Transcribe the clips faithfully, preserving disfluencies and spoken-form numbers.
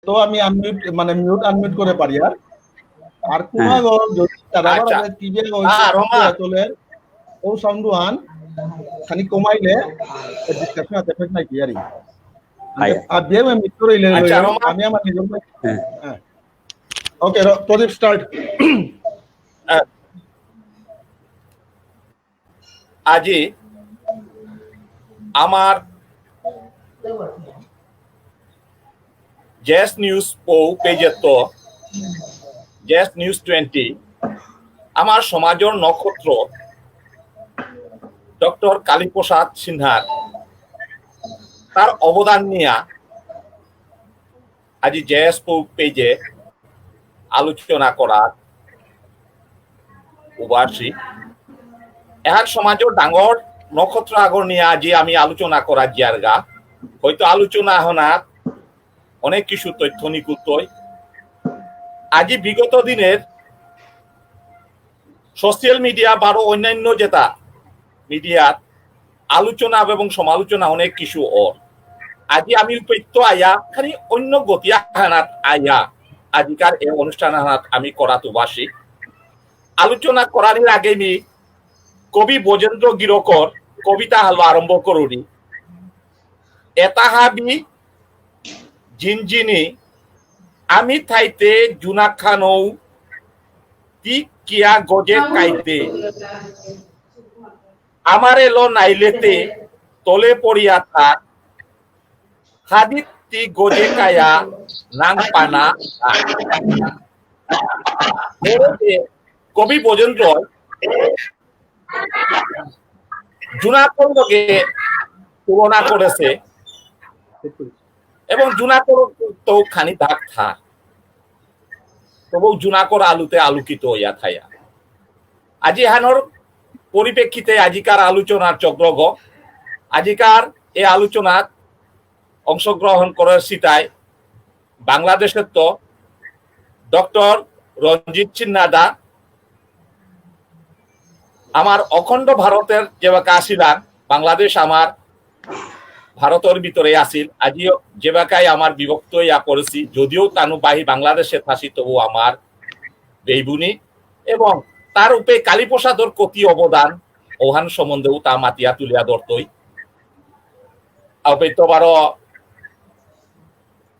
তো আমি আনমিউট, মানে মিউট আনমিউট করে পারি আর। আর কোন হ্যাঁ। আগো যদি তারা আবার আচ্ছা। টিভি আগো হ্যাঁ, রমা। চলে, ও সাউন্ড ওয়ান খানি কমাইলে ডিসকাশন আছে, এফেক্ট নাই কি আর। হাই। আর দিয়ে আমি মিউট করে ইলে আচ্ছা, রমা। আমি আমার নিজের হ্যাঁ। হ্যাঁ। ওকে, র-, প্রদীপ স্টার্ট। হ্যাঁ। আজি আমার জেএস নিউজ পৌ পেজেত্ত, জেএস নিউজ টুয়েন্টি, আমার সমাজর নক্ষত্র ডক্টর কালীপ্রসাদ সিনহার তার অবদান নিয়া আজি জেএস পৌ পেজে আলোচনা করার উবাসী। এহার সমাজর ডাঙর নক্ষত্র আগর নিয়ে আজি আমি আলোচনা করা জিয়ারগা। হয়তো আলোচনা হনাত অনেক কিছু তথ্য নিকুতই। আজি বিগত দিনের সোশ্যাল মিডিয়া বারো অন্যান্য যেটা মিডিয়াত আলোচনা এবং সমালোচনা অনেক কিছু অর। আজি আমি উপেত্য আয়া, খালি অন্য গতি আহানাত আয়া, আজিকার এই অনুষ্ঠান আহানাত আমি করাত উবাসী। আলোচনা করার আগে আমি কবি ব্রজেন্দ্র গিরকর কবিতা হালো আরম্ভ করুরি। এতা হাবি জিনজিনি, আমি থাইতে জুনাখানৌ, তি কিয়া গজে কাইতে। আমার এলো নাইলেতে, তলে পড়িয়া থাক, হাদিত তি গজে কায়া, নাং পানা, আ। এরে যে কবি ব্রজেন্দ্র জুনাকর লগে তুলনা করেছে এবং জুনাকর তো খানি দাগ থা, তবু জুনাকর আলুতে আলোকিত হইয়া থায়া। আজি এহানর পরিপ্রেক্ষিতে আজিকার আলোচনার চক্রগ, আজিকার এই আলোচনাত অংশগ্রহণ করার সিতাই বাংলাদেশের তো ডক্টর রঞ্জিত সিনহা দা, আমার অখণ্ড ভারতের যেবাকা আসিলাম, বাংলাদেশ আমার ভারতের ভিতরে আসিল, আজিও যেবাকাই আমার বিভক্ত ইয়া করেছি, যদিও তানু বাহি বাংলাদেশে থাসি, তবু আমার বেইবুনি এবং তার উপরে কালীপ্রসাদর কতি অবদান, ওহান সম্বন্ধেও তা মাতিয়া তুলিয়া ধরতই। আউপে তো বারো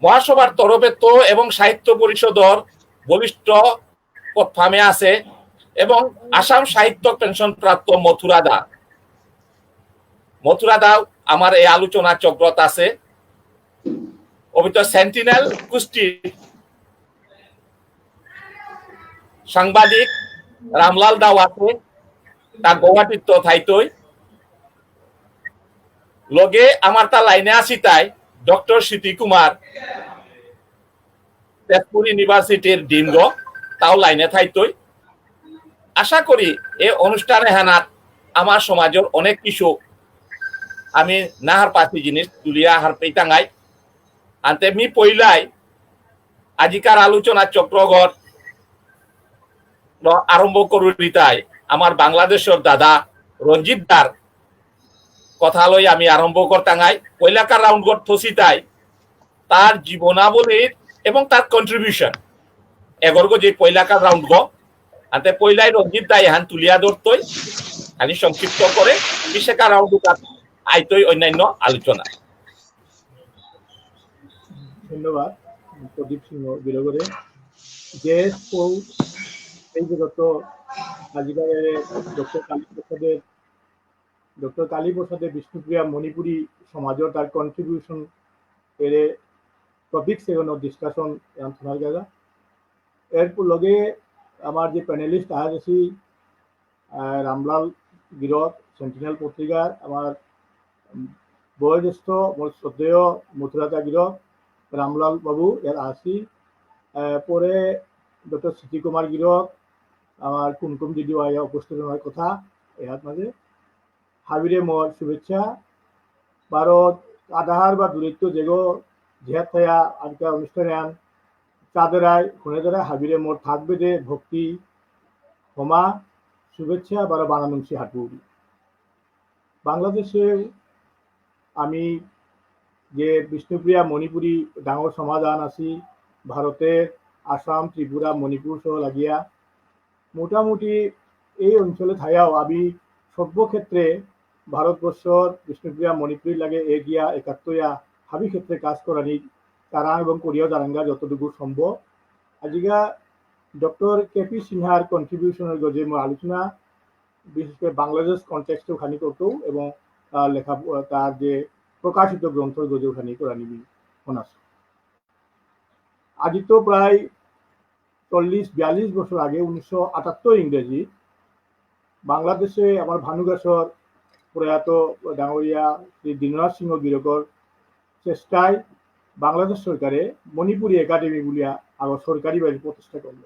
মহাসভার তরফে তো এবং সাহিত্য পরিষদর বলিষ্ঠ পদফামে আছে এবং আসাম সাহিত্য পেনশন প্রাপ্ত মথুরা দা। মথুরা দাও আমার এই আলোচনা চক্রত আছে। অবিত সেন্টিনেল গোষ্ঠীর সাংবাদিক রামলাল দাও আছে, তা গুয়াহাটিত থাইতই। লগে আমার তা লাইনে আসি তাই ডক্টর স্মৃতি কুমার, তেজপুর ইউনিভার্সিটির ডিনগ, তাও লাইনে থাইতই। আশা করি এ অনুষ্ঠানে হানাত আমার সমাজের অনেক কিছু আমি না হারপাসি জিনিস তুলিয়া হারপেইতাঙাই। আনতে মি পইলাই আজিকার আলোচনা চক্রগর আরম্ভ করুরিতাই আমার বাংলাদেশের দাদা রঞ্জিত দার কথা লই আমি আরম্ভ করতাঙাই। পয়লাকার রাউন্ড গর থসিতাই তার জীবনাবলীর এবং তার কন্ট্রিবিউশন এগরগো যে পয়লাকার রাউন্ড গো, আনতে পয়লাই রঞ্জিত দাই এহান তুলিয়া ধরতই, খানি সংক্ষিপ্ত করে বিশেকা রাউন্ড আইতই অন্যান্য আলোচনা। ধন্যবাদ প্রদীপ সিংহ গিরকরে। জেএস পৌ এই যে গত আজিকার ডক্টর কালীপ্রসাদের, ডক্টর কালীপ্রসাদে বিষ্ণুপ্রিয়া মণিপুরী সমাজর তার কন্ট্রিবিউশন এরে টপিক সেগুলো ডিসকাশন এরম শোনা গেল। এর লগে আমার যে প্যানেলিস্ট আহান আসি, আহ, রামলাল গিরক, সেন্টিনেল পত্রিকার আমার, উম, বয়োজ্যেষ্ঠ মোর শ্রদ্ধেয় মথুরাতা গিরক, রামলাল বাবু এর আসি, আহ, পরে ডক্টর স্মৃতি কুমার গিরক, আমার কুমকুম দিদি আয়া উপস্থিত হওয়ার কথা, এর মাঝে হাবিরে মোর শুভেচ্ছা। ভারত আধার বা দূরত্ব যেগো জেহাদ থায়া আজকাল অনুষ্ঠানে আন চাঁদেরায়, খুনেদারায় হাবিরে মোর থাকবে দে ভক্তি, ক্ষমা, শুভেচ্ছা, বারো বানানুংসি হাটুরি। বাংলাদেশে আমি যে বিষ্ণুপ্রিয়া মণিপুরী ডাঙর সমাজ আন আছি, ভারতের আসাম, ত্রিপুরা, মণিপুর সহ লাগিয়া মোটামুটি এই অঞ্চলে থায়াও আমি সর্বক্ষেত্রে ভারতবর্ষর বিষ্ণুপ্রিয়া মণিপুরী লাগে এগিয়া একাত্তয়া হাবি ক্ষেত্রে কাজ করানি তারা এবং করিয়াও দারাঙ্গা যতটুকু সম্ভব। আজিকা ডক্টর কে পি সিনহার কন্ট্রিবিউশনের গজে মোর আলোচনা বিশেষ করে বাংলাদেশ কনটেক্সটে খানি করতেও এবং তার লেখা, তার যে প্রকাশিত গ্রন্থর গজে খানি করানি মনাস। আজি তো প্রায় চল্লিশ বিয়াল্লিশ বছর আগে, উনিশশো আটাত্তর ইংরেজি, বাংলাদেশে আমার ভানুগাছর প্রয়াত ডাঙরিয়া শ্রী দীননাথ সিংহ গিরকর চেষ্টায় বাংলাদেশ সরকারে মণিপুরী একাডেমি বুলিয়া আগ সরকারিভাবে প্রতিষ্ঠা করল।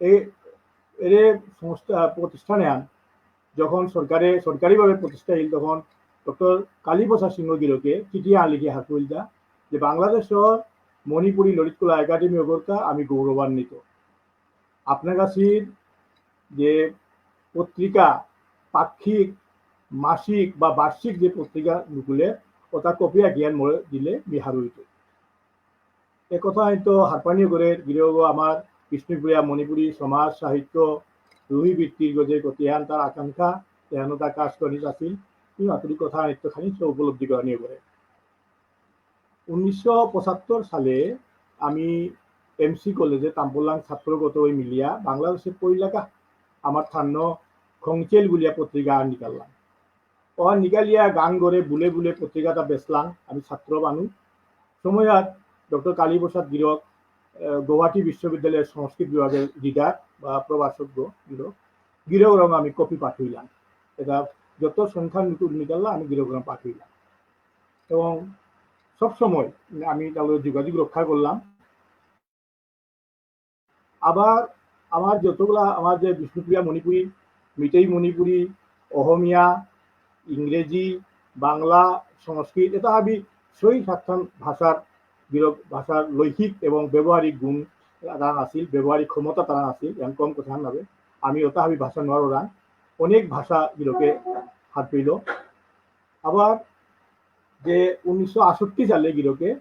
এই এরে সংস্থা প্রতিষ্ঠানে আন যখন সরকারে সরকারিভাবে প্রতিষ্ঠা হইল, তখন ডক্টর কালীপ্রসাদ সিংহ গিরকে চিঠি আন লিখে হাকুইল যা যে বাংলাদেশর মণিপুরী ললিত কলা একাডেমি অগরকা আমি গৌরবান্বিত। আপনার কাছে যে পত্রিকা, পাক্ষিক, মাসিক বা বার্ষিক যে পত্রিকা নুকুলে, ওটা কপি আঁকিয়ান মোড়ে দিলে বিহার হইত। এ কথা হয়তো হারপানি করে গিরগ আমার বিষ্ণুপ্রিয়া মণিপুরী সমাজ সাহিত্য রুহি বৃত্তির গজে কতিয়ান তার আকাঙ্ক্ষা, তেহানো তার কাজ করিত আছিল। কিন্তু আতুরি কথা হয়তো খানি সে উপলব্ধি করা নিয়ে করে। উনিশশো পঁচাত্তর সালে আমি এমসি কলেজে তাম্পলাং ছাত্রগত হয়ে মিলিয়া বাংলাদেশে পইলাকা আমার থান্য খংচেল বুলিয়া পত্রিকা আর নিকাললাম। ও নিকালিয়া গান গরে বুলে বুলে পত্রিকাটা বেচলাম আমি ছাত্র মানু। সময়ত ডক্টর কালীপ্রসাদ গিরক, আহ, গুয়াহাটি বিশ্ববিদ্যালয়ের সংস্কৃত বিভাগের রিডার বা প্রভাষক গো-, গিরক। গিরক রং আমি কপি পাঠাইলাম। এটা যত সংখ্যা নিকু-, নিকাললাম আমি গিরক রং পাঠাইলাম। এবং সবসময় আমি তাদের যোগাযোগ রক্ষা করলাম। আবার আমার যতগুলা আমার যে বিষ্ণুপ্রিয়া মণিপুরী, মিতেই মণিপুরী, অহমিয়া, ইংরেজি, বাংলা, সংস্কৃত, এটা হাবি ছয় সাতখান ভাষার গিরক ভাষার লৈখিক এবং ব্যবহারিক গুণ তারা আছিল, ব্যবহারিক ক্ষমতা তারা আছিল, এমন কম কথা নাবে। আমি ওটা হাবি ভাষা নোয়ারো রান, অনেক ভাষা গিরকে হাত পেল। আবার যে উনিশশো আটষট্টি সালে গিরকে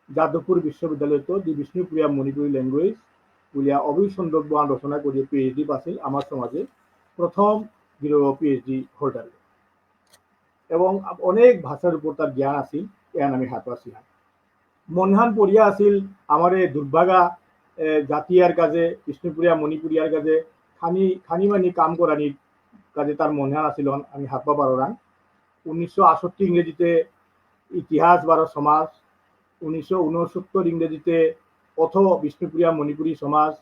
যাদবপুর বিশ্ববিদ্যালয়ত দি বিষ্ণুপ্রিয়া মণিপুরী ল্যাঙ্গুয়েজ বুলিয়া অভিসন্দর্ভ রচনা করিয়া পিএইচডি পাছিল আমার সমাজে প্রথম গিরক পিএইচডি হোল্ডার। এবং অনেক ভাষার উপর তার জ্ঞান আছিল, এহান আমি হাত পাসি। মনহান পড়িয়া আছিল আমার এই দুর্ভাগা, এ, জাতিয়ার কাজে, বিষ্ণুপ্রিয়া মণিপুরিয়ার কাজে খানি, খানি মানি কাম করানির কাজে তার মনহান আছিল, আমি হাত পা পারো রাং। উনিশশো আটষট্টি ইংরেজিতে ইতিহাস বারো সমাজ, উনিশশো ঊনসত্তর ইংরেজিতে অথ বিষ্ণুপ্রিয়া মণিপুরী সমাজ,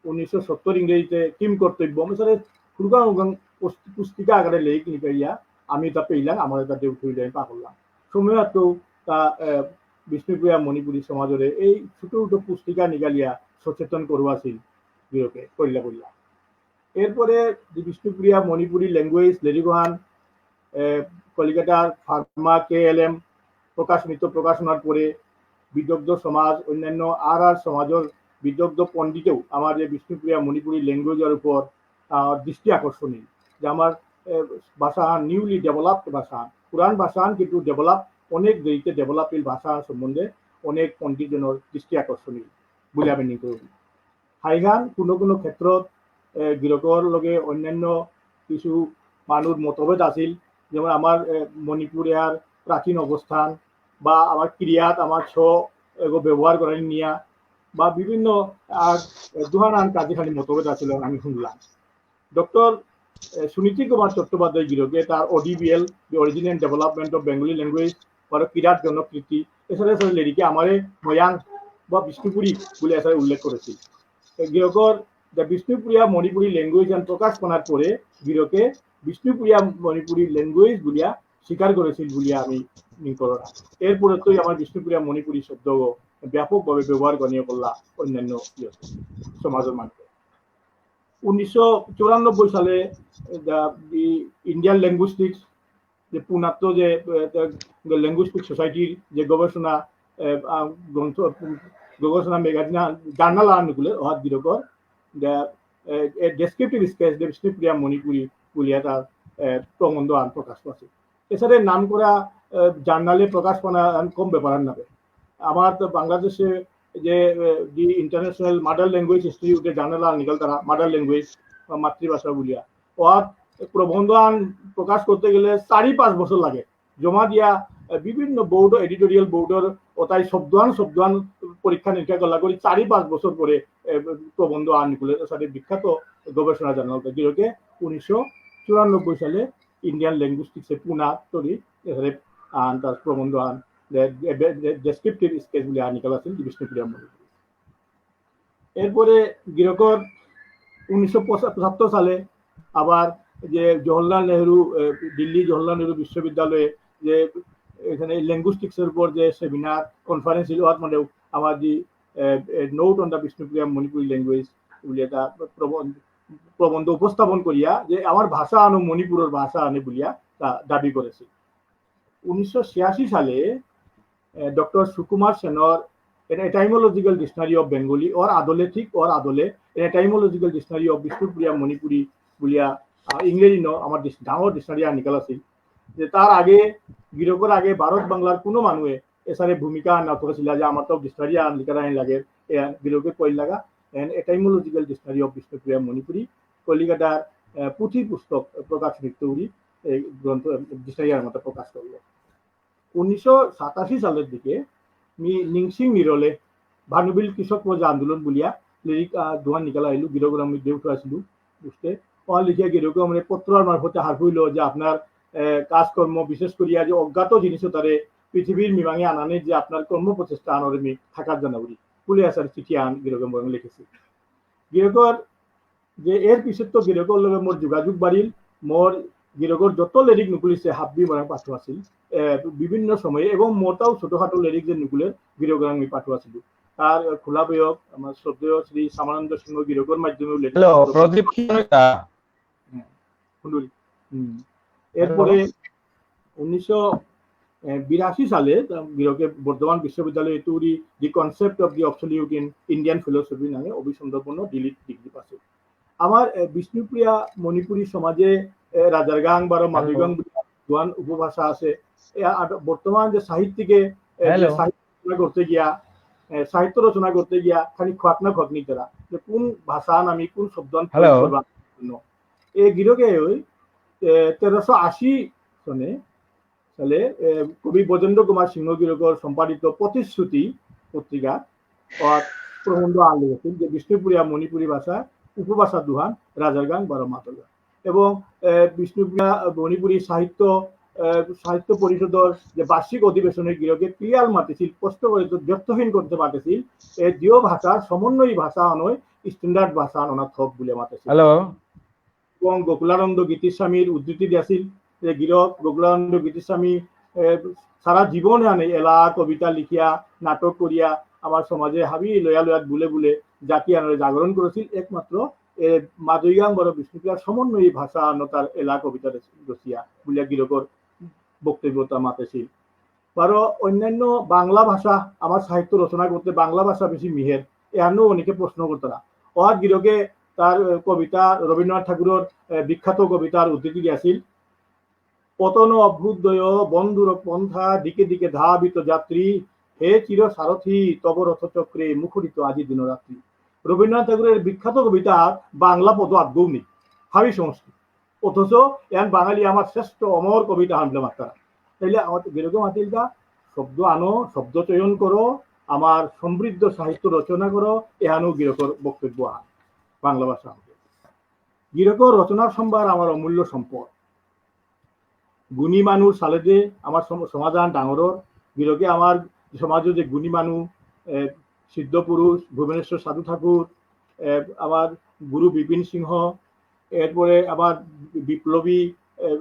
উনিশশো সত্তর ইংরেজিতে কিম কর্তব্য, এসারে হুরগাং হুরগাং পুস-, পুস্তিকা আকারে লেখ নিকাইয়া আমি তা পেইলাম, আমার এটা দেউ থইলে আমি পাকরলাম। সময় তো তা, এ, বিষ্ণুপ্রিয়া মণিপুরী সমাজরে এই ছোট ছোট পুস্তিকা নিকালিয়া সচেতন করুয়াছিল গিরকে, করিলা করিলা। এরপরে দি বিষ্ণুপ্রিয়া মণিপুরী ল্যাঙ্গুয়েজ লেরিকহান, এ, কলিকাতার ফার্মা কে এল এম প্রকাশিত, প্রকাশনার পরে বিদগ্ধ সমাজ, অন্যান্য আর আর সমাজের বিদগ্ধ পণ্ডিতেও আমার যে বিষ্ণুপ্রিয়া মণিপুরী ল্যাঙ্গুয়েজের উপর, আহ, দৃষ্টি আকর্ষণীয়, যে আমার, এ, ভাষা নিউলি ডেভেলপড ভাষা, পুরান ভাষা কিন্তু ডেভেলপ, অনেক দেরিতে ডেভেলপ এই ভাষা সম্বন্ধে অনেক পণ্ডিতজনের দৃষ্টি আকর্ষণীয় বলে আমি নিতে করি। হাইহান কোনো কোনো ক্ষেত্রত, এ, গিরকর লগে অন্যান্য কিছু মানুষ মতভেদ আছিল, যেমন আমার, এ, মণিপুরে আর প্রাচীন অবস্থান বা আমার ক্রিয়াত আমার ছ এগো ব্যবহার করানি নিয়া বা বিভিন্ন আর, এ, দুহান আন কাজে খালি মতভেদ আছিল আমি শুনলাম। ডক্টর, এ, সুনীতি কুমার চট্টোপাধ্যায় গিরকে তার ওডিবিএল, The Origin and Development of Bengali Language, বারো কিরাত জনকৃতি, এছাড়া এছাড়া লেরিকে আমারে ময়াং বা বিষ্ণুপুরী বলে এছাড়া উল্লেখ করেছিল। এ, গিরকর The Bishnupriya Manipuri Language and প্রকাশ করার পরে গিরকে বিষ্ণুপ্রিয়া মণিপুরী ল্যাঙ্গুয়েজ বুলিয়া স্বীকার করেছিল বুলিয়া আমি নিকলনা। এরপরে তো আমার বিষ্ণুপ্রিয়া মণিপুরী শব্দ ব্যাপকভাবে ব্যবহার করিয়া করলা অন্যান্য ইয়ে, সমাজের মানুষ। উনিশশো চুরানব্বই সালে the, the Indian Linguistics, যে পুনাত্ত যে, এ, the Linguistic Society-র যে গবেষণা, এ, আ, গ্রন্থ, গবেষণা ম্যাগাজিন, জার্নাল আনুকুলে অহাত গিরকর, the, এ, এ, Descriptive Sketch, the Bishnupriya Manipuri বুলিয়া তার, এ, প্রবন্ধ আন প্রকাশ করছে। এছাড়া নাম করা, এ, জার্নালে প্রকাশ করা আন কম ব্যাপার আর নাবে। আমার তো বাংলাদেশে যে, এ, দি International Mother Language Institute এ journal আন নিকালতারা, Mother Language, বা মাতৃভাষা বুলিয়া। অহাত প্রবন্ধ আন প্রকাশ করতে গেলে চারি পাঁচ বছর লাগে। জমা দিয়া, এ, বিভিন্ন board, editorial board র অতাই শব্দ আন, শব্দ আন পরীক্ষা নিরীক্ষা করলা করি চারি পাঁচ বছর পরে, এ, প্রবন্ধ আন নিকুলে, সাথে বিখ্যাত গবেষণা journal তা। গিরকে উনিশশো চুরানব্বই সালে Indian Linguistics এ পুনা তরি, এসারে আন তার প্রবন্ধ আন, দে-, দে-, দে-, Descriptive Sketch বুলিয়া আন নিকাল আছিল বিষ্ণুপ্রিয়া মণিপুরী। এরপরে গিরকর উনিশশো পঁচাত্তর সালে আবার যে জওহরলাল নেহরু, এ, দিল্লি জওহরলাল নেহরু বিশ্ববিদ্যালয়ে যে এখানে linguistics র উপর যে seminar, conference ছিল, অহাত মানে আমার যে, এ, এ, Note on the Bishnupriya Manipuri Language বুলিয়া তা প্রবন্ধ, প্রবন্ধ উপস্থাপন করিয়া যে আমার ভাষা আনো মণিপুরর ভাষা আনে বুলিয়া তা দাবি করেছিল। উনিশশো ছিয়াশি সালে, এ, ডক্টর সুকুমার সেনর An Etymological Dictionary of Bengali, অর আদলে, ঠিক অর আদলে, An Etymological Dictionary of Bishnupriya Manipuri বুলিয়া, আ, ইংরেজি ন, আমার ডিস-, ডাঙর dictionary আন নিকাল আছিল। যে তার আগে, গিরকর আগে ভারত বাংলার কোনো মানুষে এসারে ভূমিকা আন না করেছিল যে আমার তো dictionary আন লিখা আন লাগে, এ আন গিরকে কইল লাগা, An Etymological Dictionary of Bishnupriya Manipuri, কলিকাতার, এ, পুথি পুস্তক প্রকাশ নিত্যৌরি এই গ্রন্থ, dictionary আন মতো প্রকাশ করলো। উনিশশো সাতাশি সালের দিকে মি নিংসিং নিরলে ভানুবিল কৃষক প্রজা আন্দোলন বুলিয়া লেরিক, আহ, দুহান নিকাল আইলু, গিরকরাং মি দেউঠু আসিলু, বুঝতে। অহান লিখিয়া গিরকে মানে পত্রর মারফতে হারপুইল যে আপনার, আহ, কাজকর্ম, বিশেষ করিয়া যে অজ্ঞাত জিনিস তারে পৃথিবীর মিমাঙে আনানে যে আপনার কর্ম প্রচেষ্টা আনরে মি থাকার জানাউরি। বুলে আসার চিঠি আন গিরকে মরং লিখেছি। গিরকর যে এর পিছত তো গিরকর লগে মোর যোগাযোগ বাড়িল, মোর গিরকর যত লেরিক নুকুলিছে হাব্বি মোরাং পাঠো আছিল, এ, বিভিন্ন সময়ে, এবং মোরতাও ছোটখাটো লেরিক যে নুকুলের গিরকরাং আমি পাঠো আছিল। তার খোলা বয়ক আমার শ্রদ্ধেয় শ্রী শ্যামানন্দ সিংহ গিরকর মাধ্যমে উল্লেখ Hello, প্রদীপ কি হইতা? হুম, হুম। এরপরে উনিশশো বিরাশি সালে তা গিরকে বর্ধমান বিশ্ববিদ্যালয়ে তৈরি The Concept of the Absolute in Indian Philosophy নামে অভিসন্দর্ভন ডিলিট ডিগ্রি পাসে। আমার, এ, বিষ্ণুপ্রিয়া মণিপুরী সমাজে, এ, রাজার গাং বারো মাদুই গাং বুলিয়া দুহান উপভাষা আছে। এ, আর বর্তমান যে সাহিত্যিকে, এ, যে Hello। সাহিত্য রচনা করতে গিয়া, এ, সাহিত্য রচনা করতে গিয়া খালি খোয়াক না খোয়াক নিতারা। যে কোন ভাষা আন আমি কোন শব্দ আন প্রয়োগ Hello। করবা জন্য। এ গিরকে ওই, এ, তেরোশো আশি সনে তাহলে, এ, কবি ব্রজেন্দ্র কুমার সিংহ গিরকর সম্পাদিত প্রতিশ্রুতি পত্রিকা অর প্রবন্ধ আন লিখেছিল যে বিষ্ণুপ্রিয়া মণিপুরী ভাষা উপভাষা দুহান রাজার গাং বারো মাদুই গাং। এবং, এ, বিষ্ণুপ্রিয়া মণিপুরী সাহিত্য, এ, সাহিত্য পরিষদর যে বার্ষিক অধিবেশনে গিরকে ক্লিয়ার মাতেছিল, স্পষ্ট করে তো দ্ব্যর্থহীন করতে পারতেছিল, এ দিও ভাষার সমন্বয়ী ভাষা অনয় স্ট্যান্ডার্ড ভাষা অনা থক বুলে মাতেছিল। Hello। এবং গোকুলানন্দ গীতিস্বামীর উদ্ধৃতি দিয়াছিল যে গিরক গোকুলানন্দ গীতিস্বামী, এ, সারা জীবন হানে এলা কবিতা লিখিয়া, নাটক করিয়া আমার সমাজে হাবি লয়া লয়াত বুলে বুলে জাতি আনরে জাগরণ করেছিল। একমাত্র, এ, মাদুই গাং বারো বিষ্ণুপ্রিয়ার সমন্বয়ী ভাষা আনতার এলা কবিতা রচ-, রচিয়া বুলিয়া গিরকর বক্তব্যতা মাতেছিল। বারো অন্যান্য বাংলা ভাষা আমার সাহিত্য রচনা করতে বাংলা ভাষা বেশি মিহের, এহানও অনেকে প্রশ্ন করতারা। অহাত গিরকে তার, এ, কবিতা, রবীন্দ্রনাথ ঠাকুরর, এ, বিখ্যাত কবিতার উদ্ধৃতি দিয়াছিল, "পতন অভ্যুদয় বন্ধুর পন্থা দিকে দিকে ধাবিত যাত্রী, হে চির সারথি তব রথচক্রে মুখরিত আজি দিনরাত্রি।" রবীন্দ্রনাথ ঠাকুরর বিখ্যাত কবিতা বাংলা পদ আদৌ নেই, হাবি সংস্কৃত। অথচ এহান বাঙালি আমার শ্রেষ্ঠ অমর কবিতা হান বুলে মাত্তারা। তাইলে আমার গিরকে মাতিলতা শব্দ আনো, শব্দ চয়ন করো, আমার সমৃদ্ধ সাহিত্য রচনা করো, এহানও গিরকর বক্তব্য আন বাংলা ভাষা। গিরকর রচনার সম্ভার আমার অমূল্য সম্পদ। গুণী মানুষ সালেদে আমার সম-, সমাজ আন ডাঙরর, গিরকে আমার সমাজে যে গুণী মানুষ, এ, সিদ্ধ পুরুষ, ভুবনেশ্বর সাধু ঠাকুর, এ, আমার গুরু বিপিন সিংহ, এরপরে আমার বিপ্লবী, এ,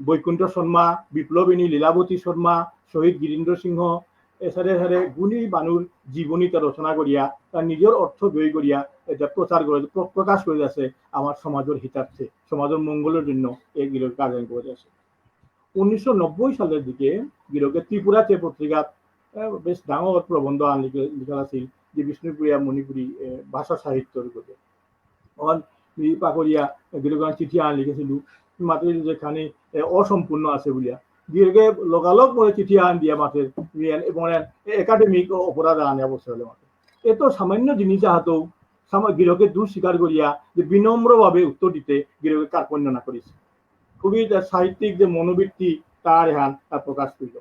বৈকুণ্ঠ শর্মা, বিপ্লবিনী লীলাবতী শর্মা, শহীদ গিরীন্দ্র সিংহ, এসারে এসারে গুণী মানুষ জীবনীতা রচনা করিয়া, তার নিজের অর্থ ব্যয় করিয়া এটা প্রচার করে, প্র-, প্রকাশ করে যাচ্ছে আমার সমাজের হিতার্থে, সমাজের মঙ্গলের জন্য এই গিরক কাজ করে যাচ্ছে। উনিশশো নব্বই সালের দিকে গিরকে ত্রিপুরা চে পত্রিকাত, এ, বেশ ডাঙর প্রবন্ধ আন লিখে, লিখা আছিল যে বিষ্ণুপ্রিয়া মণিপুরী, এ, ভাষা সাহিত্যর উপরে। অহান মি পাকরিয়া গিরকরাং চিঠি আন লিখেছিল, মাতে যেখানে, এ, অসম্পূর্ণ আছে বুলিয়া। গিরকে লগালগ মোরে চিঠি আন দিয়া মাতে, মি আন, এবং এ, একাডেমিক অপরাধ আনে অবশ্য হলে মাতে। এত সামান্য জিনিস আহাতও সামা-, গিরকে দূর স্বীকার করিয়া যে বিনম্রভাবে উত্তর দিতে গিরকে কার্পণ্য না করিস। খুবই তার সাহিত্যিক যে মনোবৃত্তি তার এহান তার প্রকাশ করিল।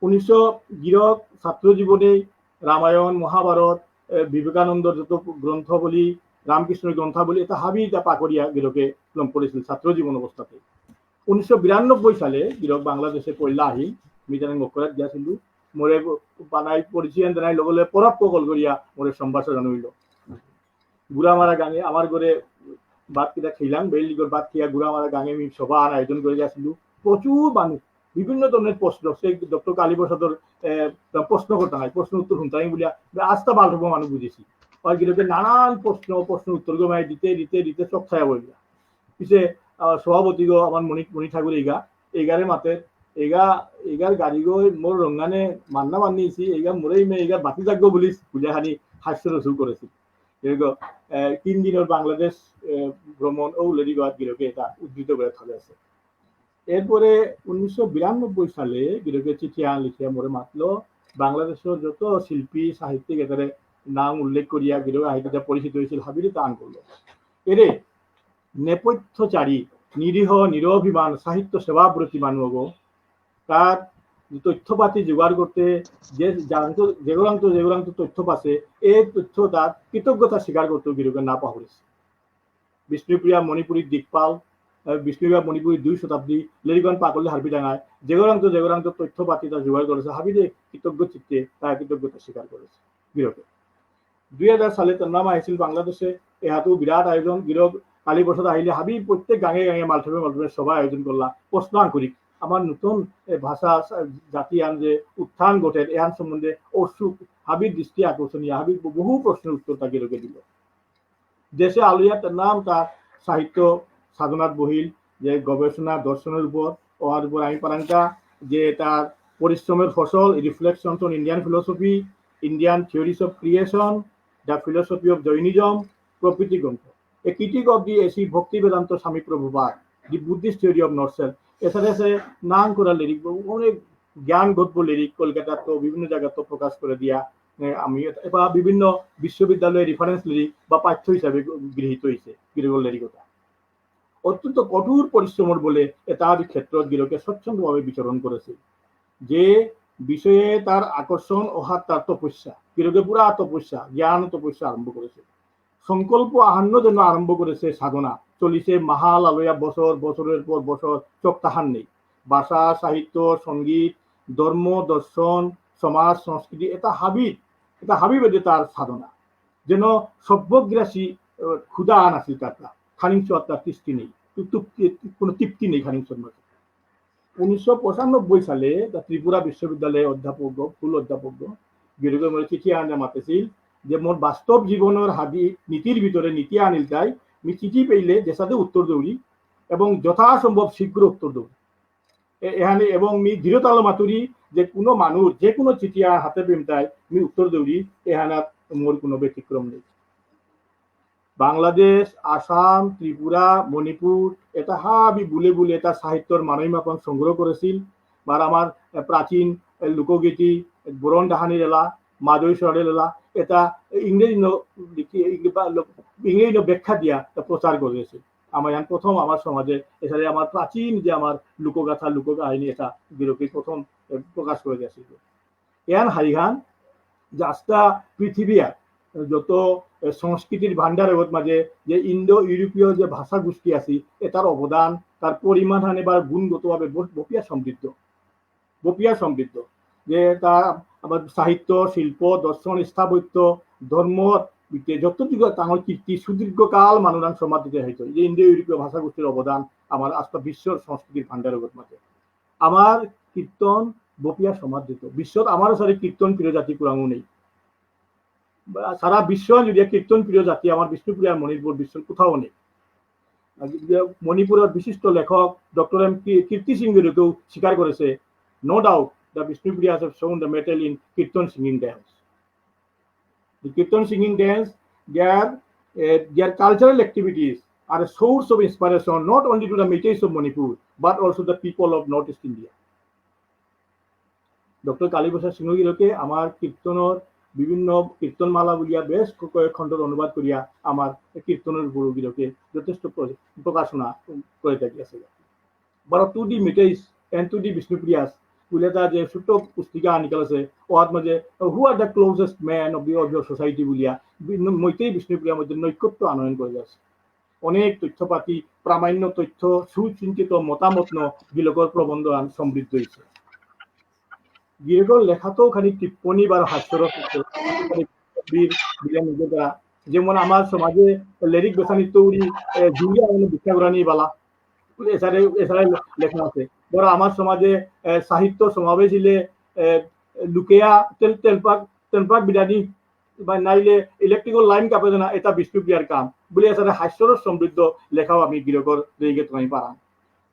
উনিশশো গিরক ছাত্র জীবনে রামায়ণ, মহাভারত, এ, বিবেকানন্দর যত গ্রন্থাবলী, রামকৃষ্ণর গ্রন্থাবলী, এটা হাবি তা পাকরিয়া গিরকে লম করেছিল ছাত্র জীবন অবস্থাতে। উনিশশো বিরানব্বই সালে গিরক বাংলাদেশে পয়লা আহিল, মিজানে মকরাত গিয়াছিল, মোরে বানাই পরিচয় জানাই লগে লগে পরক কল করিয়া মোরে সম্ভাষণ জানাইল। গুড়ামারা গাঙে আমার ঘরে ভাত কিতা খেলাম, বেইল দিগর ভাত খেয়া গুড়ামারা গাঙে আমি সভা আহান আয়োজন করে গেছিল। প্রচুর মানুষ, বিভিন্ন ধরনের প্রশ্ন, সে ডক্টর কালীপ্রসাদর, এ, প্রশ্ন করতে হয়, প্রশ্ন উত্তর শুনতে হয় বলিয়া আস্তা বাল্টুকো মানুষ বুঝেছি। আর গিরকে নানান প্রশ্ন, প্রশ্ন উত্তর গমাই দিতে, দিতে, দিতে চোখ খায়া বলিয়া। পিছে, আহ, সভাপতিগো আমার মণি, মণি ঠাকুর এইগা, এইগারে মাতে, এইগা, এইগার গাড়িগো মোর রঙ্গানে মান্না মান্নিছি, এইগা মোরেই মে, এইগার বাতি যাগো বুলিস, বুলিয়া খানি হাস্য রসও করেছিল। এরকম, আহ, তিন দিনের বাংলাদেশ, আহ, ভ্রমণ ও লেডি গোয়াত গিরকে এটা উদ্ধৃত করে ধরে আছে। এরপরে উনিশশো বিরানব্বই সালে গিরকে চিঠি আহান লিখিয়া মোরে মাতলো, বাংলাদেশের যত শিল্পী, সাহিত্যিক এদের নাম উল্লেখ করিয়া গিরক আহিতে যা পরিচিত হয়েছিল, হাবিরে তা আহান করলো। এরে নেপথ্যচারী, নিরীহ, নিরভিমান, সাহিত্য সেবাব্রতী মানু গো, তার তথ্যপাতি জোগাড় করতে যে জানতো, যেগরাংতো, যেগরাংতো তথ্য পাসে, এ তথ্য তার কৃতজ্ঞতা স্বীকার করতে গিরকে না পাহরিস। বিষ্ণুপ্রিয়া মণিপুরী দিকপাল, আহ, বিষ্ণুপ্রিয়া মণিপুরী দুই শতাব্দী, লেরিকন পাকলে হারপি ডাঙায়, যেগরাংতো, যেগরাংতো তথ্যপাতি তা জোগাড় করেছে, হাবিরে কৃতজ্ঞ চিত্তে তার কৃতজ্ঞতা স্বীকার করেছে গিরকে। দুই হাজার সালে তার নাম আহিছিল বাংলাদেশে, এহাতো বিরাট আয়োজন, গিরক কালীপ্রসাদ আহিলে হাবি প্রত্যেক গাঙে গাঙে মালঠেপে মালঠেপে সভা আয়োজন করলা, প্রশ্ন আহান করি, আমার নতুন এ ভাষা সা-, জাতি আন যে উত্থান ঘটে, এহান সম্বন্ধে অসুখ হাবির দৃষ্টি আকর্ষণীয়, হাবির ব-, বহু প্রশ্নের উত্তর তা গিরকে দিল। দেশে আলুয়া তার নাম তার সাহিত্য সাধনাত বহিল, যে গবেষণা দর্শনের উপর, ওহার উপর আমি পারাংকা, যে তার পরিশ্রমের ফসল, Reflections on Indian Philosophy, Indian Theories of Creation, The Philosophy of Jainism প্রভৃতি গ্রন্থ। A Critique of the A C Bhaktivedanta Swami Prabhupada, The Buddhist Theory of Not Self, এছাড়া আছে নাম করা লেরিক, অনেক জ্ঞান গল্প লেরিক কলকাতাত তো বিভিন্ন জায়গাত তো প্রকাশ করে দিয়া, এ, আমি এ-, বা বিভিন্ন বিশ্ববিদ্যালয়ে রেফারেন্স লেরিক বা পাঠ্য হিসাবে গ-, গৃহীত হয়েছে গিরকর লেরিকতা। অত্যন্ত কঠোর পরিশ্রমর বলে এতাদি ক্ষেত্রত গিরকে স্বচ্ছন্দভাবে বিচরণ করেছে। যে বিষয়ে তার আকর্ষণ অহাত তার তপস্যা, গিরকে পুরা তপস্যা, জ্ঞান তপস্যা আরম্ভ করেছে। সংকল্প আহান্ন যেন আরম্ভ করেছে সাধনা, চলিছে মাহাল আলয়া বছর, বছরের পর বছর, চোখ তাহার নেই। ভাষা, সাহিত্য, সঙ্গীত, ধর্ম, দর্শন, সমাজ, সংস্কৃতি, এটা হাবি, এটা হাবি বেদে তার সাধনা। যেন সর্বগ্রাসী, আহ, ক্ষুধা আন আছিল তার, খানিংস তার তৃষ্টি নেই, তৃ-, তৃপ্তি, কোনো তৃপ্তি নেই খানিংসর মাঝে। উনিশশো পঁচানব্বই সালে তা ত্রিপুরা বিশ্ববিদ্যালয়ে অধ্যাপক, ফুল অধ্যাপক, গিরকে মোরে চিঠি আহান মাতেছিল যে মোর বাস্তব জীবনের হাবি নীতির ভিতরে নীতি আহান ইলতাই, মি চিঠি পেইলে যেসাদে উত্তর দৌড়ি এবং যথাসম্ভব শীঘ্র উত্তর দৌড়ি। এ-, এহানে এবং মি দৃঢ়তালো মাতুরি যে কোনো মানুষ যে কোনো চিঠি আহান হাতে পেমতাই মি উত্তর দৌড়ি, এহানাত মোর কোনো ব্যতিক্রম নেই। বাংলাদেশ, আসাম, ত্রিপুরা, মণিপুর, এটা হাবি বুলে বুলে এটা সাহিত্যর মানই মাপন সংগ্রহ করেছিল। আর আমার, এ, প্রাচীন, এ, লোকগীতি, এ, বরণ ডাহানির এলা, মাদৈ সরাইর এলা, এটা ইংরেজি ন-, লিখি, ইংরে-, বা লো-, ইংরেজি ন ব্যাখ্যা দিয়া তা প্রচার করেছে। আমার এহান প্রথম আমার সমাজে, এছাড়া আমার প্রাচীন যে আমার লোকগাথা, লোককাহিনী, এটা গিরকে প্রথম, এ, প্রকাশ করে দিয়েছিল। এহান হারিহান যে আস্তা পৃথিবী আর যত, এ, সংস্কৃতির ভাণ্ডার এগত মাঝে যে ইন্দো ইউরোপীয় যে ভাষা গোষ্ঠী আছে, এটার অবদান, তার পরিমাণ হানে বা গুণগতভাবে ব-, বপিয়া সমৃদ্ধ, বপিয়া সমৃদ্ধ। যে তা আমার সাহিত্য, শিল্প, দর্শন, স্থাপত্য, ধর্ম, যে যত যুগ তাঙর কীর্তি সুদীর্ঘকাল মানুরাং সমাদৃত হইতো। যে ইন্দো ইউরোপীয় ভাষা গোষ্ঠীর অবদান আমার আস্তা বিশ্বর সংস্কৃতির ভাণ্ডার এগত মাঝে। আমার কীর্তন বপিয়া সমাদৃত। বিশ্বত আমার সারে কীর্তন প্রিয় জাতি কুরাঙও নেই। বা সারা বিশ্ব যদি কীর্তন প্রিয় জাতি আমার বিষ্ণুপ্রিয়া মণিপুর বিশ্বর কোথাও নেই। আর যদি মণিপুরের বিশিষ্ট লেখক ডক্টর এম কি-, কীর্তি সিংহ গিরকেও স্বীকার করেছে, "No doubt, the Bishnupriya have shown the mettle in Kirtan singing dance." The Kirtan singing dance, their, uh, their cultural activities are a source of inspiration not only to the Meiteis of Manipur, but also the people of Northeast India. Doctor Kaliprasad Singha গিরকে আমার কীর্তনর বিভিন্ন কীর্তনমালা বুলিয়া বেশ ক-, কয়েক খণ্ডর অনুবাদ করিয়া আমার কীর্তনের উপর গিরকে যথেষ্ট প্র-, প্রকাশনা করে থাকিয়াছে। বারো টু ডি মিটেইস and টু ডি বিষ্ণুপ্রিয়াস বুলে তা যে ছোট্ট পুস্তিকা আনিকাল আছে, ওহাত মাঝে Who are the closest men of the, of your society বুলিয়া বি-, মৈতেই বিষ্ণুপ্রিয়ার মধ্যে নৈকট্য আনয়ন করে যাচ্ছে। অনেক তথ্যপাতি, প্রামাণ্য তথ্য, সুচিন্তিত মতামত ন গিরকর প্রবন্ধ আন সমৃদ্ধ হয়েছে। গিরকর লেখাতেও খানি টিপ্পনী বা হাস্যরস আছে। বীর, বীরেন নিজে তারা, যেমন আমার সমাজে লেরিক বেসানি তৌরি, এ, জুড়িয়া মানে ভিক্ষা করানি বালা। এছাড়া, এছাড়া লেখা আছে। ধরো আমার সমাজে, এ, সাহিত্য সমাবেশ হইলে, এ, লুকেয়া তেল, তেলপাক, তেলপাক বিদানি বা নাইলে ইলেকট্রিক্যাল লাইন কাপে না, এটা বিষ্ণুপ্রিয়ার কাম। বলে এছাড়া হাস্যরস সমৃদ্ধ লেখাও আমি গিরকর দিকে তুমি পারাম।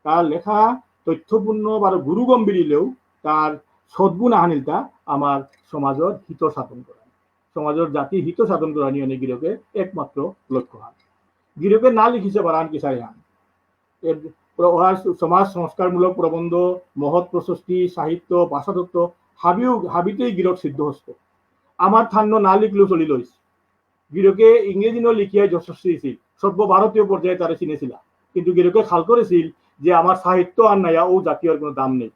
তার লেখা তথ্যপূর্ণ বা গুরু গম্ভীর হইলেও তার সদ্গুণ আহানিলতা আমার সমাজর হিত সাধন করা, সমাজর জাতি হিত সাধন করা নিয়ে গিরকে একমাত্র লক্ষ্য হান। গিরকে না লিখিছে বারান কিসারে হান। এর প্র-, ওহার সমাজ সংস্কারমূলক প্রবন্ধ, মহৎ প্রশস্তি, সাহিত্য, ভাষাতত্ত্ব, হাবিও, হাবিতেই গিরক সিদ্ধহস্ত। আমার থান্য না লিখলেও চলিলইস। গিরকে ইংরেজি ন লিখিয়া যশস্বী ছিল। সর্বভারতীয় পর্যায়ে তারে চিনেছিলা। কিন্তু গিরকে খাল করেছিল যে আমার সাহিত্য আর নাইয়া ও জাতীয় আর কোনো দাম নেই।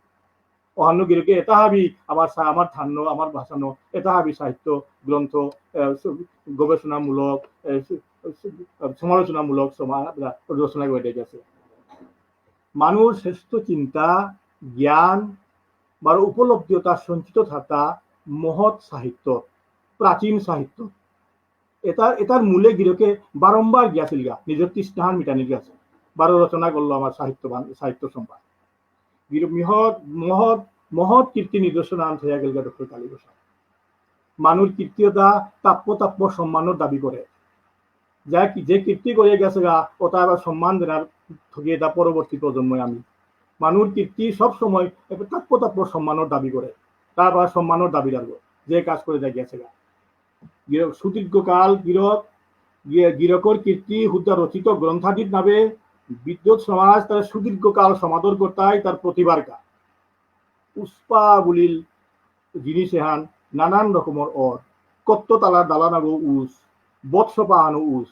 অহান্য গিরকে এটা হাবি আমার সা-, আমার থান্য, আমার ভাষা ন, এটা হাবি সাহিত্য গ্রন্থ, আহ, স-, গবেষণামূলক, আহ, স-, স-, সমালোচনামূলক সমা-, রচনা করে গেছে। মানুষ শ্রেষ্ঠ চিন্তা, জ্ঞান, বারো উপলব্ধিতা সঞ্চিত থাকা মহৎ সাহিত্য, প্রাচীন সাহিত্য। এটা, এটার মূলে গিরকে বারম্বার গিয়াছিলগা, নিজের তৃষ্ণাহান মিটানির গেছে। বারো রচনা করলো আমার সাহিত্য বান-, সাহিত্য সম্ভার। গিরক মহৎ, মহৎ, মহৎ কীর্তি নিদর্শন আন থইয়া গেলগা ডক্টর কালীপ্রসাদ। মানুর কীর্তি ওটা প্রাপ্য, প্রাপ্য সম্মানর দাবি করে। যা কি, যে কীর্তি করে গেছে গা, ওটা আবার সম্মান দেনার ঠকিয়ে তা পরবর্তী প্রজন্মই আমি। মানুর কীর্তি সব সময় একটা প্রাপ্য, প্রাপ্য সম্মানর দাবি করে। তার আবার সম্মানর দাবিদার করে, যে কাজ করে যা গেছে গা। গিরক সুদীর্ঘকাল গিরক, গি-, গিরকর কীর্তি হুদ্দা রচিত গ্রন্থাদিত নাবে বিদ্বৎ সমাজ তার সুদীর্ঘকাল সমাদর করতাই তার প্রতিভার কা। উস্পা বুলিল জিনিস এহান নানান রকমর অর। কত্ত তালা দালানাগো উস, বৎসপা আনো উস।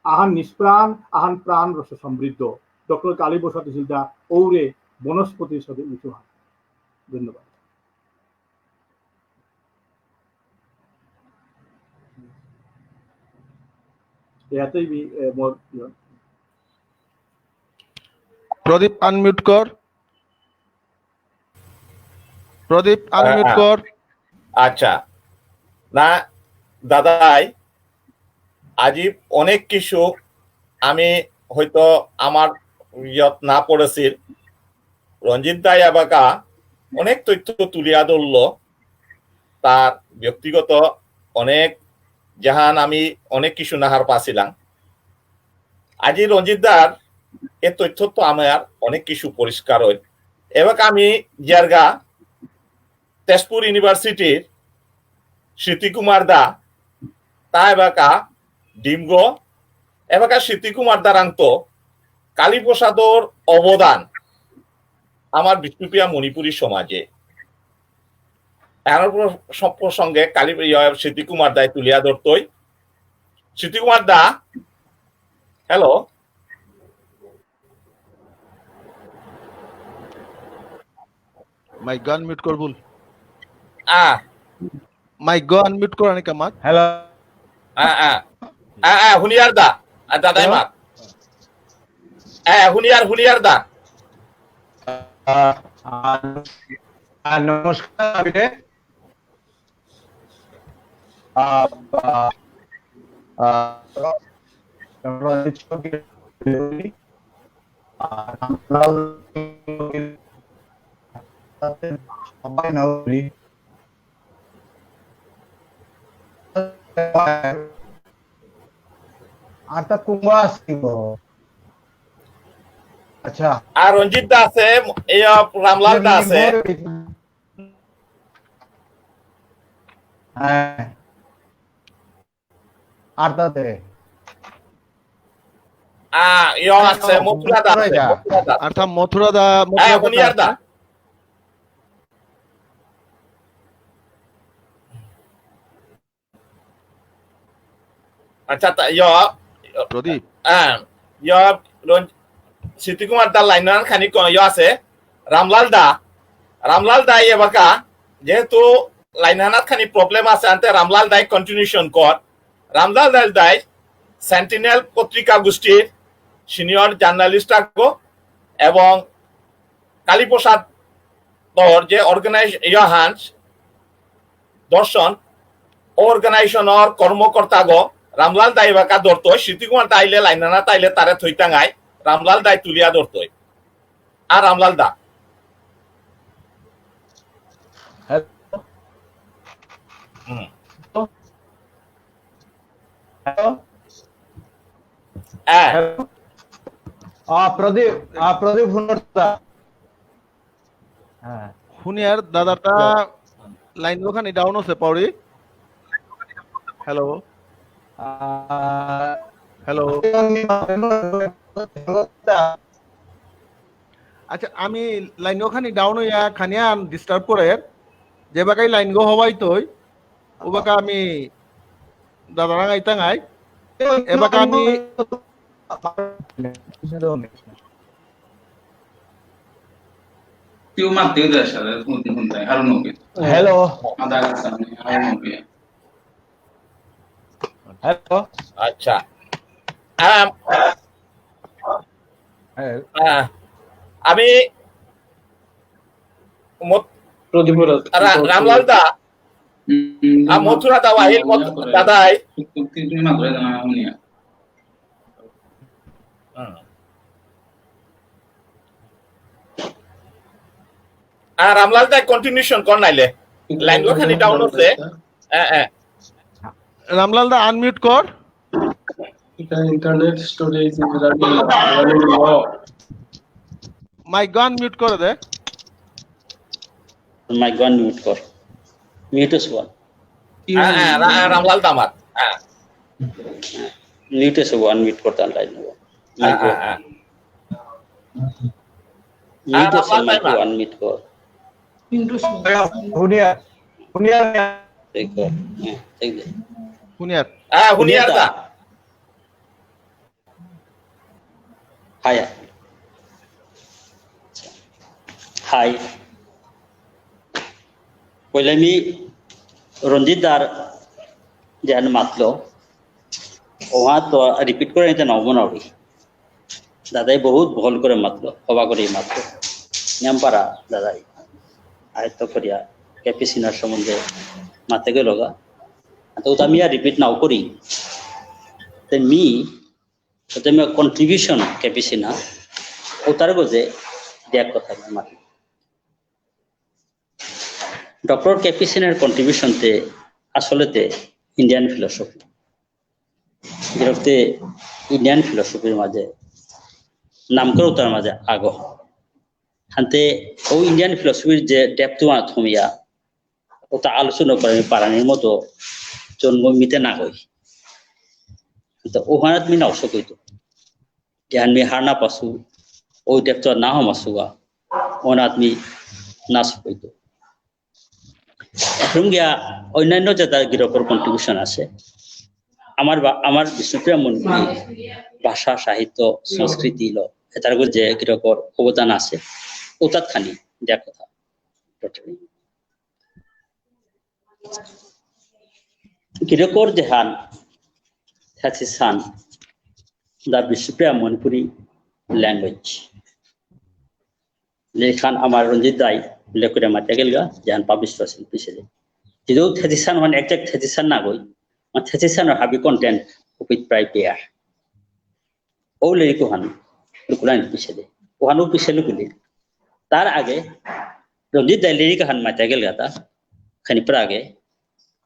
আহান নিষ্প্রাণ, আহান প্রাণ রস সমৃদ্ধ। ডক্টর কালীপ্রসাদ সিলদা ঔরে বনস্পতির সাথে উঁচু হান। ধন্যবাদ। ইয়াতেই বি-, এ, মোর ইয়ে। প্রদীপ, unmute কর। প্রদীপ, আ-, unmute আ-, কর। আচ্ছা। না, দাদাই, আজি অনেক কিছু আমি হয়তো আমার ইয়ত না পড়েছিল। রঞ্জিত দাই এবাকা অনেক তথ্য তুলিয়া ধরল, তার ব্যক্তিগত অনেক, যেহান আমি অনেক কিছু নাহার পাছিলাম। আজি রঞ্জিত দার এ তথ্য তো আমার অনেক কিছু পরিষ্কার হয়। এবার আমি জিয়ারগা তেজপুর ইউনিভার্সিটির স্মৃতি কুমার দা, তা এবাকা ডিমগো, এবাকা স্মৃতি কুমার দারাংতো কালীপ্রসাদর অবদান আমার বিষ্ণুপ্রিয়া মণিপুরী সমাজে। এর প্র-, সব প্রসঙ্গে কালী, ইয়া, স্মৃতি কুমার দায় তুলিয়া ধরতই। স্মৃতি কুমার দা, হ্যালো। Mic গ unmute কর বুল। আ। Mic গ unmute কর আনি কামাত। হ্যালো। আ, আ। আ, আ, হুনিয়ার দা। আ, দাদাই হ্যালো। মাত। আ, হুনিয়ার, হুনিয়ার দা। আ, আ, আ, নমস্কার, আবিরে। আ, আ, আ, আর তা কুম্ভ আসিব। আচ্ছা। আর রঞ্জিত দা আছে, এই, আ, রামলাল দা আছে। হ্যাঁ। আর তাতে? আ, ইয়ো আছে, মথুরা দা আছে, মথুরা দা। মথুরা দা। আর তা মথুরা দা, মথুরা হ্যাঁ, দা হুনিয়ার দা। আছে। আচ্ছা, তা, ইয়, প্রদীপ। হ্যাঁ, ইয়, রঞ্জ-, স্মৃতি কুমার দা লাইন খানি ক-, ইয় আছে, রামলাল দা, রামলাল দা ইয়ে বাকা, যেহেতু লাইন হানাত খানি প্রবলেম আছে, আনতে রামলাল দাই কন্টিনিউশন কর। রামলাল দাই দাই সেন্টিনেল পত্রিকা গোষ্ঠীর সিনিয়র জার্নালিস্ট আগো এবং কালীপ্রসাদ তোর যে অর্গানাইজ ইয়া হান্স দর্শন অর্গানাইজেশনর কর্মকর্তাগো রামলাল দাই বাকা ধরতই, স্মৃতি কুমার দা আইলে লাইন হানাত আইলে তারে থইতাঙাই, রামলাল দাই তুলিয়া ধরতই। আর রামলাল দা। হ্যালো। হুম। হ্যালো। হ্যাঁ। হ্যালো। আ, প্রদীপ, আ, প্রদীপ হুনরতা। হ্যাঁ। হুনিয়ার দাদাটা হ্যালো। লাইন ওখানে ডাউন আছে পাউরি। হ্যালো। আ, হ্যালো। আচ্ছা, আমি লাইন ওখানে ডাউন হইয়া খানিয়ান ডিস্টার্ব করে, যে বাকাই লাইন গো হওয়াই তই, ও বাকা আমি দাদারাং আইতাং আই, এ বাকা আমি টিউ মারতেও দেয় সাথে, হুনতে হুনতে, হারুন ওকে। হ্যালো। মাথা গেছে আমি, হারুন ওকে। হ্যালো। আচ্ছা। আম, হ্যাঁ। আহ, আমি মত-, প্রদীপ রাজ-, রা-, রামলাল দা, হুম, আ, মথুরা দা, ওয়াহিল মত-, দাদাই। হুম। আ, রামলাল দা, কন্টিনিউশন কর নাইলে। লাইন গো খানি ডাউন আছে। এ, এ। রামলাল দা, আনমিউট কর। এটা internet storage is running, running low. Mike গো আনমিউট করে দে। মাইক গো আনমিউট কর। মিউট আছে বল। হ্যাঁ, হ্যাঁ, রা-, রামলাল দা আমার। হ্যাঁ। মিউট আছে বল, আনমিউট করতে আনলাই নেব। হ্যাঁ, মাইক গো। হ্যাঁ, হ্যাঁ। মিউট আছে, রামলাল দা মাইক গো আমার। আনমিউট কর। হুনিয়ার, হুনিয়ার। ঠিক আছে। হ্যাঁ, ঠিক আছে। হুনিয়ার। হ্যাঁ, হুনিয়ার দা। হাই। হাই। পইলে আমি রঞ্জিত দার যেহান মাতলো, ওহা তো রিপিট করে নিতে নাও মনে হবি। দাদাই বহুত বহল করে মাতলো, হবা করে মাতলো। নিয়ামপারা দাদাই আয়ত্ত করিয়া কে পি সিনহার সম্বন্ধে মাতে গেল গা। তো ওটা আমি আর রিপিট নাও করি। তে মি, তো me contribution K P Sinha, ওটার গজে দেখ কথা আমি মাতি। ডক্টর কে পি সিনহার কন্ট্রিবিউশন তে আসলে তে ইন্ডিয়ান ফিলসফি। যেরকম ইন্ডিয়ান ফিলসফির মাঝে নাম করে ওটার মাঝে আগো। হানতে ও ইন্ডিয়ান ফিলসফির যে ডেপথ ওয়ান থমিয়া, ওটা আলোচনা করে আমি পারানির মতো জন্ম মিতে না হই। তো ওখানে তুমি নাও সকইতো। যেহান মি হার না পাসু, ও ডেপথ না হমাসুগা, ওনাত মি না সকইতো। এখন গিয়া অন্যান্য জাতা গিরকর কন্ট্রিবিউশন আছে। আমার বা-, আমার বিষ্ণুপ্রিয়া মণিপুরী ভাষা, সাহিত্য, সংস্কৃতি লো, এটার উপর যে গিরকর অবদান আছে, ওটাত খানি দেখ কথা। Totally। গিরকর যেহান thesis হান, The Bishnupriya Manipuri Language। লেখান আমার রঞ্জিত দাই উল্লেখ করে মাতিয়া গেলগা, যেহান পাবলিশ করেছিল পিছে। যদিও thesis হান ওহান exact thesis হান না গই, মানে thesis হান হাবি content উপরে প্রায় পেয়ার। ও লেরিক ওহান, লুকুলাইন পিছে দে। ওহানও পিছে লুকুলি। তার আগে, রঞ্জিত দাই লেরিক হান মাতিয়া গেলগা তা, খানি পর আগে,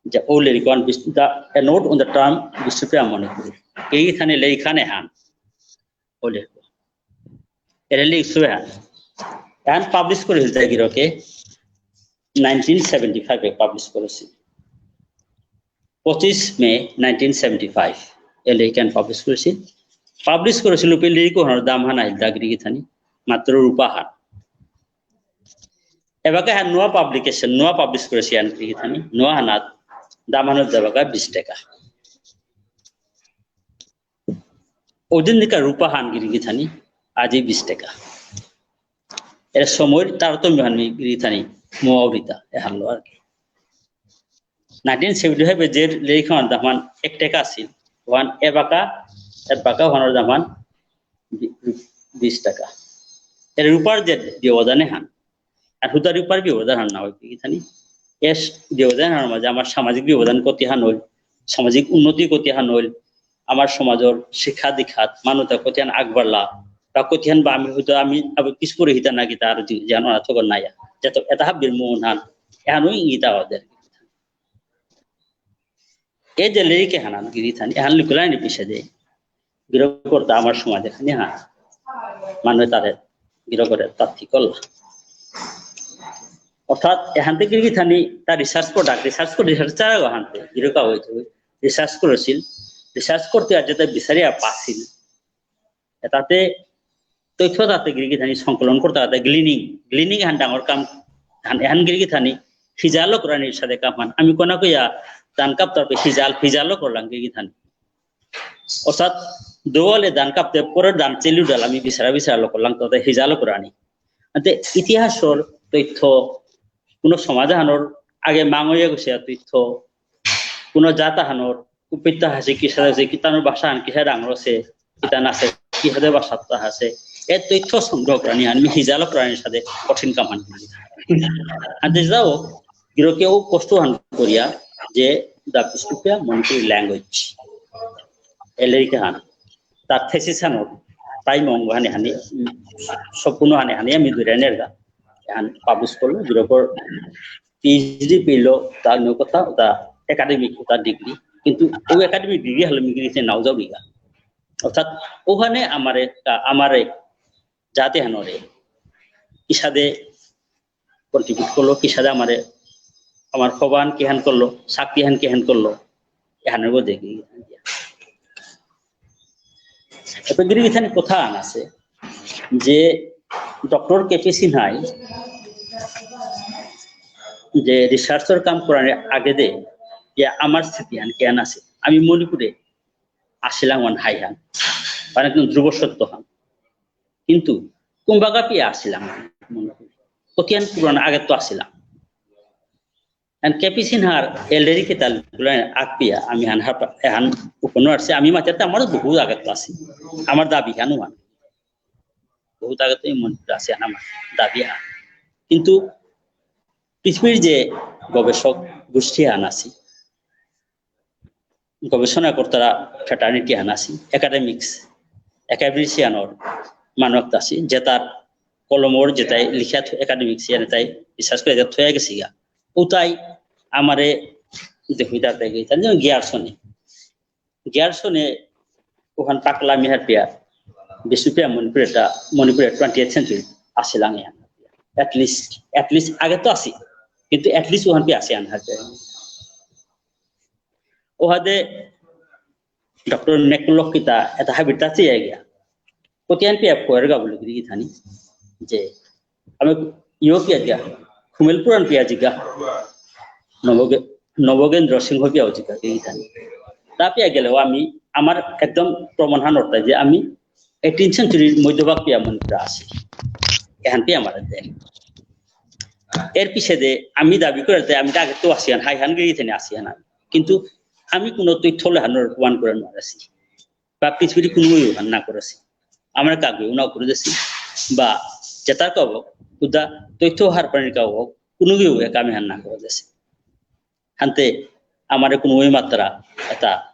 যে ও লেরিক ওহান বিস-, the, a note on the term Bishnupriya মণিপুরী। এই খানে লেরিক হান এহান। ও লেরিক। এরে লেরিক সুয়ে হান। এহান পাবলিশ করেছিল তাই গিরকে, nineteen seventy five এ পাবলিশ করেছিল। পঁচিশ মে nineteen seventy five এ লেরিক হান পাবলিশ করেছিল। পাবলিশ করেছিল, পে লেরিক ওহানর দাম হান আহিল দা গিরি গিথানি, মাত্র রুপা হান। এবাকা হান নোয়া পাবলিকেশন, নোয়া পাবলিশ করেছিল আন গিরি গিথানি, নোয়া হানাত দাম হান যাবাকা বিশ টাকা। ওদিন দিকা রূপা হান গিরি গিথানি, আজি বিশ টাকা। এর সময়র তারতম্য হান গিরি গিথানি, মোয়াউরিতা, এহান লো আর কি। Nineteen seventy five এ যে লেরিক হান দামান এক টাকা আছিল, ওহান এবাকা, এবাকা ওহানর দামান বি-, বিশ টাকা। এর রূপার যে ব্যবধানে হান, আর হুদা রূপার ব্যবধান হান না হয় কি গিথানি। এর ব্যবধান হান মাঝে আমার সামাজিক ব্যবধান কতি হান হইল, সামাজিক উন্নতি কতি হান হইল, আমার সমাজর শিক্ষা দীক্ষাত মানবতা কতি হান আগবাড়লা, বা কতি হান বা আমি হয়তো আমি আবার পিছপরে হিতা না কিতা আর যে-, যেন অনাথ কর নাইয়া। যত এটা হাব্বির মোহন হান, এহানও ইঙ্গিতা ওদের। এ যে লেরিক এহান গিরি গিথানি, এহান লিখলাইনি পিছে দে। গিরকরতা আমার সমাজে খানি হান। মানে তারে গিরকরে তাত্তি করলা। অর্থাৎ এহানতে গিরি গিথানি তার research product, research করে researcher হানতে গিরকা হইতে research করেছিল। Research করতে আর যেটা বিচারিয়া পাছিল। এটাতে তথ্য তাতে গিরি গিথানি সংকলন করতে তাতে gleaning, gleaning হান ডাঙর কাম, হান, এহান গিরি গিথানি হিজালো করানির সাথে কাম হান। আমি কোনা কইয়া ধান কাপ তরফে হিজাল, হিজালো করলাম গিরি গিথানি। অর্থাৎ দোয়ালে ধান কাপতে পরে ধান চেলু ডাল আমি বিচারা বিচারা লোক করলাম তাতে হিজালো করানি। আনতে ইতিহাসর তথ্য, কোনো সমাজ হানোর আগে মাঙইয়া গেছে তথ্য, কোনো জাত হানোর কুপিতা আছে, কিসাদে আছে, কিতানোর ভাষা হান কিসাদে ডাঙর আছে, কিতান আছে, কিসাদে ভাষাত্তা আছে, এ তথ্য সংগ্রহ করানি আমি হিজালো করানির সাথে কঠিন কাম হান। আনতে যাও, গিরকে ও কষ্ট হান করিয়া যে The Bishnupriya Manipuri Language, এ লেরিক হান, তার thesis হান, তাই মঙ্গ হানি হানি, উম, সম্পূর্ণ হানি হানি আমি দূরে নেরগা। এহান publish করলো, গিরকর PhD পেল, তার নিয়ে কথা, ওটা academic, ওটা degree। কিন্তু ওই academic degree হলে মিগিয়ে সে নাও যাও দিগা। অর্থাৎ ওখানে আমারে, আমারে জাতি হানরে, কিসাদে contribute করলো, কিসাদে আমারে, আমার হবান কিহান করলো, শক্তিহান কিহান করলো, এহানের মধ্যে কি। এত গিরি গিথানি কথা আন আছে যে ডক্টর কে পি সিনহাই যে researchর কাম করার আগে দে যে আমার স্থিতি হান কিহান আছে। আমি মণিপুরে আসিলাম ওহান হাই হান, মানে একদম ধ্রুব সত্য হান। কিন্তু কুম্বাগাপি আসিলাম মণিপুরে। কতিয়ান পুরান আগে তো আসিলাম। And কে পি সিনহার এলডেরি কে তাল গুলাই আকপিয়া আমি হান হারপা, এহান উপনো আসছে। আমি মাতে তো আমারও বহুত আগে তো আসি। আমার দাবি হান ওহান। বহুত আগে তো এই মণিপুর আসে হান আমার দাবি হান। কিন্তু পৃথিবীর যে গবেষক গোষ্ঠী হান আসি, গবেষণা করতারা fraternity হান আসি, academics, academicianর মানু একটা আসি, যে তার কলমর যেটাই লিখা থ-, academician এটাই research করে থয়ে গেছি গা। ওটাই আমারে দেখি তাতে গিয়ে, তার জন্য গিয়ারসনে। গিয়ারসনে ওখান পাকলা মিহার পিয়া, বিষ্ণুপ্রিয়া মণিপুরে এটা, মণিপুরে twentieth century আসিলাম এহান। At least, at least আগে তো আসি, কিন্তু at least ওখান পিয়া আসি আনহার পিয়া। ওহাদে ডক্টর মেকুলক কিতা এটা হাবির তাতে গিয়া। কতিয়ান পিয়া পয়ের গা বলে গিরি গিথানি যে আমি ইয়ো পিয়া গিয়া, খুমেলপুরান পিয়া জিগা, নবগে-, নবগেন্দ্র সিংহ পিয়াও জিগা গিরি গিথানি। তা পিয়া গেলেও আমি, আমার একদম প্রমাণ হান অর্থাৎ যে আমি eighteenth centuryর মধ্যভাগ পিয়া মণিপুরে আসি। এহান পিয়া আমার দেন। এর পিছে দে আমি দাবি করে দে আমি আগে তো আসি হান, হাই হান গিরি গিথানি আসি হান। কিন্তু আমি কোনো তথ্য লেহানোর প্রমাণ করে না আসি। বা পৃথিবীর কোনো ইউ হান না করেছি। আমরা কাগজ না করে দিছি। বা যেটার কাবক, উদা তথ্য হার পানির কাবক, কোনো ইউ এক আমি হান না করে দিছি। হানতে আমারে কোনো ওই মাত্রা এটা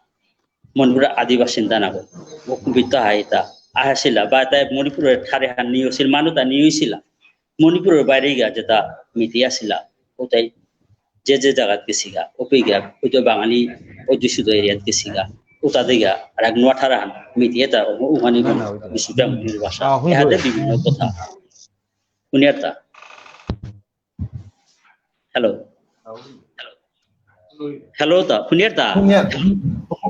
মণিপুরের আদি বাসিন্দা না বল। ও কবিতা হয় এটা। আহাসিলা, বা এটা মণিপুরের ঠারে হান নিয়েছিল, মানু তা নিয়েছিলা। মণিপুরের বাইরে গিয়া যেটা মিতি আসিলা, ওটাই যে যে জায়গাত গেছিগা, ওপে গিয়া, হয়তো বাঙালি অধ্যুষিত এরিয়াত গেছিগা, ওটাতে গিয়া, আর এক নোয়া ঠারা হান মিতি এটা, ও-, ওখানে না, না, ওইটা না। বিষ্ণুপ্রিয়া মণিপুরী ভাষা। আহ, হুম, এহাতে হুম। বিভিন্ন কথা। হুনিয়ারতা। হ্যালো। হ্যালো তা, হুনিয়ারতা? হুনিয়ার।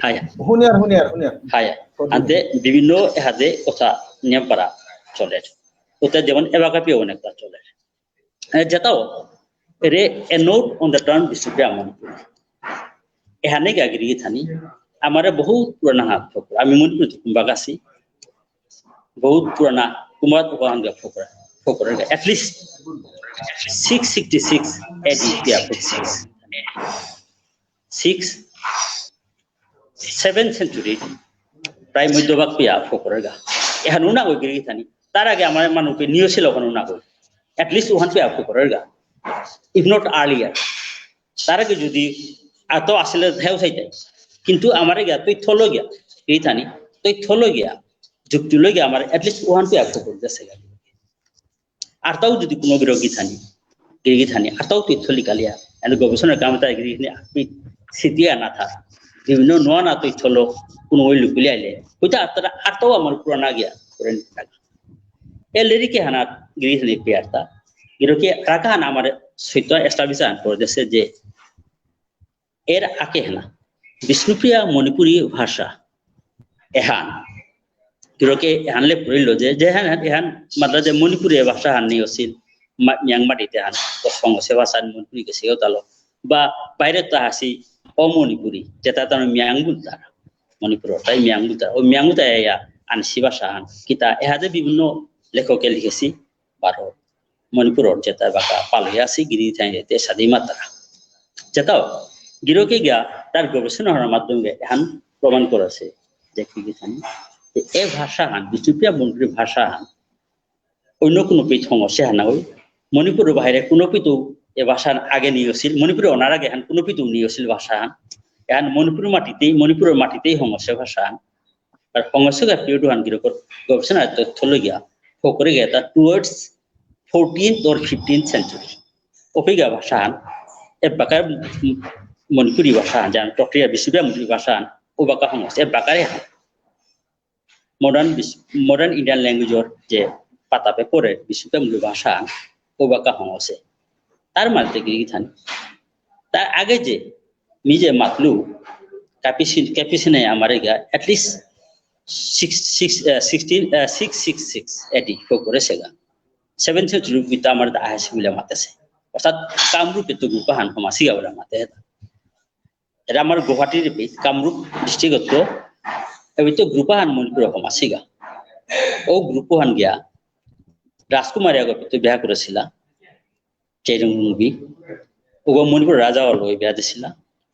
হাই। হুনিয়ার, হুনিয়ার, হুনিয়ার। হাই। হুনিয়ার। আনতে বিভিন্ন এহাতে কথা নিয়ম পারা চলে। ওটা যেমন এবাকাপি অনেকটা চলে। এ, যেটাও, এরে a note on the term Bishnupriya Manipuri। এহানে গা গিরি গিথানি, আমারে বহুত পুরানা হাত ফকর। আমি মণিপুর কুম্বাগাসি, বহুত পুরানা কুমার উপাহান গা ফোকরা, ফোকরা গা। At least six sixty six A D গা ফোকরা। Six, seventh century, প্রায় মধ্যভাগ পিয়া ফোকরা গা। এহান উনা গই গিরি গিথানি। তার আগে আমার মানু পে নিয়সিল ওখানে উনা গই। At least ওখান পিয়া ফোকরা গা। If not earlier. তার আগে যদি আতো আসলে হেউ চাইতে। কিন্তু আমার গিয়া তথ্য লই গিয়া, গিরি গিথানি, তথ্য লই গিয়া, যুক্তি লই গিয়া আমার at least ওখান পিয়া ফোকরা গেছে গা। আরতাও যদি কোনো গিরো গিথানি, গিরি গিথানি, আরতাও তথ্য লিকালিয়া, এনে গবেষণার কাম তাই গিরি গিথানি, আপনি সিটিয়া না থাক, বিভিন্ন নোয়া না তথ্য লো, কোনো ওই লুকুলি আইলে, ওইটা আরতারা, আরতাও আমার পুরানা গিয়া, করে নিতে থাকে। এ লেরিকে হানা গিরি গিথানি পেয়ারতা, গিরোকে রাখা হানা আমার সত্য establish আন করে দেশে যে এর আগে হেনা, বিষ্ণুপ্রিয়া মণিপুরী ভাষা এহান। গিরকে এহান লে পুরিল যে, যে হান, এহান মাত্রা যে মণিপুরী ভাষা হান নিয়সিল, মা-, মিয়াং মাটিতে হান, তো সংঘর্ষে ভাষা মণিপুরী কে সেও তালো, বা বাইরে তো হাসি অমণিপুরী, যেটা তার মিয়াং বুলতারা, মণিপুর তাই মিয়াং বুলতারা, ও মিয়াং বুলতারা ইয়া আনসি ভাষা হান, কিতা এহাদে বিভিন্ন লেখকে লিখেছি, বারো মণিপুরর যেতা বাকা পালয়া আসি গিরি গিথানি তে সাদি মাতারা। যেতাও গিরকে গিয়া তার গবেষণার মাধ্যমে এহান প্রমাণ করেছে যে কি গিথানি যে এ ভাষা হান, বিষ্ণুপ্রিয়া মণিপুরী ভাষা হান অন্য কোনো পিত হঙসে হানা হই। মণিপুরর বাইরে কোনো পিতু এ ভাষা হান আগে নিয়সিল, মণিপুরে অনার আগে হান কোনো পিতু নিয়সিল ভাষা হান। এহান মণিপুর মাটিতেই, মণিপুরর মাটিতেই হঙসে ভাষা হান। আর হঙসে গা period হান গিরকর গবেষণা তথ্য লইয়া ফোকরে গেতা towards fourteenth or fifteenth century। ওপিগা ভাষা হান, এ বাকা মণিপুরী ভাষা হান, জান প্রক্রিয়া বিষ্ণুপ্রিয়া মণিপুরী ভাষা হান, ও বাকা হঙসে, এ বাকারে হান। Modern বিশ-, modern Indian language র যে পাতাপে পড়ে বিষ্ণুপ্রিয়া মণিপুরী ভাষা হান, ও বাকা হঙসে। তার মাঝে গিরি গিথানি। তার আগে যে মি যে মাতলু, ক্যাপিসিন, ক্যাপিসিনে আমার এগা at least six, six, ah, sixteen, ah, six six six A D কো করেসেগা। Seventh century গীতা আমার দা আহেসে বুলে মাতেসে। অর্থাৎ কামরূপে তো গো পাহান হমাসিগা বুলে মাতে হেতা। এরা আমার গুয়াহাটির এপি, কামরূপ district ত, এপি তো group আহান মণিপুরে হমাসিগা। ও group হান গিয়া, রাজকুমারী আগত তো বিয়া করেসিলা, চেরুং রুংবি। ও মণিপুর রাজা হল ওই বিয়া দিসিলা।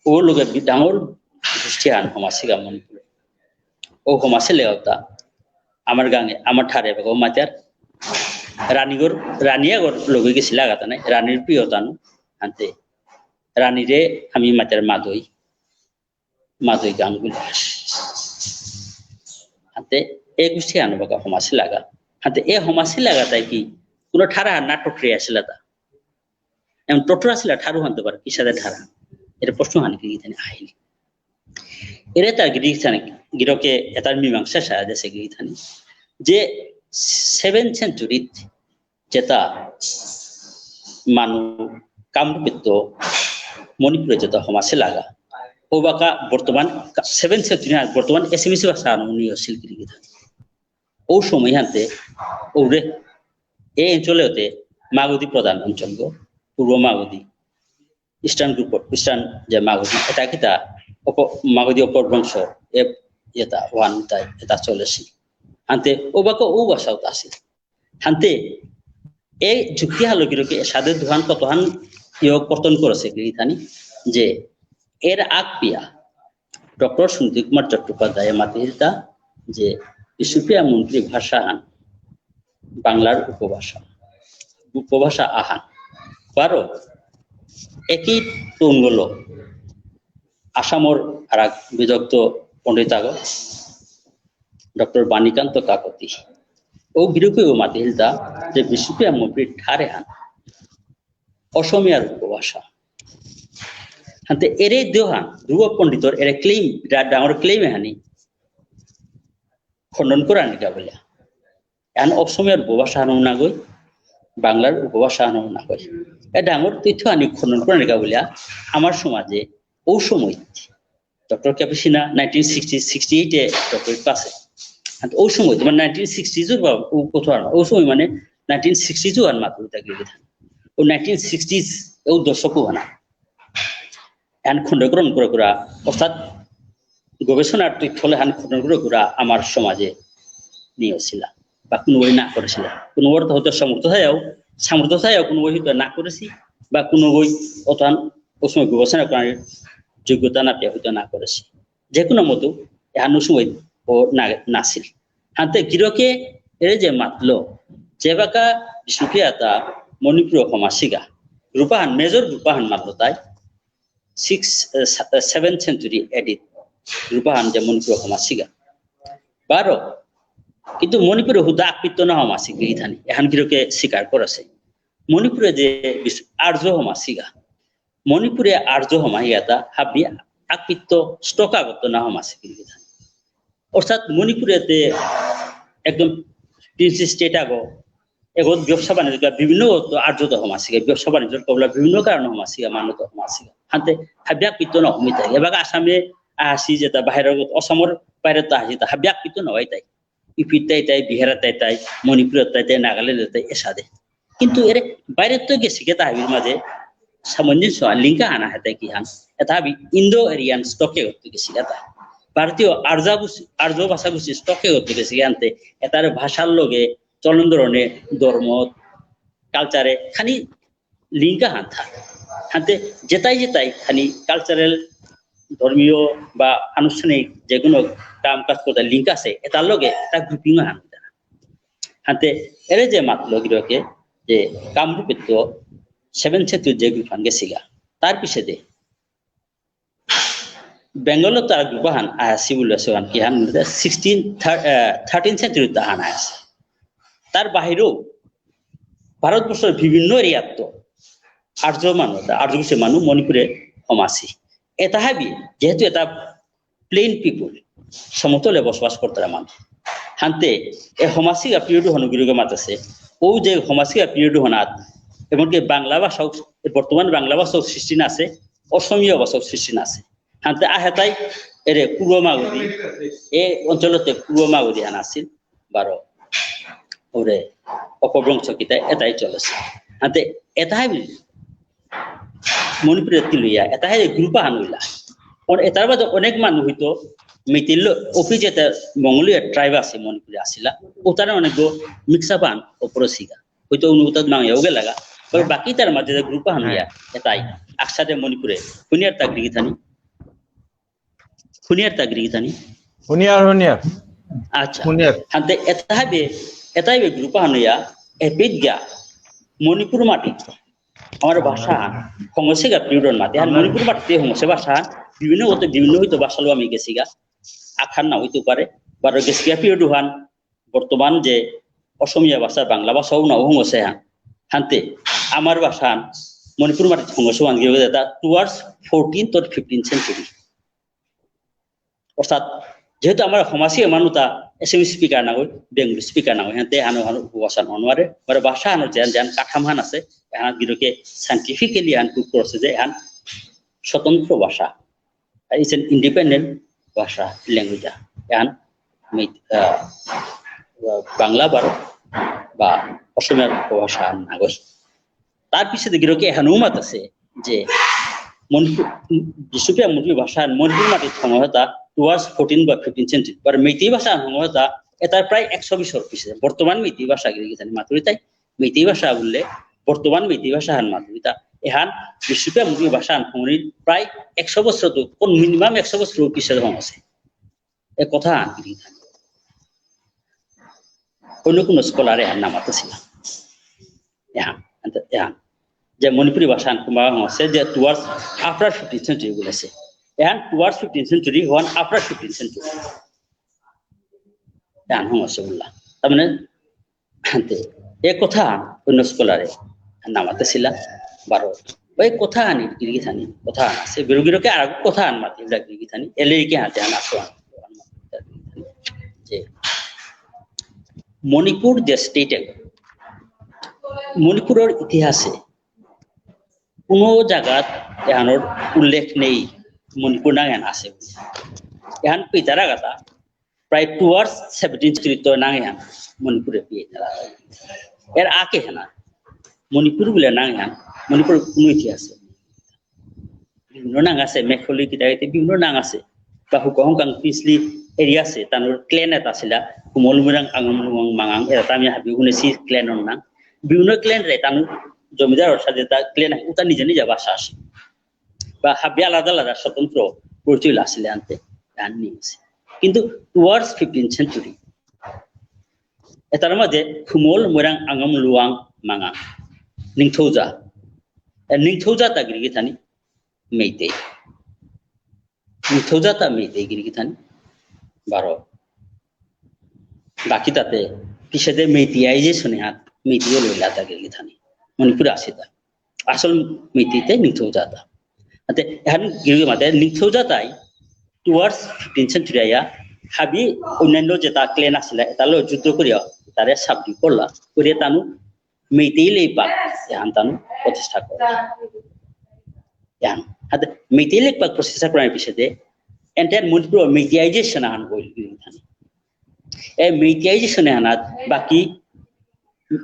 ও লোকে বি-, ডাঙর গোষ্ঠী আহান হমাসিগা মণিপুরে। ও হমাসিলে ওতা, আমার গাঙে, আমার ঠারে বাগো মাতার, রানীগর, রানী আগর লগে গেসিলা গাতা নাই, রানীর প্রিয় তানু, আনতে। রানীরে আমি মাতার মাদই, মাদই গাঙ বুলে। হাতে এ গোষ্ঠী আনু বাকা হমাসি লাগা। হাতে এ হমাসি লাগা তাই কি কোনো ঠারহান না টটরে আসিলা তা? এমন টটর আসিলা ঠারহান তো বার কিসাদে ঠারহান? এর প্রশ্ন হান গিরি গিথানি আহিল। এরে তার গিরি গিথানি গিরকে এতার মীমাংসা সারা দেসে গিরি গিথানি। যে seventh century যেতা মানু কামরূপেত্ত মণিপুরে যেতা হমাসে লাগা। ও বাকা বর্তমান কা-, seventh century আর বর্তমান এসামিস ভাষা আনু নিয়সিল গিরি গিথানি। ও সময় হানতে ওরে এ অঞ্চলে হতে মাগধী প্রধান অঞ্চল গো, পূর্ব মাগধী, Eastern group, Eastern যে মাগধী, এতা কিতা অপ-, মাগধী অপভ্রংশ, এ, এতা ওহান তাই, এতা চলেসি। হানতে ও বাকা ও ভাষাও তা আসে। হানতে, এ যুক্তি হালো গিরকে সাদে দুহান কতহান ইয় কর্তন করেসে গিরি গিথানি, যে এর আগ পিয়া ডক্টর সুনীতি কুমার চট্টোপাধ্যায় মাতিলতা যে বিষ্ণুপ্রিয়া মণিপুরী ভাষা হান বাংলার উপভাষা, উপভাষা আহান। বারো, একই তঙ্গলো আসামর আরাক বিদগ্ধ পণ্ডিত আগ ডক্টর বাণীকান্ত কাকতি। ও গিরকে ও মাতিলতা যে বিষ্ণুপ্রিয়া মণিপুরী ঠার এহান অসমীয়ার উপভাষা। হানতে এরে দেহান, ধ্রুব পণ্ডিতর এরে claim, বিরাট ডাঙর claim এহানি খণ্ডন করানিকা বুলিয়া। এহান অসমীয়ার উপভাষা হানও নাগই, বাংলার উপভাষা হানও নাগই। এ ডাঙর তথ্য আনি খণ্ডন করানিকা বুলিয়া আমার সমাজে ও সময় ডক্টর ক্যাপিসিনা nineteen sixty, sixty eight এ doctorate পাসে। আর ও সময় তোমার nineteen sixties বা ও কত আর ও সময় মানে nineteen sixties আর মাত্র থাকি কথা। ও nineteen sixties ও দশক হানা। এহান খণ্ডগ্রহণ করে করা, অর্থাৎ গবেষণার তথ্য এহান খণ্ডগ্রহণ করা আমার সমাজে নিয়সিলা। বা কোনোগই না করেসি। কোনো অর্থ হয়তো সামর্থ্য থায়াও, সামর্থ্য থায়াও কোনোগই হয়তো না করেসি, বা কোনোগই অতহান ওসময় বিবেচনা করার যোগ্যতা না পেয়া হয়তো না করেসি। যে কোনো মতো এহান ওসময় ও না, নাসিল। হাতে গিরকে এরে যে মাতলো, যেবাকা বিষ্ণুপ্রিয়া তা মণিপুর হমাসিগা, group আহান, major group আহান মাতলো তাই, six, আহ, সে-, আহ, seventh century A D group Ahan যে মণিপুর হমাসিগা। বারো, কিন্তু মণিপুরে হুদা আকৃত্ত না হমাসি গিরি থানি, এহান গিরকে স্বীকার করেসে। মণিপুরে যে বিশ-, আর্য হমাসিগা, মণিপুরে আর্য হমাসিগা তা হাবি আকৃত্ত stock আগত না হমাসি গিরি থানি। অর্থাৎ মণিপুরেতে একদম princely state আগো, এগত ব্যবসা বাণিজ্য বিভিন্ন তো আর্য তো হমাসিগা, ব্যবসা বাণিজ্য কবলা বিভিন্ন কারণে হমাসিগা, মানু তো হমাসিগা। হাতে হাবি আকৃত্ত না হমিতাই। এবার আসামে আসি যেতা বাহিরে, অসমর বাইরে তো আসি, তা হাবি আকৃত্ত না হইতাই। ইউপিত তাই তাই, বিহার তাই তাই, মণিপুর তাই তাই, নাগাল্যান্ড তাই এসাদে। কিন্তু এরে বাইরে তো গেসিগা তা হাবির মাঝে সামঞ্জস্য লিঙ্ক আহান হেতে কিহান, এতা হাবি Indo-Aryan stock এগত গেসিগা তা। ভারতীয় আর্য ভাষা-, আর্য ভাষাগুছি stock এগত গেসিগা হানতে, এতার ভাষার লগে চলন ধরনে, ধর্ম, culture এ খানি link আহান থা। হানতে যেতাই যেতাই খানি cultural, ধর্মীয় বা আনুষ্ঠানিক যে কোনো কাম কাজ করতে link আছে, এতার লগে এতা grouping আহান থা। হানতে এরে যে মাতলো গিরকে যে কামরূপেত্ত seventh century যে group আহান গেসিগা, তার পিছেদে বেঙ্গলত তার group আহান আহাসি বুলে সেহান কিহান বুলে sixteen, thir-, আহ, thirteenth century ত আহান আহাসি। তার বাহিরেও ভারতবর্ষর বিভিন্ন area ত আর্য মানু, আর্য গোষ্ঠীর মানু মণিপুরে হমাসি। এতা হাবি, যেহেতু এতা plain people, সমতলে বসবাস করতারা মানু। হানতে, এ হমাসিগা period হানর গিরকে মাতেসে, ও যে হমাসিগা period হানাত, এমনকি বাংলা ভাষাও, এ বর্তমান বাংলা ভাষাও সৃষ্টি না আছে, অসমীয়া ভাষাও সৃষ্টি না আছে। হানতে আহেতাই এরে কুরুয়া মাগধী, এ অঞ্চলতে কুরুয়া মাগধী হান আছিল, বারো ওরে অপভ্রংশ কিতা এতাই চলেসে। হানতে এতাই মণিপুরে তিলয়া, এতা হে group আহান হইলা। অর এতার বাদে অনেক মানু হয়তো মেইতেইল, অপি যেতা মঙ্গোলীয় tribe আছে মণিপুরে আসিলা, ওতার অনেক mix up আহান অপরসিগা। হয়তো অনুগত মাঙে ওগে লাগা। তবে বাকি তার মাঝে যে group আহান হইয়া, হ্যাঁ। এতাই, আকসাদে মণিপুরে, হুনিয়ার তা গিরি গিথানি। হুনিয়ার তা গিরি গিথানি। হুনিয়ার, হুনিয়ার। আচ্ছা। হুনিয়ার। হানতে এতাই বে, এতাই বে group আহান হইয়া, এপিত গিয়া, মণিপুর মাটি। আমার ভাষা, হঙসেগা period মাতে। আর মণিপুর মাটিতে হঙসে ভাষা, বিভিন্ন হতে বিভিন্ন হয়তো ভাষা লো আমি গেসিগা। আখান না হইতে পারে, বারো গেসিগা period হান, বর্তমান যে অসমীয়া ভাষা, বাংলা ভাষাও না হঙসে হান। হানতে, আমার ভাষা হান, মণিপুর মাটিত হঙসে হান গিয়ে যেতা towards fourteenth or fifteenth century। অর্থাৎ, যেহেতু আমার হমাসি মানু তা Assamese speaker না হয়, Bengali speaker না হয়, হানতে হানো হানো উপভাষা না হওয়ারে, মানে ভাষা হানো যেন যেন কাঠাম হান আছে, হান গিরকে scientifically হান prove করেসে যে হান স্বতন্ত্র ভাষা। It's an independent ভাষা, language। এহান মি-, আহ, বাংলা বা, বা অসমীয়া ভাষা নাগই। তার পিছেদে গিরকে এহানও মাতেসে যে মণিপুর, বিষ্ণুপ্রিয়া মণিপুরী ভাষা মণিপুর মাটিত হঙসেতা towards fourteen বা fifteen century। আর মেইতেই ভাষা হঙসেতা এতার প্রায় একশো বছর পিছে। বর্তমান মেইতেই ভাষা গিরি গিথানি মাতুরিতাই মেইতেই ভাষা বুললে, বর্তমান মেইতেই ভাষা হান মাতুরিতা, এহান বিষ্ণুপ্রিয়া মণিপুরী ভাষা হান হঙনির প্রায় একশো বছর তো, কোন minimum একশো বছর পিছে হঙসে। এ কথা হান গিরি গিথানি। অন্য কোনো scholar এহান না মাতেসিলা। এহান, এহান। যে মণিপুরী ভাষা হান কুমা হঙসে যে towards after fifteenth century বুলেসে। এহান towards fifteenth century, হন after fifteenth century। এহান হঙসে বুললা। তার মানে, হানতে, এ কথা অন্য scholar এ না মাতেসিলা, বারো। ওই কথা আনি, গিরি গিথানি, কথা আন আছে। বিরোধীরকে আর কথা আন মাতি, গিরি গিথানি, এলে কি হাতে আন আসো আন। যে মণিপুর যে state এ, মণিপুরর ইতিহাসে কোনো জায়গাত এহানর উল্লেখ নেই, মণিপুর নাঙ এহান আছে। এহান পিতারা গাতা, প্রায় towards seventeenth century ত নাঙ এহান মণিপুরে পিয়ে তারা। এর আগে হেনা মণিপুর বুলে নাঙ এহান, মণিপুর কোনো ইতিহাস নেই। বিভিন্ন নাঙ আছে, মেখলি কিতা কিতা বিভিন্ন নাঙ আছে। বা হুকা হংকাং পিছলি এরিয়া আছে, তানুর ক্লেন এটা আছিলা, খুমল মুরাং আঙম লুয়াং মাঙাং, এরা তো আমি হাবি হুনেছি ক্লেনর নাম। বিভিন্ন ক্লেন রে তানুর জমিদার অর্থাৎ যেটা ক্লেন আছে, ওটা নিজে নিজে ভাষা আছে। বা হাবি আলাদা আলাদা স্বতন্ত্র পরিচয় আছিলে আনতে, আন নিয়েছে। কিন্তু towards fifteenth century, এটার মাঝে খুমল মুরাং আঙম লুয়াং মাঙাং, নিংথৌজা। এ নিংথৌজা তা গিরি গিথানি মেইতেই। নিংথৌজা তা মেইতেই গিরি গিথানি বারো। বাকি তাতে পিছেদে মেইতেইয়াইজেশনে হাত মেইতেইও লইলা তা গিরি গিথানি। মণিপুর আসে তা। আসল মেইতেইতে নিংথৌজা তা। আতে এহান গিরি মাতে নিংথৌজা তাই towards fifteenth century আয়া হাবি অন্যান্য যেটা ক্লেন আছিলে, এটা লো যুদ্ধ করিয়া তারে subdue করলা, করিয়া তানু মেইতেই লেইপাক এহান তানু প্রতিষ্ঠা করে। এহান। আতে মেইতেই লেইপাক প্রতিষ্ঠা করার পিছেদে entire মণিপুর মেইতেইয়াইজেশন আহান হইল গিরি গিথানি। এ মেইতেইয়াইজেশন এহানাত বাকি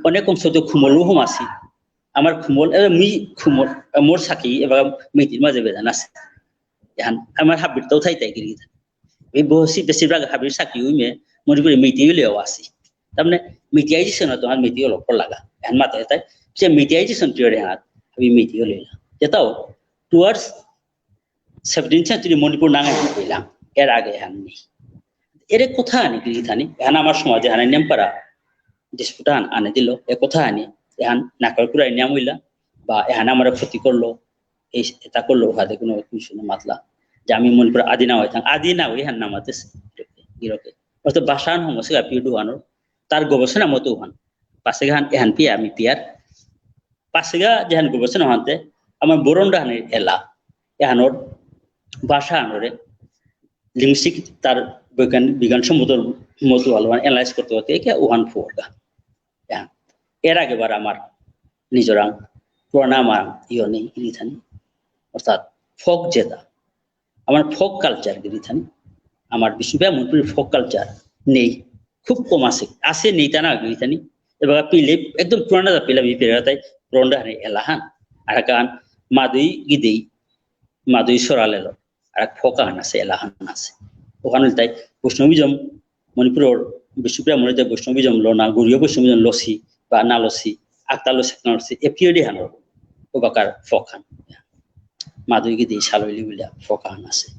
অনেক অংশ তো খুমলও হমাসি। আমার খুমল, এ, মি খুমল, এ, মোর সাকি, এবার মেইতেইর মাঝে বেদান আছে। এহান আমার হাবির তো থাই থাই গিরি গিথানি। এই বসি বেশিরভাগ হাবির সাকি হইমে, মণিপুরে মেইতেই হইলেও আসি। তার মানে মেইতেইয়াইজেশন তো আমার মেইতেই হলো পর লাগা। এহান মাথায় তাই, সে মেইতেইয়াইজেশন পিরিয়ড এহানাত, আমি মেইতেই হইলে। যেটাও towards seventeenth century মণিপুর নাঙে হইলাম, এর আগে এহান নেই। এরে কথা আনি গিরি গিথানি, এহান আমার সমাজে আনে নিয়ম পারা, dispute আন-, আনে দিল, এ কথা আনি, এহান নাকল কুরাই নিয়ম হইলা, বা এহান আমার ক্ষতি করলো, এই এটা করলো, ওহাতে কোনো কিছু না মাতলা, যে আমি মণিপুর আদি না হইতাম, আদি না হই এহান নামাতে গিরকে। অর্থাৎ ভাষা আন হমসে গা পিডু আনোর, তার গবেষণা মতো হন, পাশে গান এহান পিয়া আমি পিয়ার, পাশে গা যেহান গবেষণা হনতে, আমার বরন ডাহানে এলা, এহানোর ভাষা আনোরে, linguistic তার বিজ্ঞান, বিজ্ঞানসম্মত মতো আলো analyze করতে করতে একে ওহান ফোরগা। এহান। এর আগে বার আমার নিজরাং পুরানা আমার ইয়ে নেই গিরি গিথানি। অর্থাৎ ফোক যেটা, আমার ফোক কালচার গিরি গিথানি, আমার বিষ্ণুপ্রিয়া মণিপুরীর ফোক কালচার নেই, খুব কম আছে। আছে নেই তা না গিরি গিথানি। এবার পিলে একদম পুরানা দা পিলে আমি পিলে তাই পুরানা হানে এলাহান। আর কান মাদুই গিদেই, মাদুই সরালেলো। আর এক ফোক আহান আছে, এলাহান আছে। ওহান তাই বৈষ্ণবিজম, মণিপুরর বিষ্ণুপ্রিয়া মণিতে বৈষ্ণবিজম লো না, গৌড়ীয় বৈষ্ণবিজম লসি বা না লসি, আকতা লসি, না লসি, এ পিরিয়ড এহানর ওবাকার ফোক আহান। মাদুই গিদেই সালইলি বুলিয়া ফোক আহান আছে।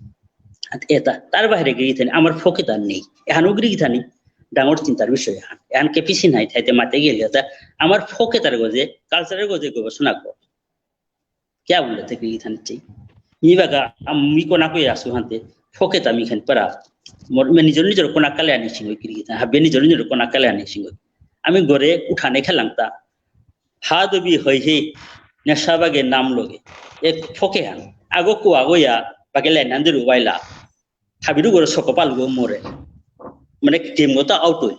আর এটা, তার বাইরে গিরি গিথানি, আমার ফোক এটা নেই। এহানও গিরি গিথানি, ডাঙর চিন্তার বিষয় এহান। এহান কে পি সিনহাই থাইতে মাতে গেলে, তা আমার ফোক এটার গজে, কালচারের গজে গবেষণা কর। কিয়া বুললে তে গিরি গিথানি চেই। মি বাগা, আম-, মি কোনা কই আসু হানতে, ফোক এটা মি খান পারা। মোর, মে নিজর নিজর কোনা কালে আনি সিংহ গিরি গিথানি, হাবে নিজর নিজর কোনা কালে আনি সিংহ। আমি গরে উঠানে খেলাংতা। হা দবি হই হে, নেশা বাগে নাম লগে। এক ফোক এহান। আগো কো আগো ইয়া, বাগে লেনান দে রুবাইলা। হাবিরু গরে সকপাল গো মোরে। মানে, game গো তো out হই।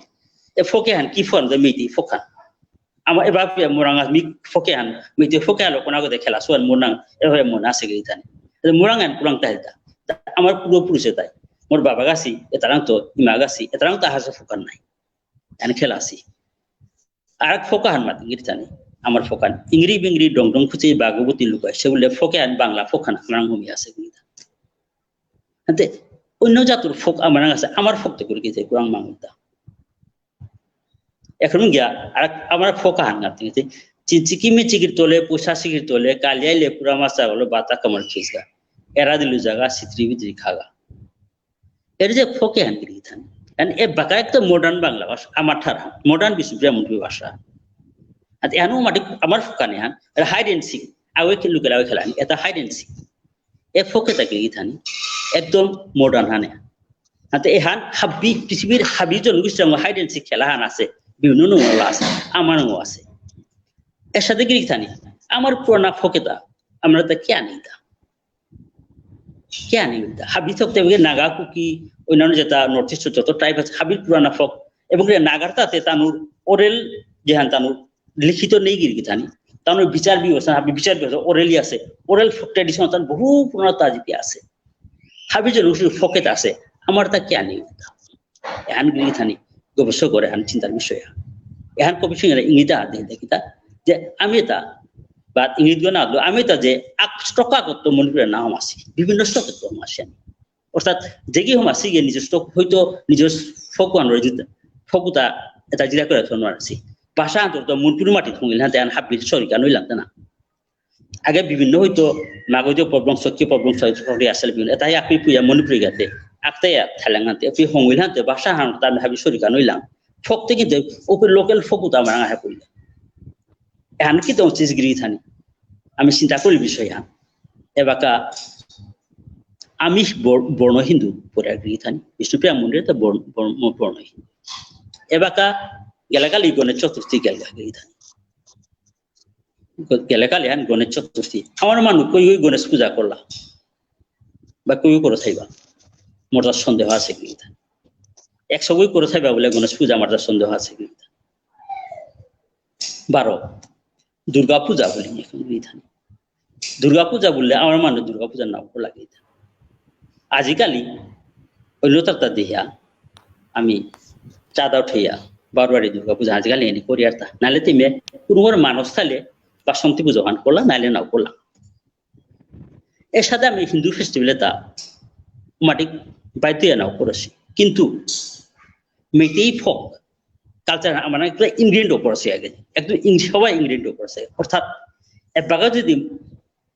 এ ফোক এহান কি ফোন দে মেইতেই ফোক আহান। আমার এবার পে মোরাং আস মি ফোক এহান, মেইতেই ফোক এহান লোকনা গো দে খেলা, সুয়ান মোরাং, এভাবে মনে আছে গিরি গিথানি। এ মোরাং আন পুরাং তাই তা। তা আমার পূর্বপুরুষে তাই। মোর বাবা গাছি, এতারাং তো, ইমা গাছি, এতারাং তো হাসে ফোক আহান নাই। এহান খেলা আসি। আর এক ফোক আহান মাত গিরি গিথানি, আমার ফোক আহান। ইংরি বিংরি ডং ডং খুচি বাগবতী লুকায়, সে বললে ফোক এহান বাংলা ফোক আহান, আমার হমি আছে গিরি গিথানি। হাতে অন্য জাতর ফোক আমার আছে, আমার ফোক তো করে গেছে, কুরাং মাঙুতা। এখন গিয়া, আর আমার ফোক আহান গাতে গেছে, চিচিকি মিচিকির তলে, পোষা সিকির তলে, কালিয়াইলে পুরা মাছা হলো, বাতা কামড় খিসগা। এরা দিল জাগা, সিত্রি বিত্রি খাগা। এর যে ফোক এহান গিরি গিথানি। And এ বাকা এক তো modern বাংলা ভাষা, আমার ঠার হান, modern বিষ্ণুপ্রিয়া মণিপুরী ভাষা। আর এহানো মাটি আমার ফোক আহান, এর hide and seek, আগে কি লুকেলা আগে খেলানি, এটা hide and seek। এ ফোক এটা গিরি গিথানি, একদম modern হানে। হাতে এহান হাবি, পৃথিবীর হাবি জনগোষ্ঠীর সঙ্গে hide and seek খেলা হান আছে, বিভিন্ন নমুনা আছে, আমার নমুনা আছে। এর সাথে গিরি গিথানি, আমার পুরানা ফোক এটা, আমরা তা কে আনি তা? কে আনি তা? হাবি থাকতে হবে নাগা, কুকি, অন্যান্য যেটা North East যত tribe আছে, হাবির পুরানা ফোক, এবং এ নাগার তাতে তানুর oral যেহান তানুর লিখিত নেই গিরি গিথানি। তানুর বিচার বিবেচনা, হাবি বিচার বিবেচনা, orally আছে। Oral folk tradition তান বহু পুরানা তাজিকে আছে। হাবি জনগোষ্ঠীর ফোক এটা আছে। আমার তা কে আনি তা? এহান গিরি গিথানি গবেষক করে এহান চিন্তার বিষয়। এহান কবি সিং ইঙ্গিতা আদে দেখিতা যে আমি এটা, বা ইঙ্গিত গো না আদলো, আমি এটা যে আক-, stock আগত মণিপুরীর নাম আছে, বিভিন্ন stock তো আছে। অর্থাৎ, যেগি হমাসি গিয়ে নিজস্ব হয়তো নিজস্ব ফকুয়ান রয়ে যেতে, ফকুতা এটা জিরা করে থন মারছি। ভাষা আন্তর তো মণিপুরি মাটি থঙিল হাতে আন হাবির শরিকা নইলাম না। আগে বিভিন্ন হয়তো মাগজ প্রবলেম, সত্যি প্রবলেম, সত্যি আসলে বিভিন্ন। এটা আপনি পুয়া মণিপুরি গাতে, আক্তাইয়া থাইলাম হাতে, আপনি হঙিল হাতে, ভাষা হান তার হাবি শরিকা নইলাম। ফকতে কিন্তু ওপরে লোকাল ফকুতা আমার আঙা হাকুইলা। এহান কি তো চিজ গিরি থানি। আমি চিন্তা করি বিষয় হান। এবাকা আমি বর-, বর্ণ হিন্দু পরে গিরি থানি। বিষ্ণুপ্রিয়া মন্দিরে তো বর্ণ, বর্ণ, বর্ণ হিন্দু। এবাকা গেলাকালি গণেশ চতুর্থী গেলগা গিরি থানি। গ-, গেলাকালি হান গণেশ চতুর্থী। আমার মানু কই কই গণেশ পূজা করলা। বা কই করে থাইবা। মোর তার সন্দেহ আছে গিরি থানি। একশো কই করে থাইবা বলে গণেশ পূজা আমার তার সন্দেহ আছে গিরি থানি। বারো, দুর্গা পূজা বলি এখন গিরি থানি। দুর্গা পূজা বললে আমার মানে দুর্গা পূজার নাম লাগে। আজিকালি অন্য তার দেহিয়া আমি চাঁদা উঠাইয়া বারোয়ারি দুর্গা পূজা আজিকালি এনে করি আর তা। নাহলে তুমি কোনো মানুষ থালে বাসন্তী পুজো হান করলা, নাহলে নাও করলা। এর সাথে আমি হিন্দু ফেস্টিভ্যাল এটা মাটি বাইতে নাও করেছি। কিন্তু মেইতেই ফক কালচার আমার একটা ইনগ্রেন্ড ওপর আছে আগে, একদম ইন-, সবাই ইনগ্রেন্ড ওপর আছে। অর্থাৎ, এবাকা যদি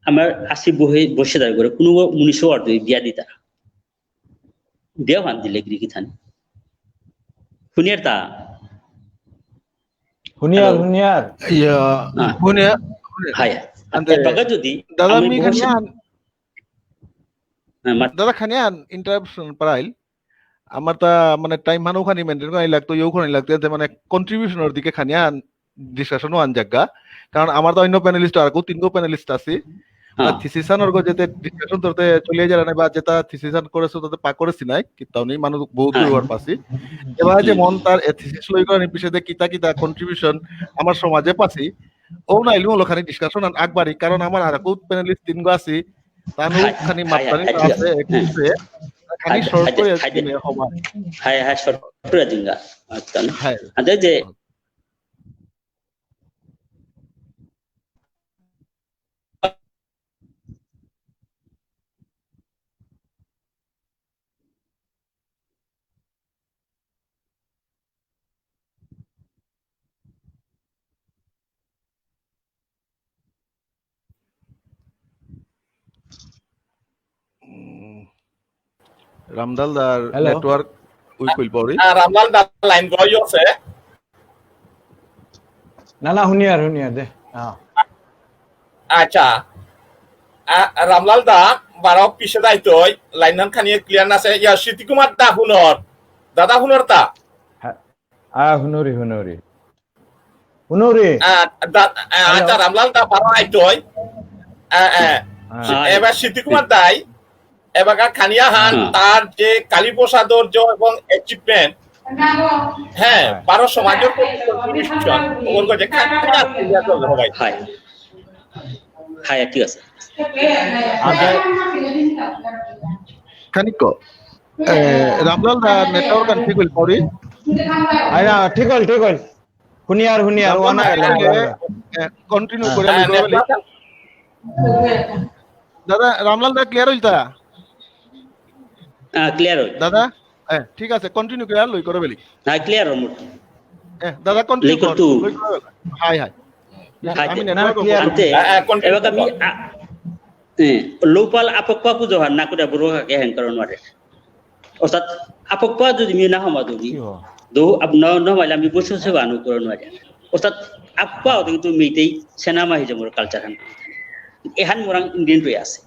আমার আসি বহে বসে দাবি করে, কোনো মুনিশো আর যদি বিয়া দিতা, বিয়া ভান দিলে গিরি কি থানি। শুনিয়ার তা? শুনিয়ার, হ্যালো? শুনিয়ার। ইয়া, হ্যাঁ। শুনিয়ার, শুনিয়ার। হায়, হায়। আন্দে, এবাকা যদি দাদা, আমি মি বসে খানিয়ান, হ্যাঁ, মা- দাদা, খানিয়ান ইন্টারাপশন পারাইল। আমার তা মানে টাইম হানো খানি মেইনটেইন করানি লাগতো, ইয়েও করানি লাগতো, এতে মানে কন্ট্রিবিউশনের দিকে খানিয়ান ডিসকাশনও আন জাগা। কারণ আমার তো অন্য প্যানেলিস্ট আর কো তিনগো প্যানেলিস্ট আছে। হ্যাঁ। থিসিসানর গো যেতে ডিসকাশন ধরতে চলে যারা না বা যেটা থিসিসান করেছে তাতে পা করেছি নাই, কিতাও নেই, মানুষ বহুত হ্যাঁ। দূর পাসি। এবার যে হুম। মন তার থিসিস লই করানি পিছে কিতা কিতা কন্ট্রিবিউশন আমার সমাজে পাসি, ও না ইলু হলো খানি ডিসকাশন আন আকবারি, কারণ আমার আর কো প্যানেলিস্ট তিনগো আছে, তানু হাই, খানি হাই, হাই, মাততানি হাই, ঠিক আছে। আছে, একটু হ্যাঁ। খানি হাই, শর্ট হাই, করে হাই, দিলে হবা। হাই, হাই, শর্ট করে দিন গা। আচ্ছা, না? হাই। আচ্ছা, যে উম, রামলাল দার হ্যালো। নেটওয়ার্ক উইক হইল পরে। আ, রামলাল দা লাইন গই আছে। না, না, শুনিয়ার, শুনিয়ার দে। হ্যাঁ। আচ্ছা। আ, রামলাল দা, বারো পিছে দাইতই, লাইন নান খানি ক্লিয়ার না আছে। ইয়া, সিদ্ধি কুমার দা হুনর। দাদা হুনর তা? হ্যাঁ। আ, হুনুরি, হুনুরি। হুনুরি। আ, দা-, আ, হ্যালো। আচ্ছা, রামলাল দা বারো আইতই। আ, আ। হ্যাঁ। এবার সিদ্ধি কুমার দাই, এবাকা খানিয়া হান, হ্যাঁ। তার যে কালীপ্রসাদ অর্জ এবং অ্যাচিভমেন্ট, হ্যাঁ, হ্যাঁ। বারো সমাজের প্রতি কন্ট্রিবিউশন, ওর কাছে খানিয়া ক্লিয়ার করলে হবে। হাই। হাই, ঠিক আছে। আচ্ছা। খানিক, এ, রামলাল দা নেটওয়ার্ক আন ঠিক হইল পরে। আরে, ঠিক হইল, ঠিক হইল। শুনিয়ার, শুনিয়ার, রামলাল ওয়ানা দা এলে, এলে, এ, কন্টিনিউ হ্যাঁ। করে হ্যাঁ, আমি নেটওয়ার্ক আন- দাদা, রামলাল দা ক্লিয়ার হইল তা? হ্যাঁ, ক্লিয়ার হইল। দাদা, হ্যাঁ, ঠিক আছে, কন্টিনিউ করে আর লই করে বেলি। হ্যাঁ, ক্লিয়ার হইল। হ্যাঁ, দাদা, কন্টিনিউ লেকর কর, তু। লই করে বেলি। High, high. হাই, আমি তে। নেটওয়ার্ক না, ক্লিয়ার। আনতে, আ, আ, কন্টিনিউ এবার আমি, কর। আ, এ, লোপাল আপক পাপু জোহার না করে বুড়ো কাকে হ্যাং করে নোয়ারে। অর্থাৎ, আপকপা যদি মি না হমা দুগি, কি হ? দো, আপ-, ন-, ন হমাইলে আমি বসে সেবা আনো করে নোয়ারি। অর্থাৎ, আপকপা ওটা কিন্তু মেইতেই সেনামা হিজে মোর কালচার হান। এহান মোরাং ইন্ডিয়ান রয়ে আছে।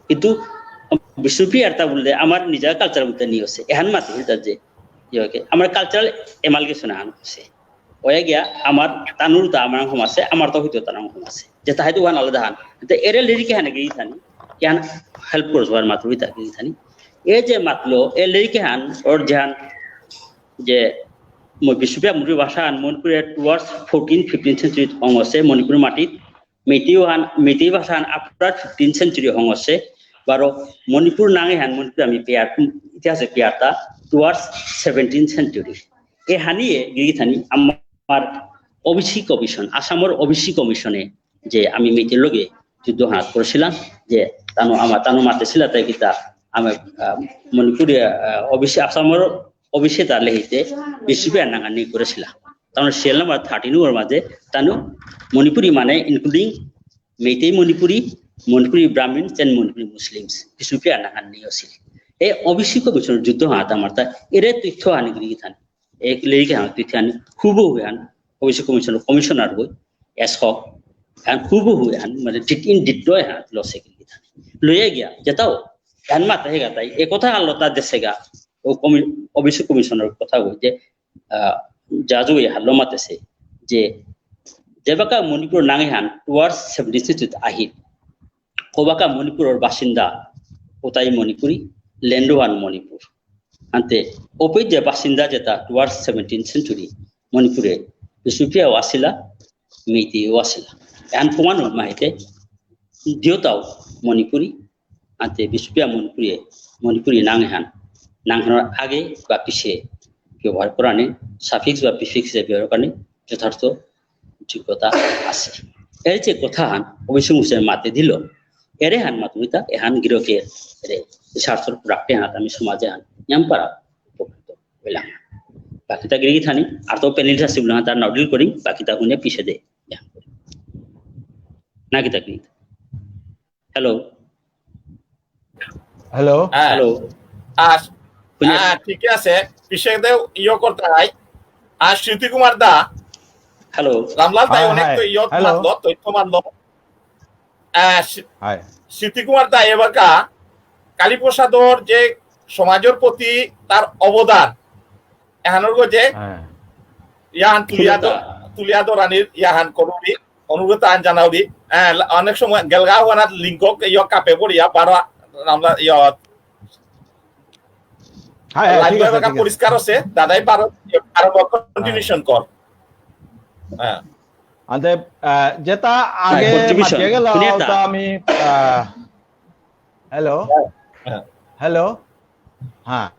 কিন্তু বিষ্ণুপ্রিয়া আরতা বললে আমার নিজা কালচার বুলতে নিয়ে আছে। এহান মাতে হিলতা যে, ইয়ে, okay, আমার কালচারাল এমালগেশন আন আছে। ওয়া গিয়া আমার তানুর তা আমার হম আছে, আমার তো হইতো তার হম আছে। যে তাহাই তো ওয়ান আলাদা হান। তো এরে লিরিক হানে গিয়ে থানি, কিহান হেল্প করছো আর মাত্র হইতা গিয়ে থানি। এ যে মাতলো, এ লিরিক হান, ওর যেহান, যে ম-, বিষ্ণুপ্রিয়া মণিপুরী ভাষা হান মণিপুরে towards fourteen, fifteen century Hong আছে, মণিপুরী মাটিত মেইতেই হান, মেইতেই ভাষা হান after fifteen century হং আছে, বারো মণিপুর নাঙে হান মণিপুর আমি পেয়ার, ইতিহাসে পেয়ারতা towards seventeen century। এ হানিয়ে গিরি থানি আমার ওবিসি কমিশন, আসামর ওবিসি কমিশনে যে আমি মেইতেই লগে যুদ্ধ হাত করেছিলাম, যে তানু আমার, তানু মাতেছিলা তাই কিতা আমার, আহ, মণিপুরী, আহ, ওবিসি, আসামর ওবিসি তা লেহিতে বিষ্ণুপ্রিয়া নাঙহান নি করেসিলা। তার মানে সিরিয়াল নাম্বার থার্টিন ওর মাঝে তানু মণিপুরী মানে including মেইতেই মণিপুরী, মণিপুরী ব্রাহ্মণ, and মণিপুরী মুসলিমস, বিষ্ণুপ্রিয়া নাঙহান নি আসিল। এ ওবিসি কমিশনর যুদ্ধ হাত আমার তা এরে তথ্য আনি গিরি গিথানি। এক লেরিক হান তথ্য আনি হুবহু হান ওবিসি কমিশনর কমিশনার গই, এস হক, হান হুবহু হান, মানে, ডিট ইন ডিট লয় হান, লসে গিরি গিথানি। লইয়া গিয়া, যেতাও, হান মাতে হেগা তাই, এ কথা হান লতা দেসেগা, ও কমি-, ওবিসি কমিশনর কথা গই, যে, আহ, জাজু এ হান লো মাতেসে, যে, যেবাকা মণিপুর নাঙে হান, towards সেভেন্টিন সেঞ্চুরি আহিল, কবাকা মণিপুরর বাসিন্দা, ওতাই মণিপুরী, লেন্ডো হান মণিপুর। আনতে, ওপেই যে বাসিন্দা যেতা towards সেভেন্টিন সেঞ্চুরি মণিপুরে বিষ্ণুপ্রিয়াও আসিলা, মেইতেইও আসিলা। এহান প্রমাণ হল মাহিতে, দিয়তাও মণিপুরী, আনতে বিষ্ণুপ্রিয়া মণিপুরী, মণিপুরী নাঙহান, নাঙহানর আগে বা পিছে ব্যবহার করানি, suffix বা prefix এ ব্যবহার করানি যথার্থ যোগ্যতা আছে। এর যে কথা হান, ওবিসি কমিশন মাতে দিল, এরে হান মাতুরিতা, এহান গিরকে, এরে, research র product এহান আমি সমাজে হান, নিয়াম পারা, উপকৃত হইলাম। বাকিতা গিরি গিথানি, আর তো panelist আছে বলে, তার নাও deal করি, বাকিতা হুনে পিছে দে। না কিতা কি? Hello। Hello। হ্যাঁ। Hello। আর, শুনি হ্যাঁ, আছে? ঠিক আছে। পিছে দে ইয়ে করতে হয়। আর স্মৃতি কুমার দা। Hello। রামলাল দাই হ্যাঁ, অনেক হ্যাঁ। তো ইয়ে Hello। মাতলো, তথ্য মাতলো। আহ, স্মৃ-, হ্যাঁ। স্মৃতি কুমার দা এবাকা কালীপ্রসাদর যে সমাজের প্রতি তার অবদান, এহানর গজে হ্যাঁ। ইয়াহান তুলিয়া দ-, তুলিয়া দরানির ইয়াহান করুরি, অনুরোধ আন জানাউরি। হ্যাঁ, অনেক সময় গেলগা হওয়ানাত লিঙ্ক ইয় কাপে পড়িয়া বারো আমরা ইয় হ্যাঁ, হ্যাঁ, live ঠিক আছে, এবাকা ঠিক আছে। পরিষ্কার আছে, দাদাই বারো, আরো continuation কর। হ্যাঁ। আনতে, আহ, যেটা হ্যাঁ, আগে contribution। মাতিয়া গেল, শুনিয়া তা? ওটা আমি, আহ, Hello। হ্যাঁ। Hello। হ্যাঁ।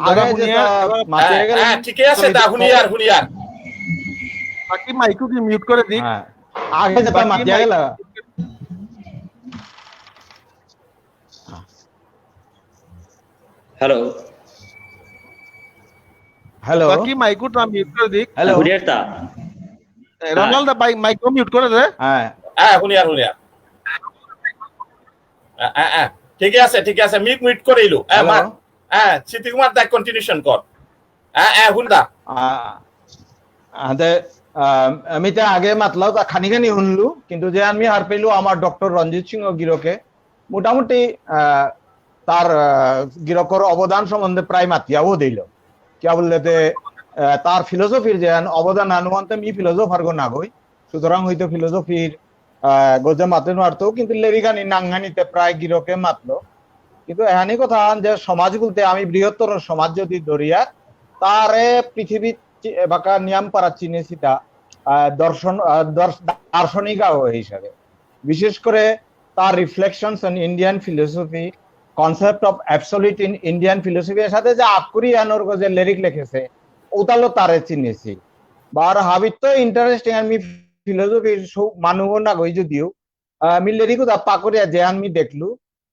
দাদা আগে হুনিয়ার, যেটা এবার মাতিয়া হ্যাঁ, গেল, হ্যাঁ, ঠিকই আছে, আমি দা, তো হুনিয়ার, হুনিয়ার। বাকি মাইকু কি mute করে দিক? হ্যাঁ। আগে যেটা বাকি মাতিয়া মাইক গেল। Hello। Hello। বাকি মাইকুটা mute করে দিক। Hello। হুনিয়ার তা? এ, হ্যাঁ। রোনাল্ড দা, মাইক, মাইক mute করে দে। হ্যাঁ। হ্যাঁ, হুনিয়ার, হুনিয়ার। হ্যাঁ, হ্যাঁ, হ্যাঁ। ঠিক আছে, ঠিক আছে। মিক mute করে ইলু। হ্যাঁ, Hello। মা-, হ্যাঁ, স্মৃতি কুমার দা continuation কর। হ্যাঁ, হ্যাঁ, হুন দা। আ, আদে, আ, আমি তে আগে মাতলাও তা খানি খানি হুনলু, কিন্তু যে আমি হার পেলু আমার ডক্টর রঞ্জিত সিংহ গিরকে, মোটামুটি, আহ, তার, আহ, গিরকর অবদান সম্বন্ধে প্রায় মাতিয়াও দিল। কিয়া বুললে তে, আহ, তার philosophy র যে আন-, অবদান আনুয়ান্তে মি philosopher গো নাগই। সুতরাং হয়তো philosophy র, আহ, গজে মাতে নোয়ারতো, কিন্তু লেরিকানি নাঙ্গানিতে প্রায় গিরকে মাতলো। কিন্তু এহানি কথা আন যে সমাজ বলতে আমি বৃহত্তর সমাজ যদি ধরিয়া, তারে পৃথিবীর চি-, এবাকা নিয়াম পারা চিনে সিতা, আহ, দর্শন, আহ, দর্শ-, দার্শনিক আগ হিসাবে। বিশেষ করে তার reflections on Indian philosophy, concept of absolute in Indian philosophy এর সাথে যে আকুরি আনোর যে লেরিক লিখেছে, ওতালো তারে চিনেছি। বা আর হাবিত তো interesting, আমি philosophy র সৌ-, মানু না গই যদিও, আহ, আমি লেরিক ওতা পাকরিয়া যে আমি দেখলু,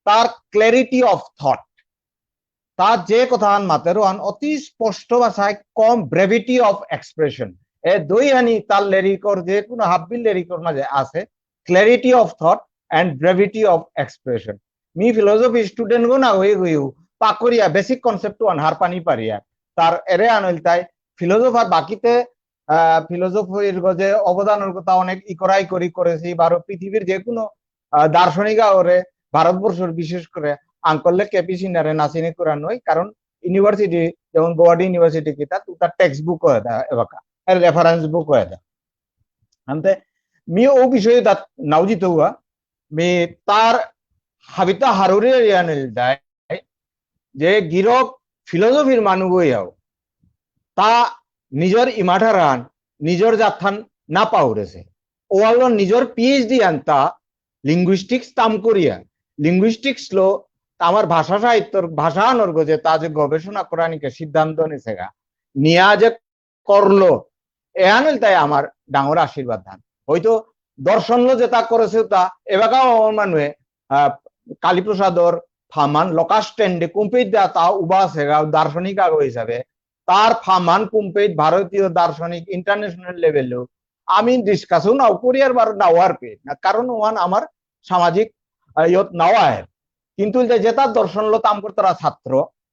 তার clarity of thought, তা যে কথা আন মাতের আন অতি স্পষ্ট ভাষায় কম, brevity of expression। এ দুই হানি তার লেরিকর যে কোনো হাব্বির লেরিকর মাঝে আছে, clarity of thought and brevity of expression। Me philosophy student গো না হয়ে গইও, পাকরিয়া basic concept ওয়ান হারপানি পারিয়া। তার এরে আনইল তাই philosopher বাকিতে, আহ, philosophy র গজে অবদানর কথা অনেক ইকরাই করি করেছি, বারো পৃথিবীর যে কোনো, আহ, দার্শনিক আগরে ভারতবর্ষর বিশেষ করে আঙ্কলে কেপি সিনহারে নাচিনি করা নয়, কারণ university যেমন গুয়াহাটি university কিতা, তো তার text book হয়ে দেয় এবাকা, এর reference book হয়ে দেয়। আনতে মি ও বিষয়ে তার নাও জিতে হুয়া, মি তার হাবিতা হারুরে রিয়ানিল দেয়, যে গিরক philosophy র মানু গইয়াও, তা নিজর ইমাঠারান, নিজর জাতহান না পাউরেছে। ওয়ালো নিজর PhD আনতা linguistics তাম করিয়া, linguistics লো আমার ভাষা সাহিত্যর ভাষা আনর গজে তা যে গবেষণা করানিকে সিদ্ধান্ত নিছেগা। নিয়া যে করলো, এহান হইল তাই আমার ডাঙর আশীর্বাদ দান। হয়তো দর্শন লো যেটা করেছে তা এবাকাও আমার মানুয়ে, আহ, কালীপ্রসাদর ফামান লকাস স্ট্যান্ডে কুম্পিত দা তা উবা সেগা দার্শনিক আগ হিসাবে, তার ফামান কুম্পিত ভারতীয় দার্শনিক ইন্টারন্যাশনাল লেভেলেও আমি ডিসকাসও নাও করিয়ার বার নাওয়ার পে না, কারণ ওহান আমার সামাজিক আহ, ইয়ত নাওয়ায়। কিন্তু যে যেটা দর্শন লো তাম করতারা ছাত্র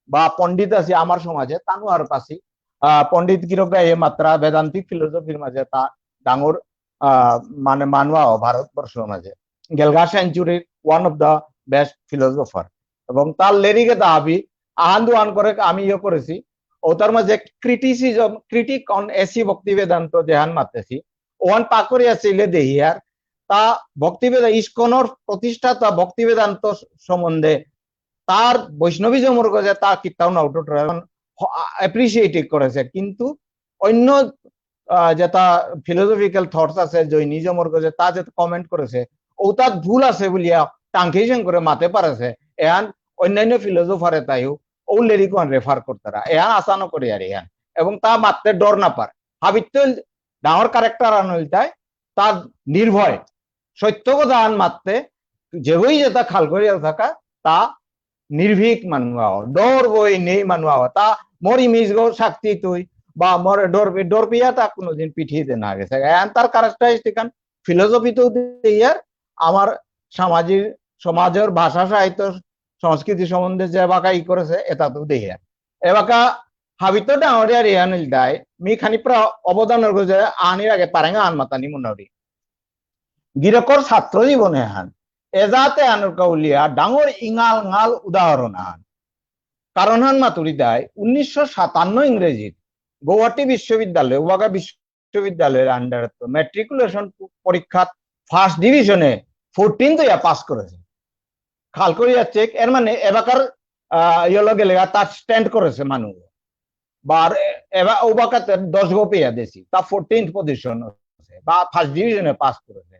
বা পণ্ডিত আছে আমার সমাজে, তানু আর পাশি আহ, পণ্ডিত গিরক এ মাত্রা বেদান্তিক ফিলোসফির মাঝে তা ডাঙর আহ, মানে মানুয়া ভারতবর্ষর মাঝে গেলগা সেঞ্চুরির one of the best philosopher. এবং তার লেরিকে তা হাবি আহান দুহান করে আমি ইয়ে করেছি। ও তার মাঝে ক্রিটিসিজম, ক্রিটিক অন এসি ভক্তি বেদান্ত যেহান মাতেছি, ওহান পাকরি আসিলে দেহিয়ার তা ভক্তি বেদা ইস্কনর প্রতিষ্ঠাতা ভক্তি বেদান্ত সম্বন্ধে তার বৈষ্ণবিজমর গজে তা কিতাও নাউটো অ্যাপ্রিসিয়েট করেছে, কিন্তু অন্য আহ, যেটা ফিলোসফিক্যাল থটস আছে জৈনিজমর গজে তা যেটা কমেন্ট করেছে, ও তাত ভুল আছে বুলিয়া টাঙ্কিশন করে মাতে পারেছে। এহান অন্যান্য ফিলোসফারে তাইও ও লেরিকন রেফার করতারা, এহান আশা না করে আর এহান। এবং তা মাততে ডর না পার। হাবিত্ত ডাঙর ক্যারেক্টার আনলতাই তার নির্ভয় সত্য কথা আন মাততে যেগই যেটা খাল করিয়া থাকা তা নির্ভীক মানুয়া, ডর বই নেই মানুয়া, তা মোর ইমেজ গো শক্তি তুই বা মোর ডর পে-, ডর পিয়া তা কোনোদিন পিঠিয়ে দে না গেছে। এহান তার ক্যারেক্টারিস্টিক আন ফিলোসফি তো দেয়ার, আমার সামাজিক সমাজের ভাষা সাহিত্য সংস্কৃতি সম্বন্ধে যে বাকা ই করেছে এটা তো দেয়ার। এবাকা হাবিত ডাঙরিয়া রিয়ানিল দায় মি খানি প্রা অবদানের গজে আনির আগে পারেঙ্গা আন মাতানি মনাউরি। গিরকর ছাত্র জীবনে হান এজাতে আনুর কাউলিয়া ডাঙর ইঙাল ঙাল উদাহরণ আন। কারণ হান মাতুরি দায় উনিশশো সাতান্ন ইংরেজিত গৌহাটি বিশ্ববিদ্যালয়, ওয়াগা বিশ্ববিদ্যালয়ের আন্ডারত ম্যাট্রিকুলেশন পরীক্ষাত ফার্স্ট ডিভিশনে ফোরটিন তো ইয়া পাস করেছে। খাল করিয়া চেক, এর মানে এবাকার আহ, ইয়লো গেলেগা তার স্ট্যান্ড করেছে মানু। বা আর এ-, এবার ওবাকাতে দশ গো পেয়া দেছি, তা ফোরটিন্থ পজিশন আছে, বা ফার্স্ট ডিভিশনে পাস করেছে।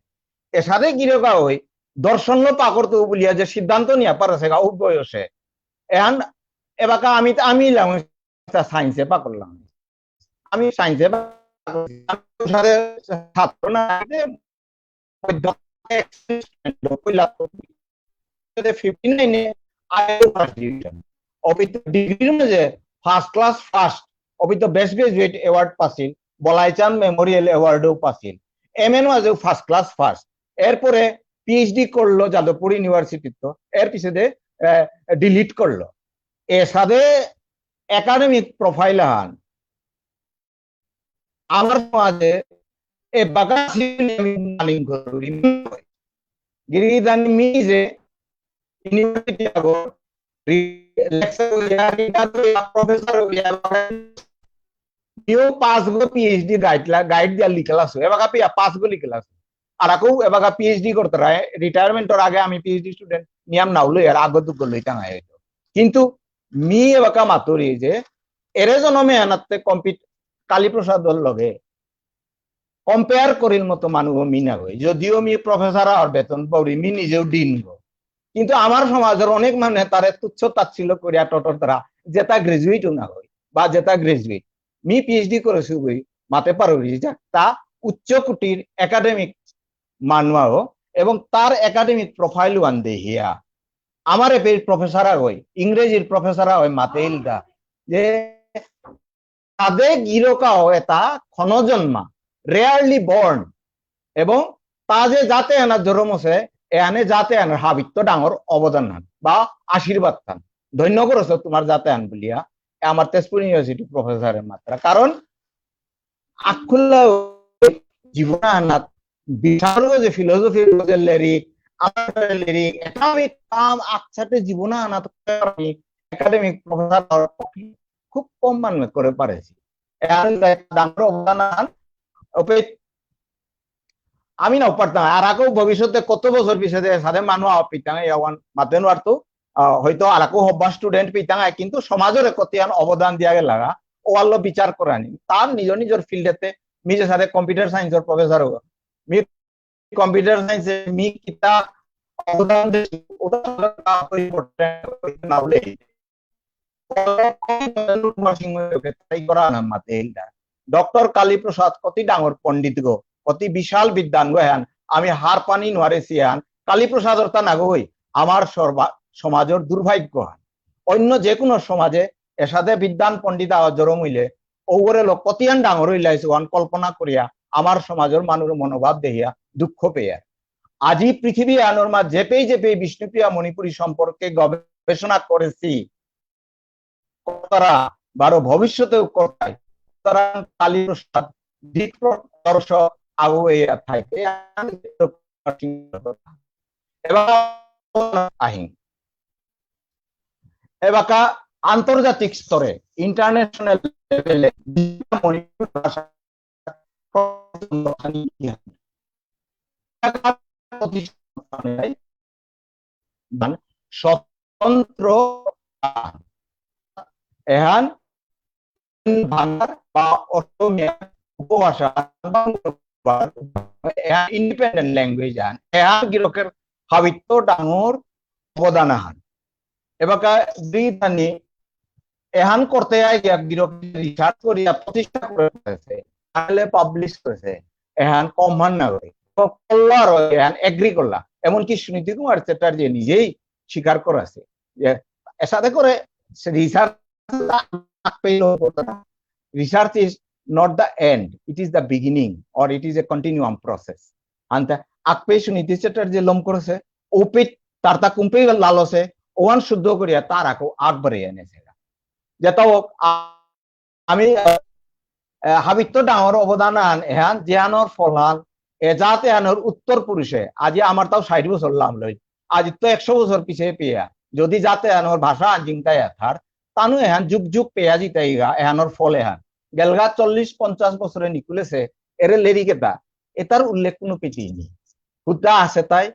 এসাদে গিরগা হই দর্শন লো পাকরতো বুলিয়া যে সিদ্ধান্ত নিয়া পারেছে গা ও বয়সে। এহান এবাকা আমি, আমি ইলাম সায়েন্সে পাকরলাম। আমি সায়েন্সে পাকরলাম। আমি সাথে ছাত্র না যে মধ্য পয়লা ফিফটি নাইনে আইও ফার্স্ট ডিভিশন। অবিত ডিগ্রির মাঝে ফার্স্ট ক্লাস ফার্স্ট, অবিত বেস্ট গ্রাজুয়েট অ্যাওয়ার্ড পাসিল, বলাইচাঁদ মেমোরিয়াল অ্যাওয়ার্ডও পাসিল। এমএন মাঝে ফার্স্ট ক্লাস ফার্স্ট। এরপরে পিএইচডি করলো যাদবপুর ইউনিভার্সিটিত, এর পিছে ডিলিট করলো। এসাদে একাডেমিক প্রোফাইল হান আমার সমাজে এ বাকা সিলেবাস আমি মানিং করি। গিরি গিথানি মি যে ইউনিভার্সিটি আগো রি-, লেকচার হইয়া, রিসার্চ হইয়া, প্রফেসর হইয়া, ইও পাঁচ গো পিএইচডি গাইড লা-, গাইড দিয়া লিখলাসু। এবাকা পিয়া পাঁচ গো লিখলাসু। আর আকো এবাকা পিএইচডি করতে রায়, রিটায়ারমেন্টর আগে আমি পিএইচডি স্টুডেন্ট নিয়াম নাও লই আর আগো দুগো লই টাঙাই হইতো। কিন্তু মি এবাকা মাতুরি যে এরে জনমে আনাতে কম্পিট কালীপ্রসাদর লগে কম্পেয়ার করিল মতো মানুষ মি না হই। যদিও মি প্রফেসর আর বেতন পাউরি, মি নিজেও ডিন গো। কিন্তু আমার সমাজের অনেক মানুষ তারে তুচ্ছ তাচ্ছিল্য করিয়া টটর তারা যেটা গ্রাজুয়েটও না হই বা যেটা গ্রাজুয়েট। মি পিএইচডি করেছি গই, মাতে পারুরি যে তা উচ্চ কোটির একাডেমিক মানুয়াও এবং তার একাডেমিক প্রোফাইল ওয়ান দেহিয়া আমার এপেই প্রফেসর আগই, ইংরেজির প্রফেসর আগই মাতেইলতা যে তাদে গিরকাও এটা ক্ষণজন্মা, রেয়ারলি বর্ন, এবং তা যে জাতে আনা জরম আছে, এ আনে জাতে আনার হাবিত্ত ডাঙর অবদান হান বা আশীর্বাদ হান। ধন্য করেছ তোমার জাতে আন বুলিয়া, এ আমার তেজপুর ইউনিভার্সিটি প্রফেসরের মাত্রা। কারণ আখুল্লা জীবন আনাত বিশাল যে ফিলোসফি যে লেরিক, আমার লেরিক, এটা আমি কাম আকসাতে জীবন আনাত আমি একাডেমিক প্রফেসর হওয়ার পক্ষে খুব কম মানুষ করে পারেছি। এর ডাঙর অবদান আন, ওপে আমি না পারতাম। আর আগেও ভবিষ্যতে কত বছর পিছতে সাথে মানুষ আওয়া পিতাম, এই আওয়ান মাতে নোয়ারতো, আহ, হয়তো আর আগেও হব্বা স্টুডেন্ট পিতাম, কিন্তু সমাজের কত আন অবদান দিয়া গেল লাগা, ও আল্লো বিচার করানি। তার নিজ নিজের ফিল্ডেতে, নিজের সাথে কম্পিউটার সায়েন্সের প্রফেসর হোক, মি কম্পিউটার সায়েন্সে মি কিতা অবদান দিয়েছি, ওটা অতটা ইম্পর্টেন্ট না হলে তাই করা না মাতে এইটা। ডক্টর কালীপ্রসাদ কতি ডাঙর পণ্ডিত গো, কতি বিশাল বিদ্বান গো, হ্যান আমি হার পানি নোয়ারেছি হ্যান। কালীপ্রসাদ অর্থা না গো হই, আমার সর্বা-, সমাজর দুর্ভাগ্য হান। অন্য যে কোনো সমাজে এসাদে বিদ্বান পণ্ডিত আওয়া জরম হইলে ওগরে লোক কতিয়ান ডাঙর হইলাইছে ওয়ান কল্পনা করিয়া আমার সমাজর মানুর মনোভাব দেখিয়া দুঃখ পেয়ার। আজি পৃথিবী আনর মা যেপেই যেপেই বিষ্ণুপ্রিয়া মণিপুরী সম্পর্কে গবেষণা করেছি, কর্তারা বারো ভবিষ্যতেও কর্তাই, সুতরাং কালীপ্রসাদ দিকদর্শক আগুয়ে থাইতে। এবার আহিং। এবাকা আন্তর্জাতিক স্তরে, ইন্টারন্যাশনাল লেভেলে মণিপুরী ভাষা মানে স্বতন্ত্র এহান বাংলা বা অসমীয়া উপভাষা এহান ইন্ডিপেন্ডেন্ট ল্যাঙ্গুয়েজ আন। এহান গিরকের হাবিত্ত ডাঙর অবদান আহান। এবাকা দুই ধানি এহান করতে আই গিয়া গিরক রিসার্চ করিয়া প্রতিষ্ঠা করে করেছে, তাহলে পাবলিশ করেছে, এহান কমান না করে। তো কল্লার এহান এগ্রি করলা। এমনকি সুনীতি কুমার চ্যাটার্জি নিজেই স্বীকার করেছে যে এসাদে করে research research is not the end, it is the beginning or it is a continuum process. আনতে আকপে সুনীতি চ্যাটার্জি লম করেছে, ওপিত তারতা কুম্পে লালসে, ওয়ান শুদ্ধ করিয়া তার আকো আগবাড়ে এনেছে। যেটা হোক, আ-, আমি, আহ, আহ, হাবিত্ত ডাঙর অবদান আন, এহান, জিয়ানোর ফলহান, এ জাত এহানোর উত্তর পুরুষে, আজি আমার তাও ষাট বছর লাম লই, আজি তো একশো বছর পিছে পেয়া, যদি জাত এহানোর ভাষা আন জিংতাই আথার, তানু এহান যুগ যুগ পেয়া জিতাইগা, এহানোর ফল এহান। গেলগা চল্লিশ পঞ্চাশ বছরে নিকুলেছে, এরে লেরিক এতা, এতার উল্লেখ কোনো পেতেই নেই। হুদ্দা আছে তাই,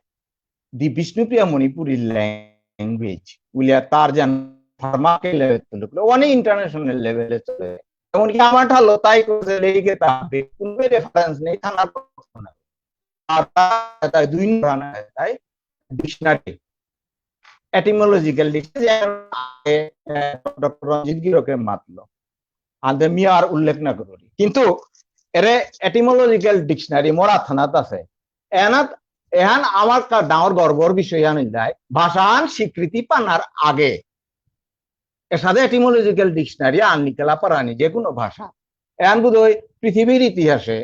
the Bishnupriya Manipuri language বুলিয়া তার যেন ফার্মাকে লেভেল তুলুক, অনেক ইন্টারন্যাশনাল লেভেলে চলে। এমনকি আমার ঠালো তাই করে লেগে তা কোনো রেফারেন্স নেই, থানার কথা না। আর তা-, তাই দুই ধরনের তাই ডিকশনারি, এটিমোলজিক্যাল ডিকশনারি, ডক্টর রঞ্জিত গিরকে মাতলো। আনতে মি আর উল্লেখ না করি। কিন্তু এরে এটিমোলজিক্যাল ডিকশনারি মোরা থানাত আছে। এনাত, এহান আমার কা-, ডাঙর গর্বর বিষয় আন যায়। ভাষাহান স্বীকৃতি পানার আগে এসাদে এটিমোলজিক্যাল ডিকশনারি আন নিকলা পারানি যে কোনো ভাষা। এহান বোধহয় পৃথিবীর ইতিহাসে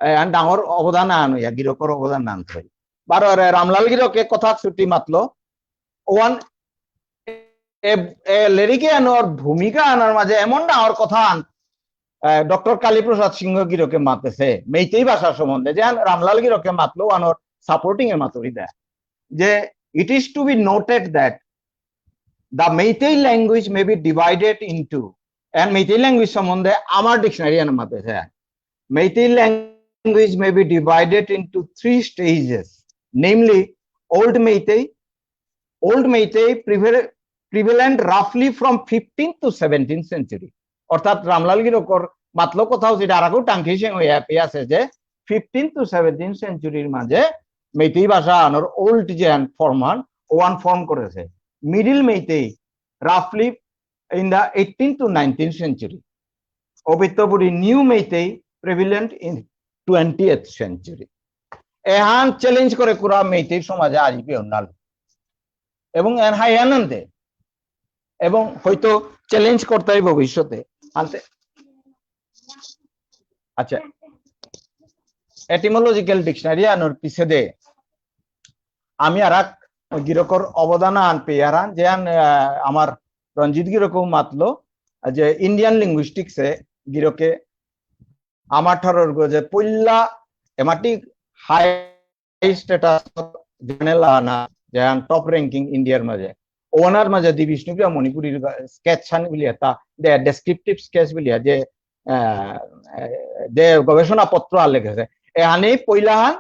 এহান ডাঙর অবদান আন হইয়া গিরকর অবদান আন থই। বারো রে রামলাল গিরকে কথা ছুটি মাতলো, ওয়ান এ, এ, লেরিকে আনোর ভূমিকা আনার মাঝে এমন ডাঙর কথা আন, আহ, ডক্টর কালীপ্রসাদ সিংহ গিরকে মাতেছে মেইতেই ভাষা সম্বন্ধে, যে আন রামলাল গিরকে মাতলো আনোর সাপোর্টিং এ মাতুরি দেয়, যে it is to be noted that the Meitei language may be divided into, and Meitei language সম্বন্ধে আমার ডিকশনারি আন মাতেছে, Meitei language may be divided into three stages, namely Old Meitei, Old Meitei preval-, prevalent roughly from fifteenth to seventeenth century. অর্থাৎ রামলাল গিরকর মাতলো কথাও যেটা আর আগেও টাঙ্কি সিং হয়ে আপে আছে যে ফিফটিন টু সেভেন্টিন সেঞ্চুরির মাঝে মেইতেই ভাষা আনোর ওল্ড যে ফর্ম হান, ওয়ান ফর্ম করেছে। Middle Meitei roughly in the eighteen to nineteen century. অবিত্তপুরি New Meitei prevalent in twentieth century. এহান চ্যালেঞ্জ করে কুরা মেইতেই সমাজে আজি পেয়ে নাল। এবং এর হাই আনন্দে। এবং হয়তো চ্যালেঞ্জ করতে হয় ভবিষ্যতে। আনতে, আচ্ছা, এটিমোলজিক্যাল ডিকশনারি আনোর পিছে দে আমি আর এক গিরকর অবদান আন পেয়ারান, যে আন, আহ, আমার রঞ্জিত গিরকও মাতলো, যে ইন্ডিয়ান লিঙ্গুইস্টিক্সে গিরকে আমার ঠারর গজে পইলা এমাটি হাই স্ট্যাটাস জার্নাল আনা, যেহান টপ র্যাঙ্কিং ইন্ডিয়ার মাঝে, ওনার মাঝে দি বিষ্ণুপ্রিয়া মণিপুরীর স্কেচ হান বুলিয়া তা, দে ডেসক্রিপটিভ স্কেচ বুলিয়া যে, আহ, যে গবেষণা পত্র আর লেখেছে, এহানি পইলা হান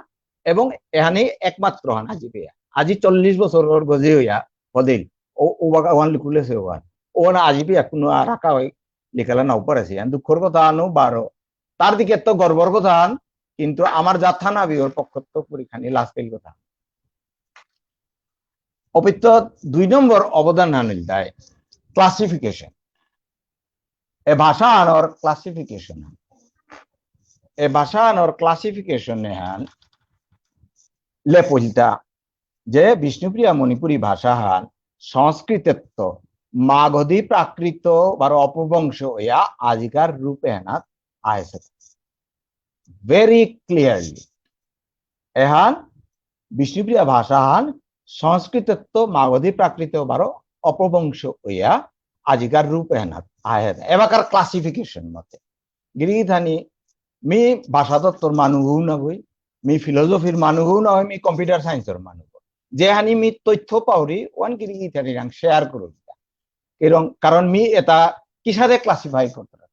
এবং এহানি একমাত্র হান আজি পেয়া। আজি চল্লিশ বছর গজে হইয়া হদিল। ও, ও বাগা ওয়ান লিখুলেছে ওয়ান। ওয়ান আজি পেয়া কোনো আর রাখা হয়, লিখালা নাও পারেছে। আর দুঃখর কথা আনো বারো। তার দিকে তো গর্বর কথা আন, কিন্তু আমার জাত থানা বিয়র পক্ষ তো পরীক্ষা নিয়ে লাস্ট ফেল কথা। অপিত্ত দুই নম্বর অবদান আনিল দায় ক্লাসিফিকেশন। এ ভাষা আনর ক্লাসিফিকেশন। এ ভাষা আনর ক্লাসিফিকেশন এহান লেপইলতা যে বিষ্ণুপ্রিয়া মণিপুরী ভাষা হান সংস্কৃতত্ত মাগধী প্রাকৃত বারো অপভ্রংশ হইয়া আজিকার রূপ এহানাত আহেসে। Very clearly। এহান বিষ্ণুপ্রিয়া ভাষাহান সংস্কৃতত্ত মাগধী প্রাকৃত বারো অপভ্রংশ হইয়া আজিকার রূপ এহানাত আহে। এবাকার ক্লাসিফিকেশন মতে। গিরিগিথানি মি ভাষাতত্ত্বর মানু হউ না গই, মি ফিলোসফির মানু হউ না গই, মি কম্পিউটার সায়েন্সর মানু হউ। যেহানি মি তথ্য পাউরি, ওহান গিরিগিথানিরাং শেয়ার করুরি। এরম, কারণ মি এটা কিসাদে ক্লাসিফাই করতে পারি।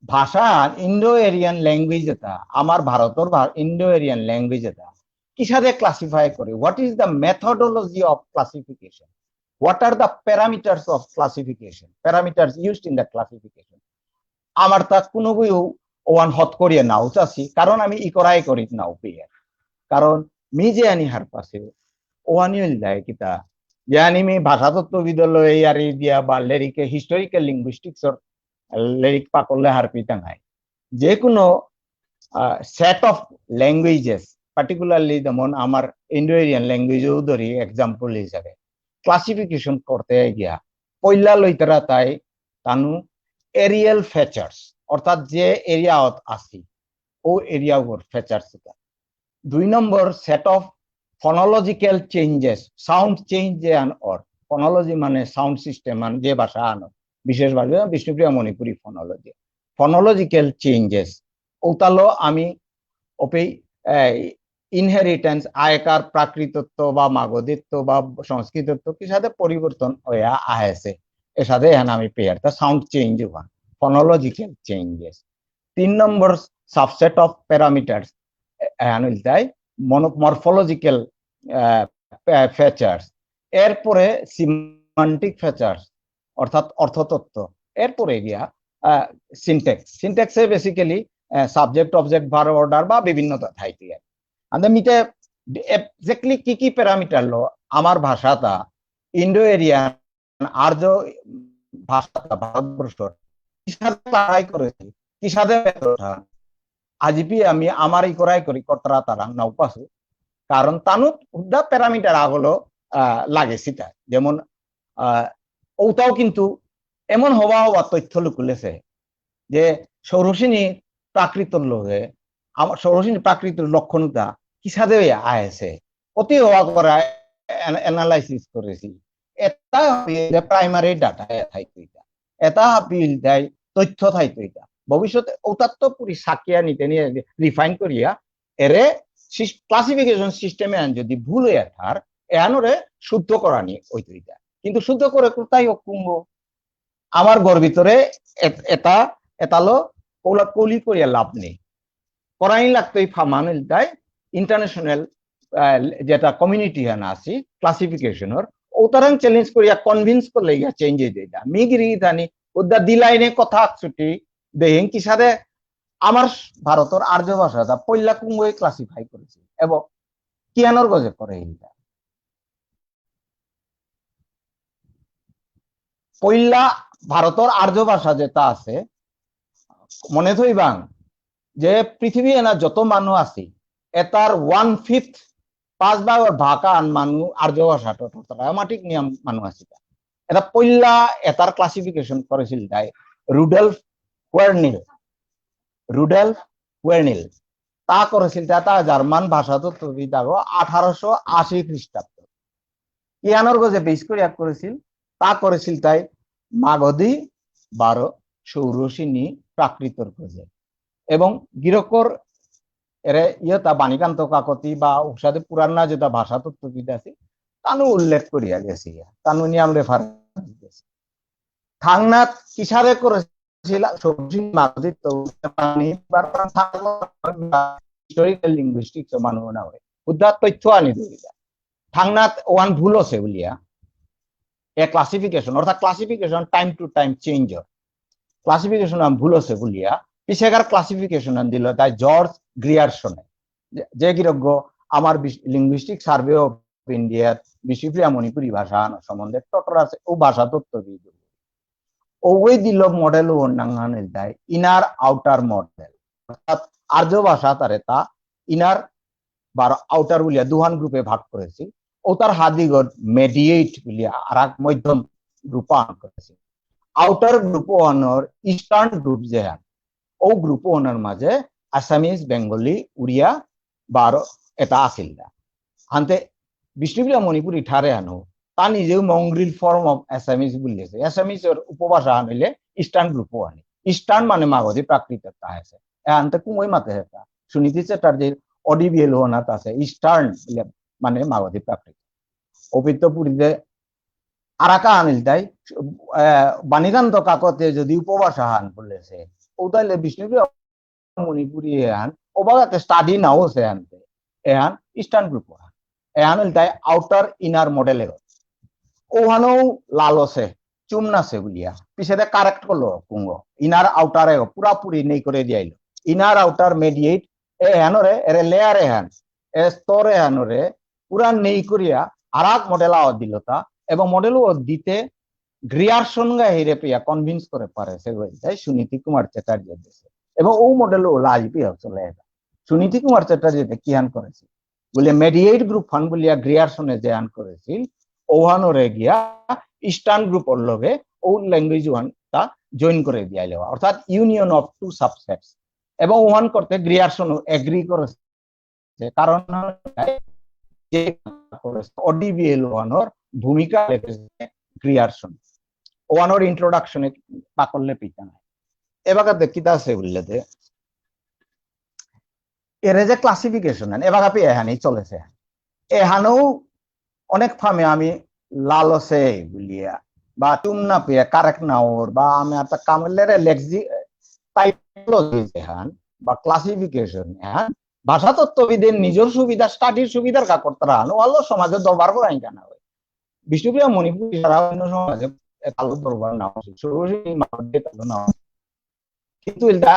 ভাষা ইন্ডো এরিয়ান ল্যাঙ্গুয়েজ এটা, আমার ভারতর ভা-, ইন্ডো এরিয়ান ল্যাঙ্গুয়েজ এটা, কিসাদে ক্লাসিফাই করে? What is the methodology of classification? What are the parameters of classification? Parameters used in the classification. আমার তা কোনো বইও ওহান হত করিয়া নাও চাছি, কারণ আমি ইকরাই করি নাও পেয়ে। কারণ মি যে আনি হার পাশে ওহানি হইল যায় কিতা, যে আনি মি ভাষাতত্ত্ববিদ লয়ে ইয়ারি দিয়া বা লেরিকে হিস্টোরিক্যাল লিঙ্গুইস্টিক্সর লেরিক পাকলে হার পিতাঙাই। যে কোনো, আহ, সেট অফ ল্যাঙ্গুয়েজেস, পার্টিকুলারলি যেমন আমার ইন্ডো এরিয়ান ল্যাঙ্গুয়েজও ধরি এক্সাম্পল হিসাবে, ক্লাসিফিকেশন করতে গিয়া পয়লা লইতারা তাই তানু এরিয়াল ফিচার্স, অর্থাৎ যে এরিয়াত আছি, ও এরিয়ার ফিচার্স এটা। দুই নম্বর, সেট অফ ফনোলজিক্যাল চেঞ্জেস, সাউন্ড চেঞ্জ যে আন অর, ফনোলজি মানে সাউন্ড সিস্টেম আন, যে ভাষা আন অর, বিশেষভাবে বিষ্ণুপ্রিয়া মণিপুরী ফনোলজি, ফনোলজিক্যাল চেঞ্জেস, ওতালো আমি ওপেই, এই, ইনহেরিটেন্স, আগেকার প্রাকৃতত্ব বা মাগধীত্ব বা সংস্কৃতত্ব কিসাদে পরিবর্তন হইয়া আহেছে, এসাদে এহান আমি পেয়ার তা সাউন্ড চেঞ্জ ওয়ান, ফনোলজিক্যাল চেঞ্জেস। তিন নম্বর, সাবসেট অফ প্যারামিটার্স, এহান ইলতাই মনো-, মরফোলজিক্যাল, আহ, ফে-, ফিচার্স, এরপরে সিমান্টিক ফিচার্স, অর্থাৎ অর্থতত্ত্ব, এরপরে গিয়া, আহ, সিনট্যাক্স। সিনট্যাক্সে বেসিক্যালি, আহ, সাবজেক্ট, অবজেক্ট, ভার্ব অর্ডার বা বিভিন্ন থা-, থাইতে আর। আন্দা মিতে এক্স্যাক্টলি কি কি প্যারামিটার লো আমার ভাষাটা ইন্ডো এরিয়ান আর্য ভাষাটা ভারতবর্ষ কিসাদে লড়াই করেছি, কিসাদে মেতোটা, আজিপি আমি আমার ইকরাই করি কর্তারা তারা নাও পাসু। কারণ তানু হুদ্দা প্যারামিটার আগলো, আহ, লাগে সিতা। যেমন, আহ, ওটাও কিন্তু এমন হবা হবা তথ্য লুকুলেছে যে ষোড়শিনী প্রাকৃতর লগে আমার ষোড়শিনী প্রাকৃতর লক্ষণতা কিসাদে আহেছে, অতি হবা করা অ্যান-, অ্যানালাইসিস করেছি। এটা প্রাইমারি ডাটা থাইতো এটা, এটা বিলদাই তথ্য থাইতো এটা। ভবিষ্যতে ওটার তো পুরি সাকিয়া নিতে নিয়ে রিফাইন করিয়া এরে সিস-, ক্লাসিফিকেশন সিস্টেমে আন যদি ভুল হইয়া থার, এহানরে শুদ্ধ করানি ওইতো এটা। কিন্তু শুদ্ধ করে কোথায় হোক কুম্ভ? আমার ঘর ভিতরে এ-, এটা, এটালো কৌলা কৌলি করিয়া লাভ নেই। করাই লাগতো এই ফামান ইলতাই ইন্টারন্যাশনাল, আহ, যেটা কমিউনিটি হান আছি, ক্লাসিফিকেশনর, ওতারাং চ্যালেঞ্জ করিয়া কনভিন্স করলে ইয়া চেঞ্জ হয়ে যায়। মি গিরি গিথানি উদ্দা দিলাইনে কথা ছুটি দেহিং কিসাদে আমার ভারতর আর্য ভাষাটা পয়লা কুঙ্গই ক্লাসিফাই করেছে এবং কিয়ানোর গজে করে ইলতা। পইলা ভারতর আর্য ভাষা যেটা আছে, মনে থইবাং যে পৃথিবী এনা যত মানু আছি, এটার ওয়ান ফিফথ, পাঁচ ভাগর ভাগ আন মানু আর্য ভাষা তো, তো, তো, automatic নিয়ম মানু আছে। এটা পইলা এটার ক্লাসিফিকেশন করেছিল তাই রুডলফ কোয়ার্নিল। রুডলফ কোয়ার্নিল। তা করেছিল তাই তা জার্মান ভাষা তো তৈরি থাকো আঠারোশো আশি খ্রিস্টাব্দ। ইয়ানোর গজে বেস করে এক করেছিল, তা করেছিল তাই মাগধী বারো ষোড়শিনী প্রাকৃতর গজে। এবং গিরকর এরে ইয়ে তা বাণীকান্ত কাকতি বা উষাদে পুরাণ না যেটা ভাষা তত্ত্ববিদ আছে, তানু উল্লেখ করিয়া গেছে ইয়া, তানু নিয়ম রেফারেন্স দিয়েছে। থাংনাত কিসারে করেছিল, সবজি মাগধী তো পানি বা হিস্টোরিক্যাল লিঙ্গুইস্টিক্স মানু না হয়, উদ্দা তথ্য আনি দিলা। থাংনাত ওয়ান ভুল আছে বুলিয়া, এ ক্লাসিফিকেশন, অর্থাৎ classification time to time change হয়। ক্লাসিফিকেশন আন ভুল আছে বুলিয়া, পিছেকার ক্লাসিফিকেশন আন দিল তাই জর্জ গ্রিয়ারসনে, যে, যে গিরকগ আমার বিশ-, লিঙ্গুইস্টিক সার্ভে অফ ইন্ডিয়াত বিষ্ণুপ্রিয়া মণিপুরী ভাষা আন সম্বন্ধে টটর আছে, ও ভাষা তত্ত্ববিদ। ওই দিল মডেল ও নাঙহান ইলতাই ইনার আউটার মডেল। অর্থাৎ আর্য ভাষা তারে তা ইনার বার আউটার বুলিয়া দুহান গ্রুপে ভাগ করেছি। ওতার হাদিগত মেডিয়েট বুলিয়া আরাক মধ্যম গ্রুপ আহান করেসে। আউটার গ্রুপ ওহানর ইস্টার্ন গ্রুপ যেহান, ও গ্রুপ ওহানর মাঝে আসামিজ, বেঙ্গলি, উড়িয়া, বারো এটা আসিল না। আনতে বিষ্ণুপ্রিয়া মণিপুরী ঠার এহানউ তা নিজেউ মংগ্রিল ফর্ম অফ অ্যাসামিজ বুলিয়েসে। অ্যাসামিজর উপভাষা আহান ইলে ইস্টার্ন গ্রুপ ওহানি। ইস্টার্ন মানে মাগধী প্রাকৃত তা আসে। এহানতে কুঙগই মাতেসে তা। সুনীতি চ্যাটার্জির অডিবিএল ওহানাত আসে, ইস্টার্ন ইলে মানে মাগধী প্রাকৃত। অপিত্ত পুরীতে আরাক আহান ইলতাই, আহ, বাণীকান্ত কাকতে যদি উপভাষা আহান বুলেসে, ওতাইলে বিষ্ণুপ্রিয়া মণিপুরী এহান, ওবাগাতে স্টাডি নাও আসে আনতে। এহান ইস্টার্ন গ্রুপ ওহান। এহান ইলতাই আউটার ইনার মডেল এগো। ওহানউ লালসে, চুমনাসে বুলিয়া। পিছেদে কারেক্ট করলো কুঙগ। ইনার আউটার এগো, পুরাপুরি নেই করে দিয়াইল। ইনার আউটার মেডিয়েট, এহানরে, এরে লেয়ার এহান, এ স্তর এহানরে, পুরা নেই করিয়া, আরাক মডেল আও দিল তা, এবং মডেল ও দিতে গ্রিয়ারসন গা হিরে পিয়া কনভিন্স করে পারেসে, তাই সুনীতি কুমার চ্যাটার্জি দেসে। এবং ও মডেল ও লাজ পিয়া চলে এতা। সুনীতি কুমার চ্যাটার্জিতে কিহান করেসে? বুলে মেডিয়েট গ্রুপ হান বুলিয়া গ্রিয়ারসনে যেহান করেসিল, ওহানরে গিয়া ইস্টার্ন গ্রুপর লগে ও ল্যাঙ্গুয়েজ ওহান তা জয়েন করে দিয়াইল। অর্থাৎ ইউনিয়ন অফ টু সাবসেটস। এবং ওহান করতে গ্রিয়ারসন এগ্রি করেসে। কারণ যে অডিবিএল ওহানর ভূমিকা লেখেসে গ্রিয়ারসন। ওহানর ইন্ট্রোডাকশনে পাকরলে পিতা নাই। এবাকা দেখিতা আসে বুললে দে। এরে যে ক্লাসিফিকেশন, এবাকা পি এহানি চলেসে। এহানউ অনেক ফামে আমি লালসে বুলিয়া, বা চুম না পেয়া কারেক্ট না ওর, বা আমি আর তা কামলেরে লেক্সি-, টাইপোলজি যেহান, বা ক্লাসিফিকেশন এহান, ভাষাতত্ত্ববিদের নিজর সুবিধা, স্টাডির সুবিধার কা করতারা, ওহানলো সমাজে দরবার করাই কেন হয়? বিষ্ণুপ্রিয়া মণিপুরী ছাড়া অন্য সমাজে এতালো দরবার না হয়, সরাসরি মাঝে এতালো না হয়। কিন্তু এটা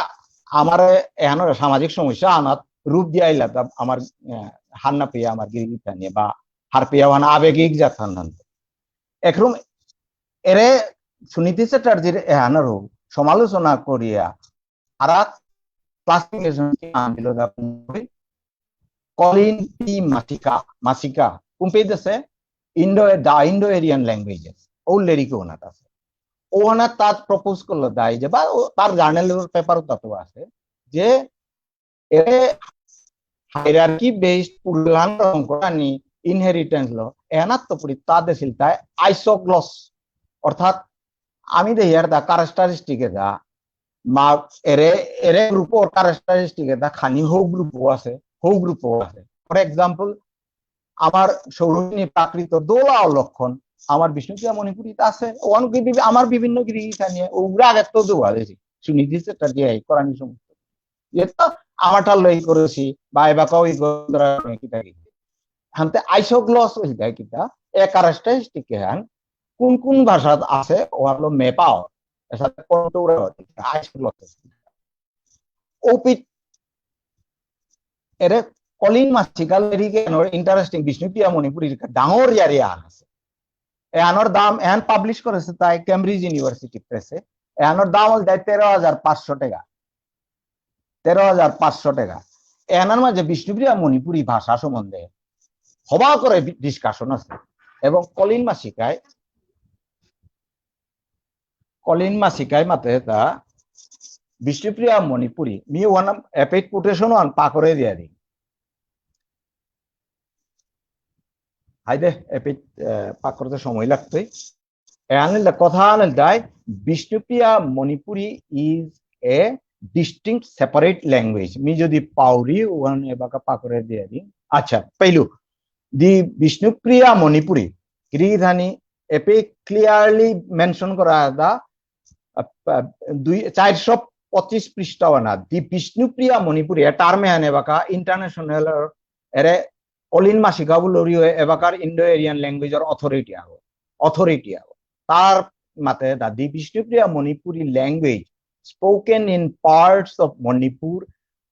আমার এহানর সামাজিক সমস্যা আনাত রূপ দিয়া ইলা তা আমার, আহ, হার না পেয়া আমার গিরিগিথানিয়ে বা হার পেয়া ওহান আবেগিক জাত হান হান। একরকম এরে সুনীতি চ্যাটার্জির এহানরও সমালোচনা করিয়া আরাক ক্লাসিফিকেশন আনছিল যা কলিন পি মাসিকা, মাসিকা, কোন পেজ আসে? ইন্ডো, The Indo-Aryan Languages, ও লেরিক ওনাত আসে। ওনার তাত প্রপোজ করলো দাই যে, বা ও তার জার্নাল পেপারও তাত আসে, যে এ হায়ারার্কি বেসড পুরুলাং রং করানি ইনহেরিটেন্স লো, এনাত তো পুরি তা দেসিল তাই আইসোগ্লস, অর্থাৎ আমি দেহিয়ার দা ক্যারেক্টারিস্টিক এদা, মা এরে, এরে গ্রুপর ক্যারেক্টারিস্টিক এদা খানি হৌ গ্রুপও আসে, হৌ গ্রুপও আসে। ফর এক্সাম্পল, আমার সৌরভনী প্রাকৃত দোলা লক্ষণ, আমার বিষ্ণুপ্রিয়া মণিপুরীত আসে, ওহান কি বিভি-, আমার বিভিন্ন গিরিগিথানিয়ে, ওগুলা আগে তো দেওয়া দিয়েছি, সুনীতি চ্যাটার্জি এই করানি সমস্ত। যেটা আমারটা লই করেছি, বা এবাকাও এই গন্ডরা কিতা কিতা। হানতে আইসোগ্লস হইল যায় কিতা, এ ক্যারেক্টারিস্টিক এহান, কোন কোন ভাষাত আসে, ওহানলো মেপাও, এসাদে কন্ট্রোল হয়, আইসোগ্লস। ওপিত এরে কলিন মাসিকা লেরিক এহানর ইন্টারেস্টিং বিষ্ণুপ্রিয়া মণিপুরীর ডাঙর ইয়ারি আহান আসে। এহানর দাম, এহান পাবলিশ করেসে তাই কেমব্রিজ ইউনিভার্সিটি প্রেসে। এহানর দাম হল তাই তেরো হাজার পাঁচশো টাকা। তেরো হাজার পাঁচশো টাকা। এহানর মাঝে বিষ্ণুপ্রিয়া মণিপুরী ভাষা সম্বন্ধে হবা করে বি-, ডিসকাশন আসে। এবং কলিন মাসিকায় কলিন মাসিকায় মাতে তা বিষ্ণুপ্রিয়া মণিপুরী, মি ওয়ান এপেইত কোটেশন ওয়ান পাকরে দিয়া দিই। হাই দে, এপেইত, আহ, পাকরতে সময় লাগতই। এ আনিল দা, কথা আনিল দাই, Bishnupriya Manipuri is a distinct separate language। মি যদি পাউরি ওয়ান এবাকা পাকরে দিয়া দিই। আচ্ছা, পেলু। The Bishnupriya Manipuri, গিরিগিথানি এপে ক্লিয়ারলি মেনশন করা দা, আহ, আহ, দুই, চারশো পঁচিশ পৃষ্ঠা বানা, দি বিষ্ণুপ্রিয়া মণিপুরী, এ টার্মে আনে বাকা ইন্টারন্যাশনাল, এরে কলিন মাসিকা বুলরিও এবাকার ইন্ডো এরিয়ান ল্যাঙ্গুয়েজর অথরিটি আগো, অথরিটি আগো। তার মাতে দা, the Bishnupriya Manipuri language spoken in parts of Manipur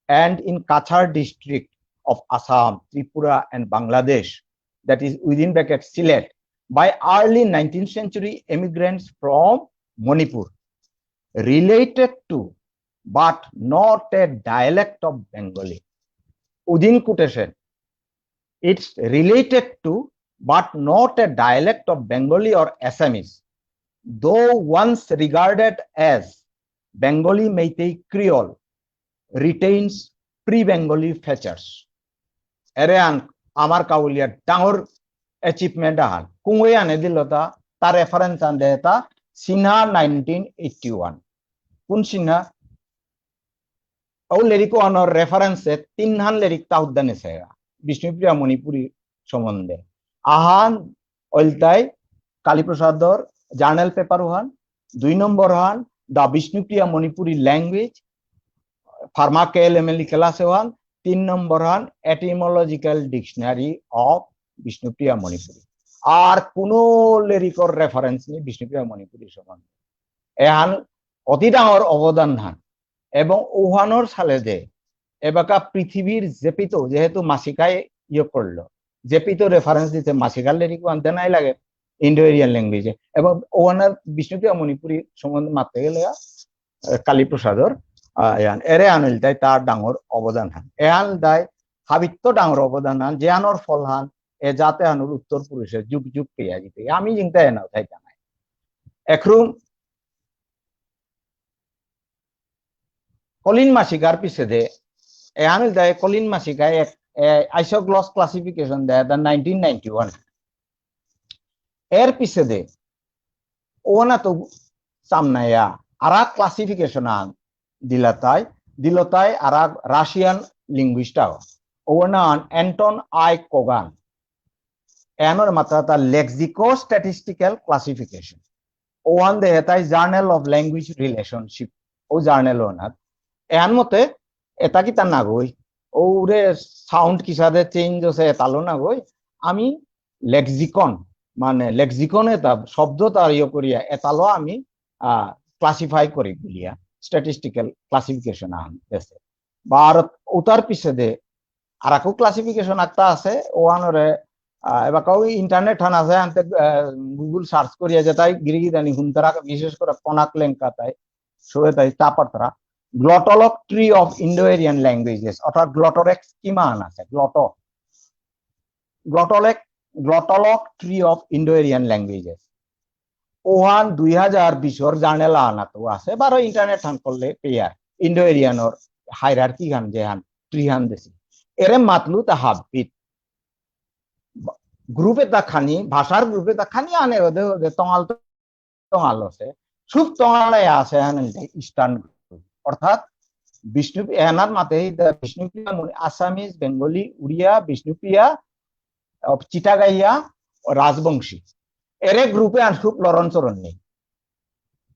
and in Cachar district of Assam, Tripura and Bangladesh, that is within bracket Sylhet, by early nineteenth century immigrants from Manipur, related to but not a dialect of Bengali. Within quotation, it's related to but not a dialect of Bengali or Assamese, though once regarded as Bengali Meitei Creole, retains pre-Bengali features. এরে আন আমার কাউলিয়া ডাঙর achievement আহান। কুঙ্গই আনে দিল তা, তার reference আন দে তা, Sinha nineteen eighty one. কোন সিনহা? ও লেরিক আনর reference এ তিনহান লেরিক তা উদ্যানে সেরা। বিষ্ণুপ্রিয়া মণিপুরী সম্বন্ধে। আহান ওইলতাই কালীপ্রসাদর journal paper ওহান, দুই নম্বর হান, The Bishnupriya Manipuri Language, pharma K L M L class ওহান, তিন নম্বর হান, Etymological Dictionary of Bishnupriya Manipuri। আর কোনো লেরিকর reference নেই বিষ্ণুপ্রিয়া মণিপুরী সম্বন্ধে। এহান অতি ডাঙর অবদান হান। এবং ওহানর সালে যে এবাকা পৃথিবীর জেপিত, যেহেতু মাসিকায় ইয়ে করলো, জেপিত reference দিতে মাসিকার লেরিক আনতে নাই লাগে ইন্ডো এরিয়ান ল্যাঙ্গুয়েজে। এবং ওহানার বিষ্ণুপ্রিয়া মণিপুরী সম্বন্ধে মাততে গেলে, আহ, কালীপ্রসাদর, আহ, এহান, এরে আনিল তাই তার ডাঙর অবদান হান। এহান তাই হাবিত্ত ডাঙর অবদান হান, যেহানর ফল হান, এ জাতে হানুর উত্তর পুরুষে যুগ যুগ পেয়া যেতে। আমি চিন্তা এ নাও থাই জানাই। এখরুম কলিন মাসিকার পিছে দে, এহান দে কলিন মাসিকায় এক, এ, isogloss classification দে, the নাইনটিন নাইনটি ওয়ান। এর পিছে দে, ওনা তো সামনায়া, আরা classification আন, দিলতাই, দিলতাই আরা Russian linguist আও, ওনা আন Anton I Kogan। এহানর মাত্রা তা Lexico Statistical Classification। ওহান দে হেতাই Journal of Language Relationship। ও journal ওনাত। এহান মতে, এটা কিতা নাগই? ওরে sound কিসাদে change আছে, এতালো নাগই। আমি lexicon, মানে lexicon এটা শব্দ তার ইয়ে করিয়া, এতালো আমি, আহ, classify করি বুলিয়া, statistical classification আহান দেশে। ভারত উতার পিছে দে, আরাকু classification একটা আছে, ওহানরে, আহ, এবাকাও internet হান আছে, আনতে, আহ, Google search করিয়া যেতাই গিরিগিদানি হুনতারা, বিশেষ করে কনাক লেঙ্কাতাই, সবে তাই তা পারতারা। Glottolog Tree of Indo-Aryan Languages, অর্থাৎ Glottolog কিমান আছে, গ্লটো, গ্লটলেক, Glottolog Tree of Indo-Aryan Languages। ওহান দুই হাজার বিশর journal আনাতো আছে, বারো internet হান করলে পেয়ার, ইন্ডো এরিয়ানর hierarchy হান যে হান, tree হান দেসি। এরে মাতলু তা হাব্বিত। গ্রুপে তা খানি, ভাষার গ্রুপে তা খানি আনে ওদে, ওদে তঙাল তঙাল আছে। সুপ তঙালে আছে হান ইস্টার্ন গ্রুপ। অর্থাৎ বিষ্ণু, এনার মাতে দা বিষ্ণুপ্রিয়া মণি-, আসামিজ, বেঙ্গলি, উড়িয়া, বিষ্ণুপ্রিয়া, অ, চিটাগাইয়া, ও রাজবংশী। এরে গ্রুপে আন সুপ লরণ চরণ নেই।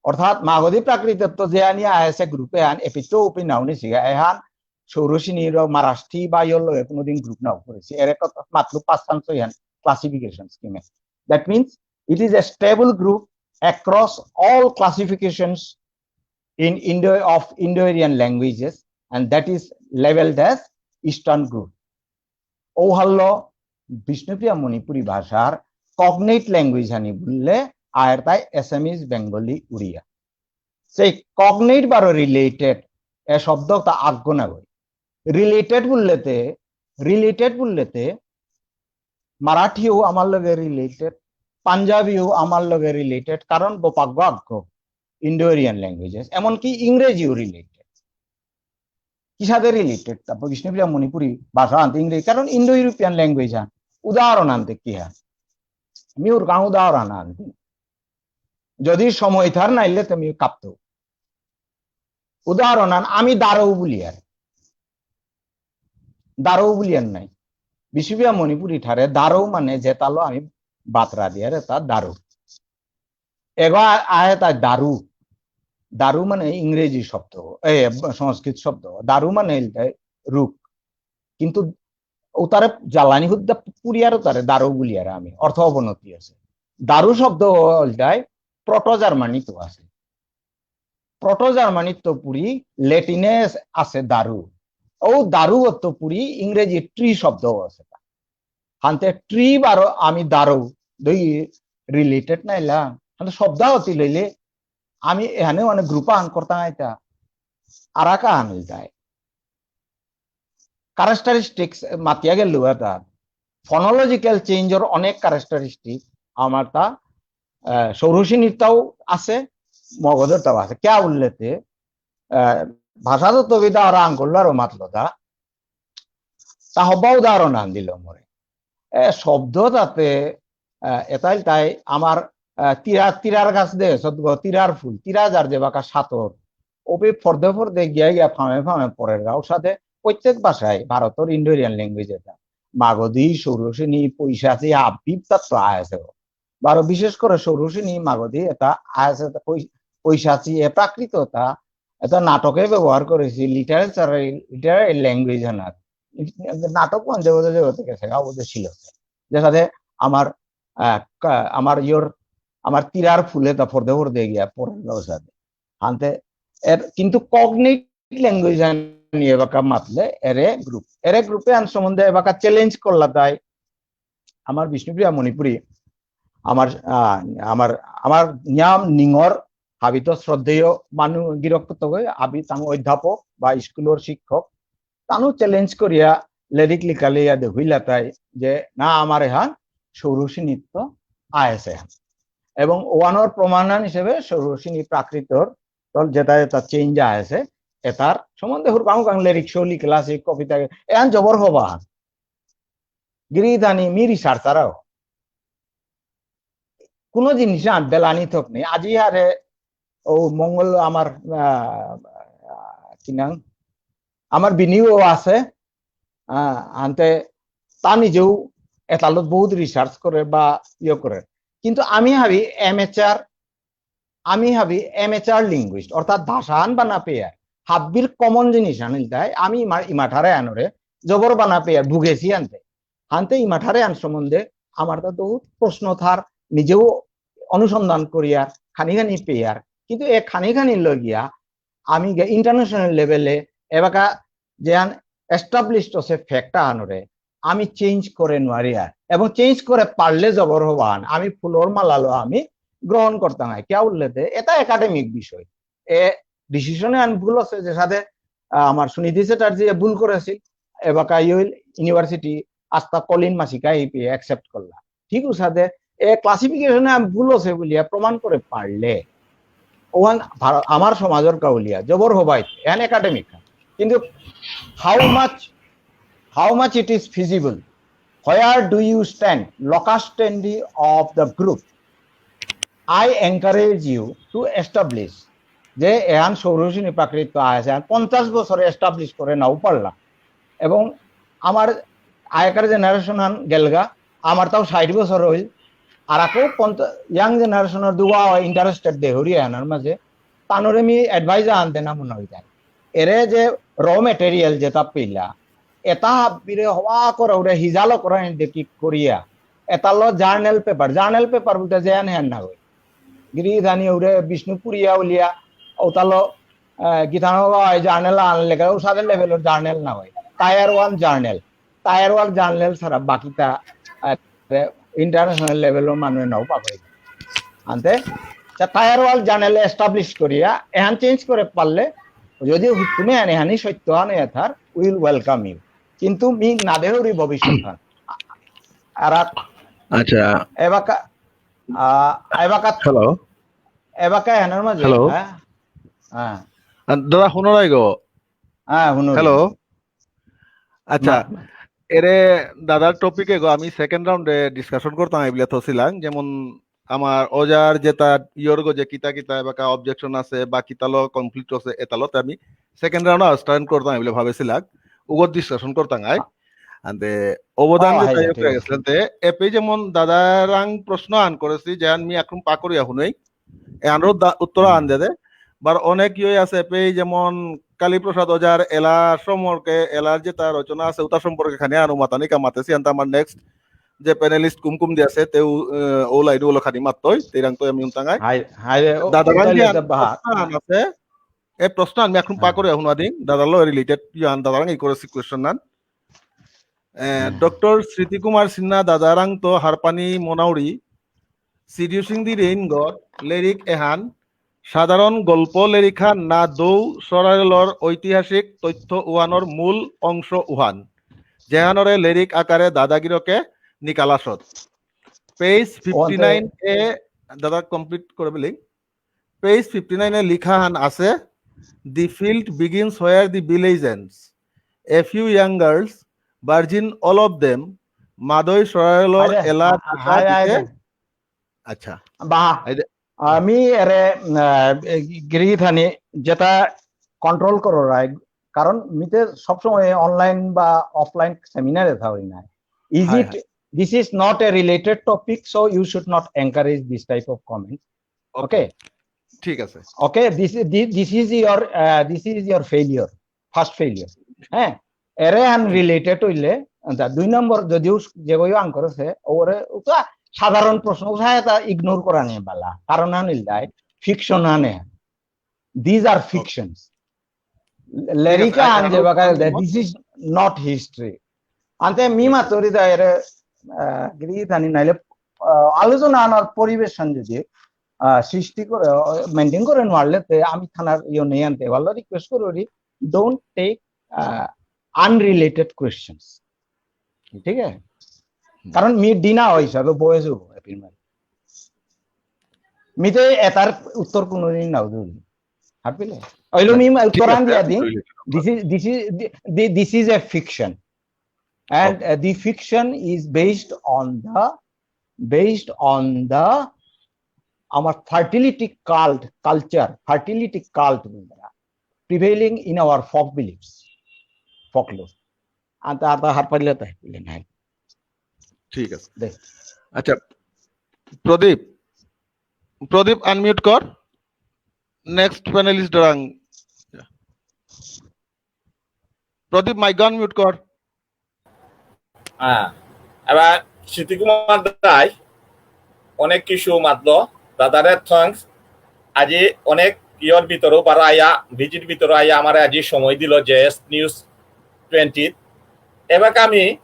অর্থাৎ মাগধী প্রাকৃতত্ব যে আনি আহেসে গ্রুপে আন এপিচো উপি নাউনি সিগা এহান সৌরসিনী র মারাষ্টি বা ইয়র লগে কোনোদিন গ্রুপ নাও করেছি। এরে কত মাত্র পাঁচ সান ছয় হান classification scheme A. That means it is a stable group across all classifications in Indo, of Indo-Aryan languages, and that is labeled as Eastern group. ঔহাল্য বিষ্ণুপ্রিয়া মণিপুরী ভাষার cognate language হানি বুললে আয়ের তাই Assamese, Bengali, উড়িয়া। সেই cognate বারো related এ শব্দ তা আগ্য না গই। Related বুললেতে, related বুললেতে মারাঠিও আমার লগে related, পাঞ্জাবিও আমার লগে related, কারণ বোপাগ্য আগ্য Indo-Aryan languages, এমনকি ইংরেজিও related। কিসাদে related? তারপর বিষ্ণুপ্রিয়া মণিপুরী ভাষা আনতে ইংরেজি, কারণ Indo-European language হান। উদাহরণ আনতে কি হান? আমি ওর গাঁ উদাহরণ আনতে। যদি সময় থার নাইলে তুমি কাঁপতো। উদাহরণ আন, আমি দারো বুলিয়ার। দারো বুলিয়ার নাই। বিষ্ণুপ্রিয়া মণিপুরী ঠারে দারো মানে যেতালো আমি বাতরা দিয়ার এতা দারো। এগো আ-, আহে তাই দারু। দারু মানে ইংরেজি শব্দ, এ, সংস্কৃত শব্দ। দারু মানে ইলতাই রুক। কিন্তু উতারে জ্বালানি হুদ্দা পুরিয়ার উতারে দারু বুলিয়ার আমি। অর্থ অবনতি আছে। দারু শব্দ ইলতাই প্রোটো জার্মানিত আছে। প্রোটো জার্মানিত পুরি ল্যাটিনে আছে দারু। ও দারু অত পুরি ইংরেজি ট্রি শব্দ আছে। হানতে ট্রি বারো আমি দারু, দুই related নাইলা। হানতে শব্দ অতি লইলে আমি এহানে মানে গ্রুপ আন করতাম এটা। আরাকা আন যায়। Characteristics মাতিয়া গেল এটা। ফনোলজিক্যাল চেঞ্জর অনেক ক্যারেক্টারিস্টিক আমার তা, আহ, শৌরসেনীরতাও আছে, মগধরতাও আছে। কিয়া বুললেতে, আহ, ভাষাতত্ত্ববিদ আর আঙ্কল্লারও মাতলতা, তা হবা উদাহরণ আন দিল মোরে। এ, শব্দ তাতে, আহ, এতাইল তাই আমার, আহ, তিরা, তিরার গাছ দে, সদ্য তিরার ফুল, তিরা যার যে বাকা সাতর, ওপি ফর্দে ফর্দে গিয়া গিয়া ফামে ফামে পড়ের গাও সাথে প্রত্যেক ভাষায় ভারতর ইন্ডো ইন্ডিয়ান ল্যাঙ্গুয়েজ এটা। মাগধী, শৌরসেনী, পৈশাচী, হাব্বি তার তো আয়াসে। বারো বিশেষ করে শৌরসেনী, মাগধী এটা আয়াসে, পৈ-, পৈশাচী, এ প্রাকৃত এটা, এটা নাটকে ব্যবহার করেছি, লিটারেচার, লিটারারি ল্যাঙ্গুয়েজ হানার। নাটক কোন জগতে জগতে গেছে, গাও ছিল। যেসাদে আমার, আহ, কা-, আমার ইয়োর, আমার তিরার ফুলে তা ফর্দে ফর্দে গিয়া পড়ের গাও সাথে। হানতে এর কিন্তু কগনেট ল্যাঙ্গুয়েজ নিয়ে এবাকা মাতলে এরে গ্রুপ, এরে গ্রুপে আন সম্বন্ধে এবাকা চ্যালেঞ্জ করলা তাই আমার বিষ্ণুপ্রিয়া মণিপুরী, আমার, আহ, আমার, আমার নিয়াম নিঙর হাবিত শ্রদ্ধেয় মানু গিরক তগই, আবি তাং অধ্যাপক বা স্কুলর শিক্ষক, তানু চ্যালেঞ্জ করিয়া লেরিক লিখালে ইয়া দেহুইলা তাই যে না আমার এহান শৌরসেনীত্ব আয়েসে। এবং ওয়ানোর প্রমাণান হিসেবে শৌরসেনী প্রাকৃতর তল যেটা যেটা চেঞ্জ আয়েসে, এটার সম্বন্ধে হুরকাং হুরকাং লেরিক শো লিখলা সে কবিতা, এহান জবর হবা। গিরিধানী মি রিসার্চারও। কোনো জিনিস আন বেলানি থক নেই। আজি আরে ও মঙ্গল আমার, আহ, কি নাম? আমার বিনিও আছে। আহ, আনতে তা নিজেও এতালত বহুত রিসার্চ করে বা ইয়ে করে। কিন্তু আমি হাবি অ্যামেচার, আমি হাবি অ্যামেচার লিঙ্গুইস্ট, অর্থাৎ ভাষা আন বানা পেয়ার, হাব্বির কমন জিনিস আনিল তাই আমি ইমা-, ইমাঠারে আনরে জবর বানা পেয়ার ভুগেছি আনতে। হানতে ইমাঠারে আন সম্বন্ধে আমার তো বহুত প্রশ্ন থার, নিজেও অনুসন্ধান করিয়ার, খানি খানি পেয়ার। কিন্তু এ খানি খানি লগিয়া আমি গে ইন্টারন্যাশনাল লেভেলে এবাকা যে আন এস্টাবলিশড আছে ফ্যাক্ট আনরে আমি চেঞ্জ করে নোয়ারিয়ার, এবং চেঞ্জ করে পারলে জবর হবান আমি ফুলর মালালো আমি গ্রহণ করতাম হয়। কিয়া উল্লেতে এটা একাডেমিক বিষয়। এ ডিসিশনে আন ভুল আছে, যে সাথে, আহ, আমার সুনিধি চ্যাটার্জি ভুল করেছিল, এবাকা ইউনিভার্সিটি আস্তা কলিন মাসিকা এই পেয়ে অ্যাকসেপ্ট করলা। ঠিক উসাদে এ ক্লাসিফিকেশনে আমি ভুল আছে বুলিয়া প্রমাণ করে পারলে ওহান ভার-, আমার সমাজর কাউলিয়া জবর হবাই এন একাডেমিক। কিন্তু how much, how much it is feasible, where do you stand, locus standi of the group? I encourage you to establish যে এহান শৌরসেনী প্রাকৃত আছে, আর পঞ্চাশ বছরে এস্টাবলিশ করে নাও পারলা। এবং আমার আগেকার জেনারেশন আন গেলগা, আমার তাও ষাট বছর হইল, আর আকৌ ইয়াং জেনারেশনের দুয়া ইন্টারেস্টেড দেহরি আনার মাঝে, তানোরে আমি অ্যাডভাইস আনতে না মনে হইতাই। এরে যে র মেটেরিয়াল যেটা পেলা, এটা হাবিরে হওয়া করে ওরে হিজালো করে দেখি করিয়া, এটা লো জার্নাল পেপার, জার্নাল পেপার বলতে যে আন হ্যান না হয়। গিরি ধানি ওরে বিষ্ণুপুরিয়া উলিয়া, ওটা লো, আহ, গীতানগর জার্নাল আনলে, ও সাদের লেভেলের জার্নাল না হয়, tier one journal. Tier one journal ছাড়া বাকিটা, আহ, ইন্টারন্যাশনাল লেভেলর মানুষ নাও পাবে। আনতে, তা টায়ার ওয়ান জার্নাল এস্টাবলিশ করিয়া, এহান চেঞ্জ করে পারলে, যদি তুমি আনে হানি সত্য আনে এথার, উইল ওয়েলকাম ইউ। কিন্তু মি না দেহরি ভবিষ্যৎ হান। আর আচ্ছা। এবাকা, আহ, এবাকা, হ্যালো। এবাকা এহানর মাঝে, হ্যালো। হ্যাঁ? হ্যাঁ। আহ, দাদা, হুনরাই গো? হ্যাঁ, হুনরাই। হ্যালো। আচ্ছা, মা-, মা-, এরে দাদার টপিকে গো আমি সেকেন্ড রাউন্ডে ডিসকাশন করতাম, এগুলা তো ছিলাম, যেমন আমার ওজার যেটা ইয়র গো যে কিতা কিতা এবাকা অবজেকশন আছে বা কিতালো কনফ্লিক্ট আছে, এতালোতে আমি সেকেন্ড রাউন্ড আন্ডারস্ট্যান্ড করতাম, এগুলা ভাবেছিলাম, উগত ডিসকাশন করতাম আই। আ-, আন্দে অবদান ও, যেটা হাই, ইয়ে ঠিক করে আছে। গেছিলেন, তে এপে যেমন দাদারাং প্রশ্ন আন করেছি, যে আমি এখন পাকরিয়া হুনই, এ আনরও দা-, উত্তর হুম। আন দে দে। বার অনেক ইয়ে আছে, এপে যেমন কালীপ্রসাদ ওজার এলা সম্পর্কে, এলার যেটা রচনা আছে, ওটা সম্পর্কে খানি আনো মাতানি কা মাতেছি, আনতে আমার নেক্সট যে প্যানেলিস্ট কুমকুম দি আছে, তেও, এ, ও লাইডু ওলো খানি মাত্তই, তেরাং তো আমি উনতাঙাই। হাই, হাই রে, ও, দাদারাং ওটা যে লেতে আন বাহা। প্রশ্ন আন আছে, এ প্রশ্ন আমি এখন হ্যাঁ। পাকরিয়া হুনা দিন, দাদালো রিলেটেড ইয়ান দাদারাং এই করেছি কোয়েশ্চন আন। এ, হুম। ডক্টর স্মৃতি কুমার সিনহা দাদারাং তো হারপানি মনাউরি, Seducing the Rain God, লেরিক এহান, সাধারণ গল্প লেরিকহান না দৌ সরারেলর ঐতিহাসিক তথ্য উহানর মূল অংশ উহান। যেহানরে লেরিক আকারে দাদাগিরকে নিকালাসত। পেজ ফিফটি নাইন এ, দাদা কমপ্লিট করে বলি। পেজ ফিফটি নাইন এ লিখা হান আছে, "The field begins where the village ends. A few young girls, virgin all of them, মাদই সরাইলর আরে, এলা আ-, আ-, টিকা হায়, হায়, দিতে।" হায়। আচ্ছা। বাহ। এই যে আমি এরে, আহ, গিরিথানি যেটা কন্ট্রোল করো রায়, কারণ মিতে সবসময় অনলাইন বা অফলাইন সেমিনারে থাকি না। Is হায়, it, হায়। This is not a related topic, so you should not encourage this type of comment. ওকে। ওকে? ঠিক আছে। Okay, this is, thi-, this is your, uh, this is your failure, first failure. হ্যাঁ? এরে আনরিলেটেড হইলে, আচ্ছা, দুই নম্বর যদিও যেগোয়ও আঙকরেসে, ওরে, ওটা সাধারণ প্রশ্ন, ওটা এটা ইগনোর করা নেই বালা। কারণ আনিল দায়, ফিকশন আনে। These are fictions. লেরিকা আন যে বাকা, this is not history. আনতে মি মাতুরি দা এরে, আহ, গিরি থানি নাইলে, আহ, আলোচনা আনার পরিবেশ আন যদি, আহ, সৃষ্টি করে, আহ, মেইনটেইন করে নোয়ারলে তে আমি থানার ইয়ে নেই আনতে, ভালো রিকোয়েস্ট করি, don't take, ah, unrelated questions. ঠিক আছে? হুম। কারণ মি ডিনা হইছে, তো বয়স হবো, এপিল মানে। মিতে এটার উত্তর কোনোদিন নাও দিবি। হারপিলে? হইলো না, মি ঠিক উত্তর আছে, আন দিয়া আপনি দিন। This is, this is, thi-, thi-, this is a fiction. And, okay. Uh, the fiction is based on the, based on the, আমার fertility cult, culture, fertility cult prevailing in our folk beliefs, folklore. আনতে, আনতে হারপাইলে তাই, বুঝলেন, হ্যাঁ। ঠিক আছে। দে। আচ্ছা, প্রদীপ, প্রদীপ, আনমিউট কর। নেক্সট প্যানেলিস্ট ডরাং। প্রদীপ, মাইক আনমিউট কর। হ্যাঁ, এবার স্মৃতি কুমার দাই অনেক কিছু মাতলো, দাদারে থ্যাঙ্কস। আজি অনেক ইয়র ভিতরেও বারো আয়া, ভিজিট ভিতরে আয়া আমার আজি সময় দিল জেএস নিউজ টোয়েন্টি। এবার আমি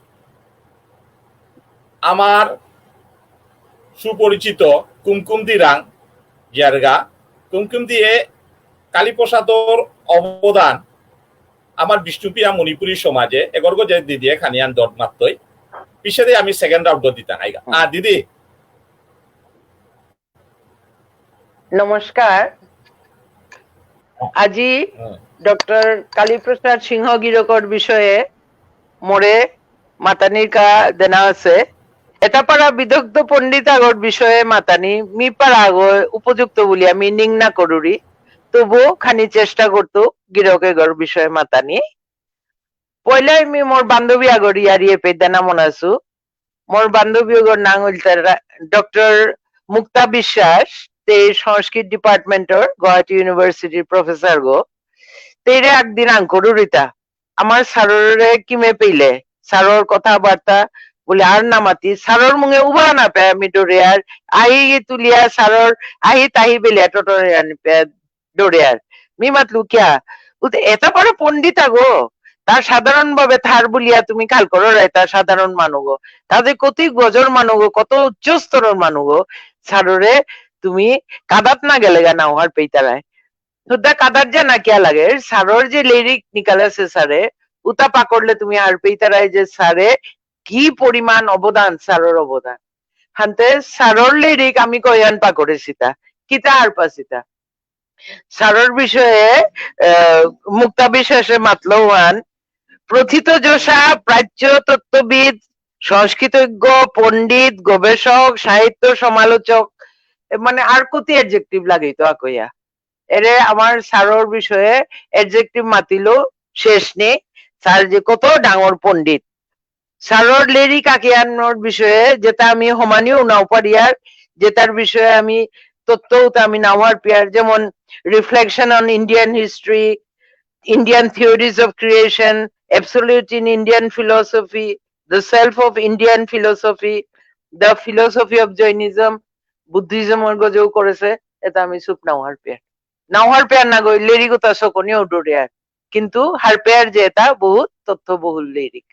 আমার সুপরিচিত কুমকুম দিরাং জারগা, কুমকুম দিয়ে কালীপ্রসাদর অবদান আমার বিষ্ণুপ্রিয়া মণিপুরী সমাজে এগরগ যে দিদিয়ে খানিয়ান দর মাত্তই, পিছেদে আমি সেকেন্ড রাউন্ড দিতাম আইগা। হুম। আ, দিদি। নমস্কার। আজি হুম। ডক্টর কালীপ্রসাদ সিংহ গিরকর বিষয়ে মোরে মাতানিকা দেনা আছে। এতাপারা বিদগ্ধ পণ্ডিত আগর বিষয়ে মাতানি, মি পারা আগর উপযুক্ত বুলিয়া মি নিং না করুরি। তবু খানি চেষ্টা করতু গিরক এগর বিষয়ে মাতানি। পয়লাই মি মোর বান্ধবী আগর ইয়ারি এপে দেনা মনাসু। মোর বান্ধবী আগর নাঙ ইলতারা ডক্টর মুক্তা বিশ্বাস, তে সংস্কৃত ডিপার্টমেন্টর গুয়াহাটি ইউনিভার্সিটির প্রফেসর গো। তেরে একদিন আঙকরুরিতা। আমার স্যাররে কিমে পেইলে, স্যারর কথাবার্তা বুলে আর না মাতি, স্যারর মুঙে উবা না পেয়া আমি ডরে আর, আহি তুলিয়া স্যারর, আহি তাহি বেলিয়া টটরে আনি পেয়া ডরে আর। মি মাতলু কিয়া? বুলতে, এতা বড় পণ্ডিত আগো, তা সাধারণভাবে থার বুলিয়া তুমি খাল করো রে, তা সাধারণ মানুগো। তা যে কতি গজর মানুগো, কত উচ্চ স্তরর মানুগো, স্যাররে তুমি কাদাত না গেলেগা নাও হারপেইতারায়। হুদ্দা কাদাত জানা কিয়া লাগে? স্যারর যে লিরিক নিকালেসে স্যারে, উতা পাকরলে তুমি হারপেইতারায় যে স্যারে কি পরিমাণ অবদান, স্যারর অবদান। হানতে স্যারর লিরিক আমি কয়ান পাকরেসিতা, কিতা হারপাসিতা। স্যারর বিষয়ে, আহ, মুক্তা বিশ্বাসে মাতলো ওয়ান, প্রথিতযশা প্রাচ্য তত্ত্ববিদ, সংস্কৃতজ্ঞ, পণ্ডিত, গবেষক, সাহিত্য সমালোচক, এ মানে আর কতি অ্যাডজেক্টিভ লাগাইতো আকইয়া। এরে আমার স্যারর বিষয়ে অ্যাডজেক্টিভ মাতিলো শেষ নেই। স্যার যে কত ডাঙর পণ্ডিত। স্যারর লেরিক আকিয়ানর বিষয়ে যেটা আমি হমানিও নাও পারিয়ার, যেটার বিষয়ে আমি তত্ত্বও তো আমি নাও আর পিয়ার, যেমন Reflection on Indian History, Indian Theories of Creation, Absolute in Indian Philosophy, The Self of Indian Philosophy, The Philosophy of Jainism, Buddhism গজেও করেছে, এটা আমি চুপ নাও আর পিয়ার। নাও আর পিয়ার না গই, লেরিক ওটা সকনিও ডরে আর। কিন্তু হারপেয়ার যে এটা বহুত তথ্যবহুল লেরিক।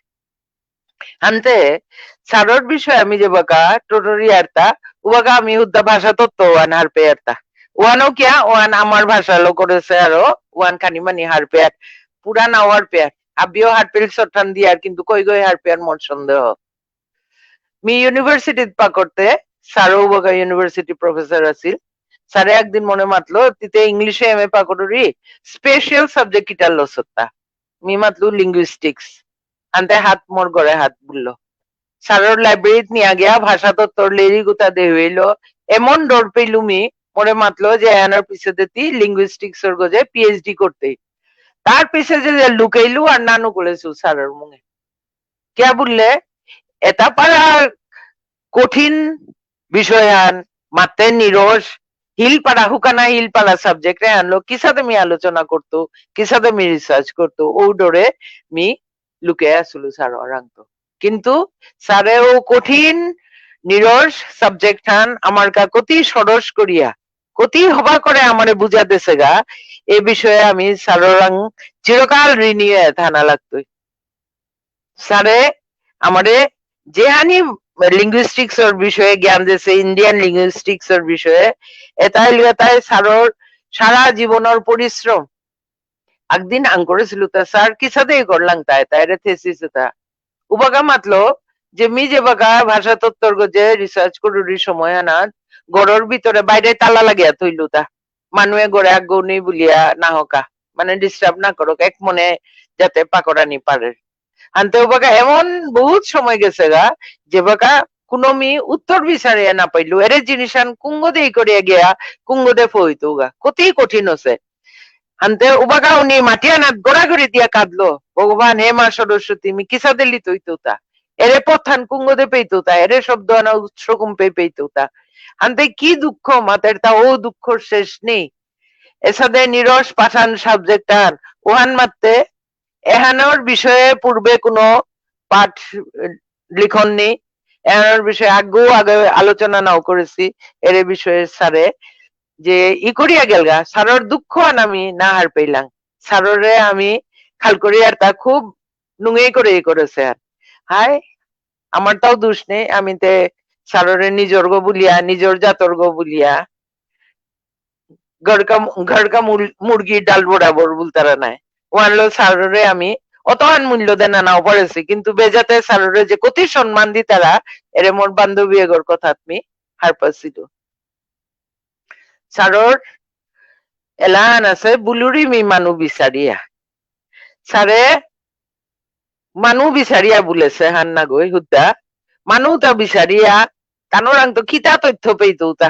হানতে স্যারর বিষয়ে আমি যে বাকা টোটোরিয়ারতা, উবাকা আমি হুদ্দা ভাষা তত্ত্ব ওয়ান হারপেয়ারতা। ওয়ানও কিয়া, ওয়ান আমার ভাষা লো করেছে আরো, ওয়ান খানি মানি হারপেয়ার। পুরা নাও হারপেয়ার। আবিও হারপেল সঠান দিয়ার, কিন্তু কই গই হারপিয়ার মোর সন্দেহ। মি ইউনিভার্সিটিত পাকরতে, স্যারও বগা ইউনিভার্সিটি প্রফেসর আছিল। স্যারে একদিন মনে মাতলো, "তিতে ইংলিশে এম এ পাকরুরি, স্পেশাল সাবজেক্ট কিটা লসত্তা?" মি মাতলু, "লিঙ্গুইস্টিক্স।" আনতে হাত মোর গড়ে হাত বুললো। স্যারর লাইব্রেরিত নিয়া গিয়া ভাষাতত্ত্বর লেরি গুতা দেহুইলো। এমন ডর পেইলু মি, মোরে মাতলো যে এহানর পিছে দেতি লিঙ্গুইস্টিক্সর গজে পিএইচডি করতে। তার পিছে যে, যে লুকেইলু আর নানু করেছু স্যারর মুঙে। কিয়া বুললে, এটা পারা কঠিন বিষয়হান, মাতে নিরস, হিল পারা হুকানা হিল পারা সাবজেক্ট এহানলো, কিসাদে মি আলোচনা করতু, কিসাদে মি রিসার্চ করতু, ও ডরে মি লুকে আসলু স্যার ওরাংতো। কিন্তু স্যারে ও কঠিন নিরস সাবজেক্ট হান আমার কা কতি সরস করিয়া, কতি হবা করে আমারে বুঝা দেসেগা, এ বিষয়ে আমি স্যার ওরাং চিরকাল ঋণী হয়ে থানা লাগতই। স্যারে আমারে যেহানি লিঙ্গুইস্টিক্স এর বিষয়ে জ্ঞান দেসে, ইন্ডিয়ান লিঙ্গুইস্টিক্স এর বিষয়ে, এটাই লিগাতাই স্যারর সারা জীবনর পরিশ্রম। একদিন আঙ করেছিল তা, "স্যার, কিসাদে করলাং তাই, তাই রে thesis এটা?" উবাকা মাতলো যে মি যে বাকা ভাষাতত্ত্বর গজে রিসার্চ করুরি সময় আনাত, ঘরর ভিতরে বাইরে তালা লাগিয়া থইলু তা। মানুয়ে ঘরে আগ্গৌ নেই বুলিয়া না হকা, মানে ডিস্টার্ব না করক, এক মনে যাতে পাকরানি পারে। আনতে ওবাকা এমন বহুত সময় গেসেগা, যে বাকা কোনো মি উত্তর বিচারিয়া না পাইলু, এরে জিনিসান কুঙ্গদে ই করিয়া গিয়া, কুঙ্গদে ফইতৌগা, কতি কঠিন আছে। আনতে উবাকা উনি মাটি আনাত গড়াগড়ি দিয়া কাঁদলো, "ভগবান, হে মা সরস্বতী, মি কিসাদে লিতইতৌতা? এরে পথান কুঙ্গদে পেইতৌতা, এরে শব্দ আনা উৎস কুম্পে পেইতৌতা?" আনতে কি দুঃখ, মাতের তা ও দুঃখর শেষ নেই। এসাদে নিরস পাঠান সাবজেক্ট আন, ওহান মাতে এহানর বিষয়ে পূর্বে কোনো পাঠ, এ, লিখন নেই। এহানর বিষয়ে আগেও আগে আলোচনা নাও করেছি। এরে বিষয়ে স্যারে যে ই করিয়া গেলগা, স্যারর দুঃখ আন আমি না হার পেলাম। স্যাররে আমি খাল করি আর তা খুব নুঙেই করে ই করেছে আর। হায়, আমার তাও দোষ নেই, আমি তে স্যাররে নিজর গো বুলিয়া, নিজর জাতর গো বুলিয়া, ঘর কা, ঘর কা মুর-, মুরগি ডাল বরাবর বুলতারা নাই। ওয়ানলো স্যাররে আমি অতহান মূল্য দেনা নাও পারেছি, কিন্তু বেজাতে স্যাররে যে কতি সম্মান দিতারা, এরে মোর বান্ধবী এগর কথাত মি হারপাছিল। স্যারর এলান আছে, "বুলুরি মি মানু বিচারিয়া।" স্যারে মানু বিচারিয়া বুলেছে, হান না গই হুদ্দা। মানু তা বিচারিয়া, তানোরাং তো কিতা তথ্য পেইতো তা।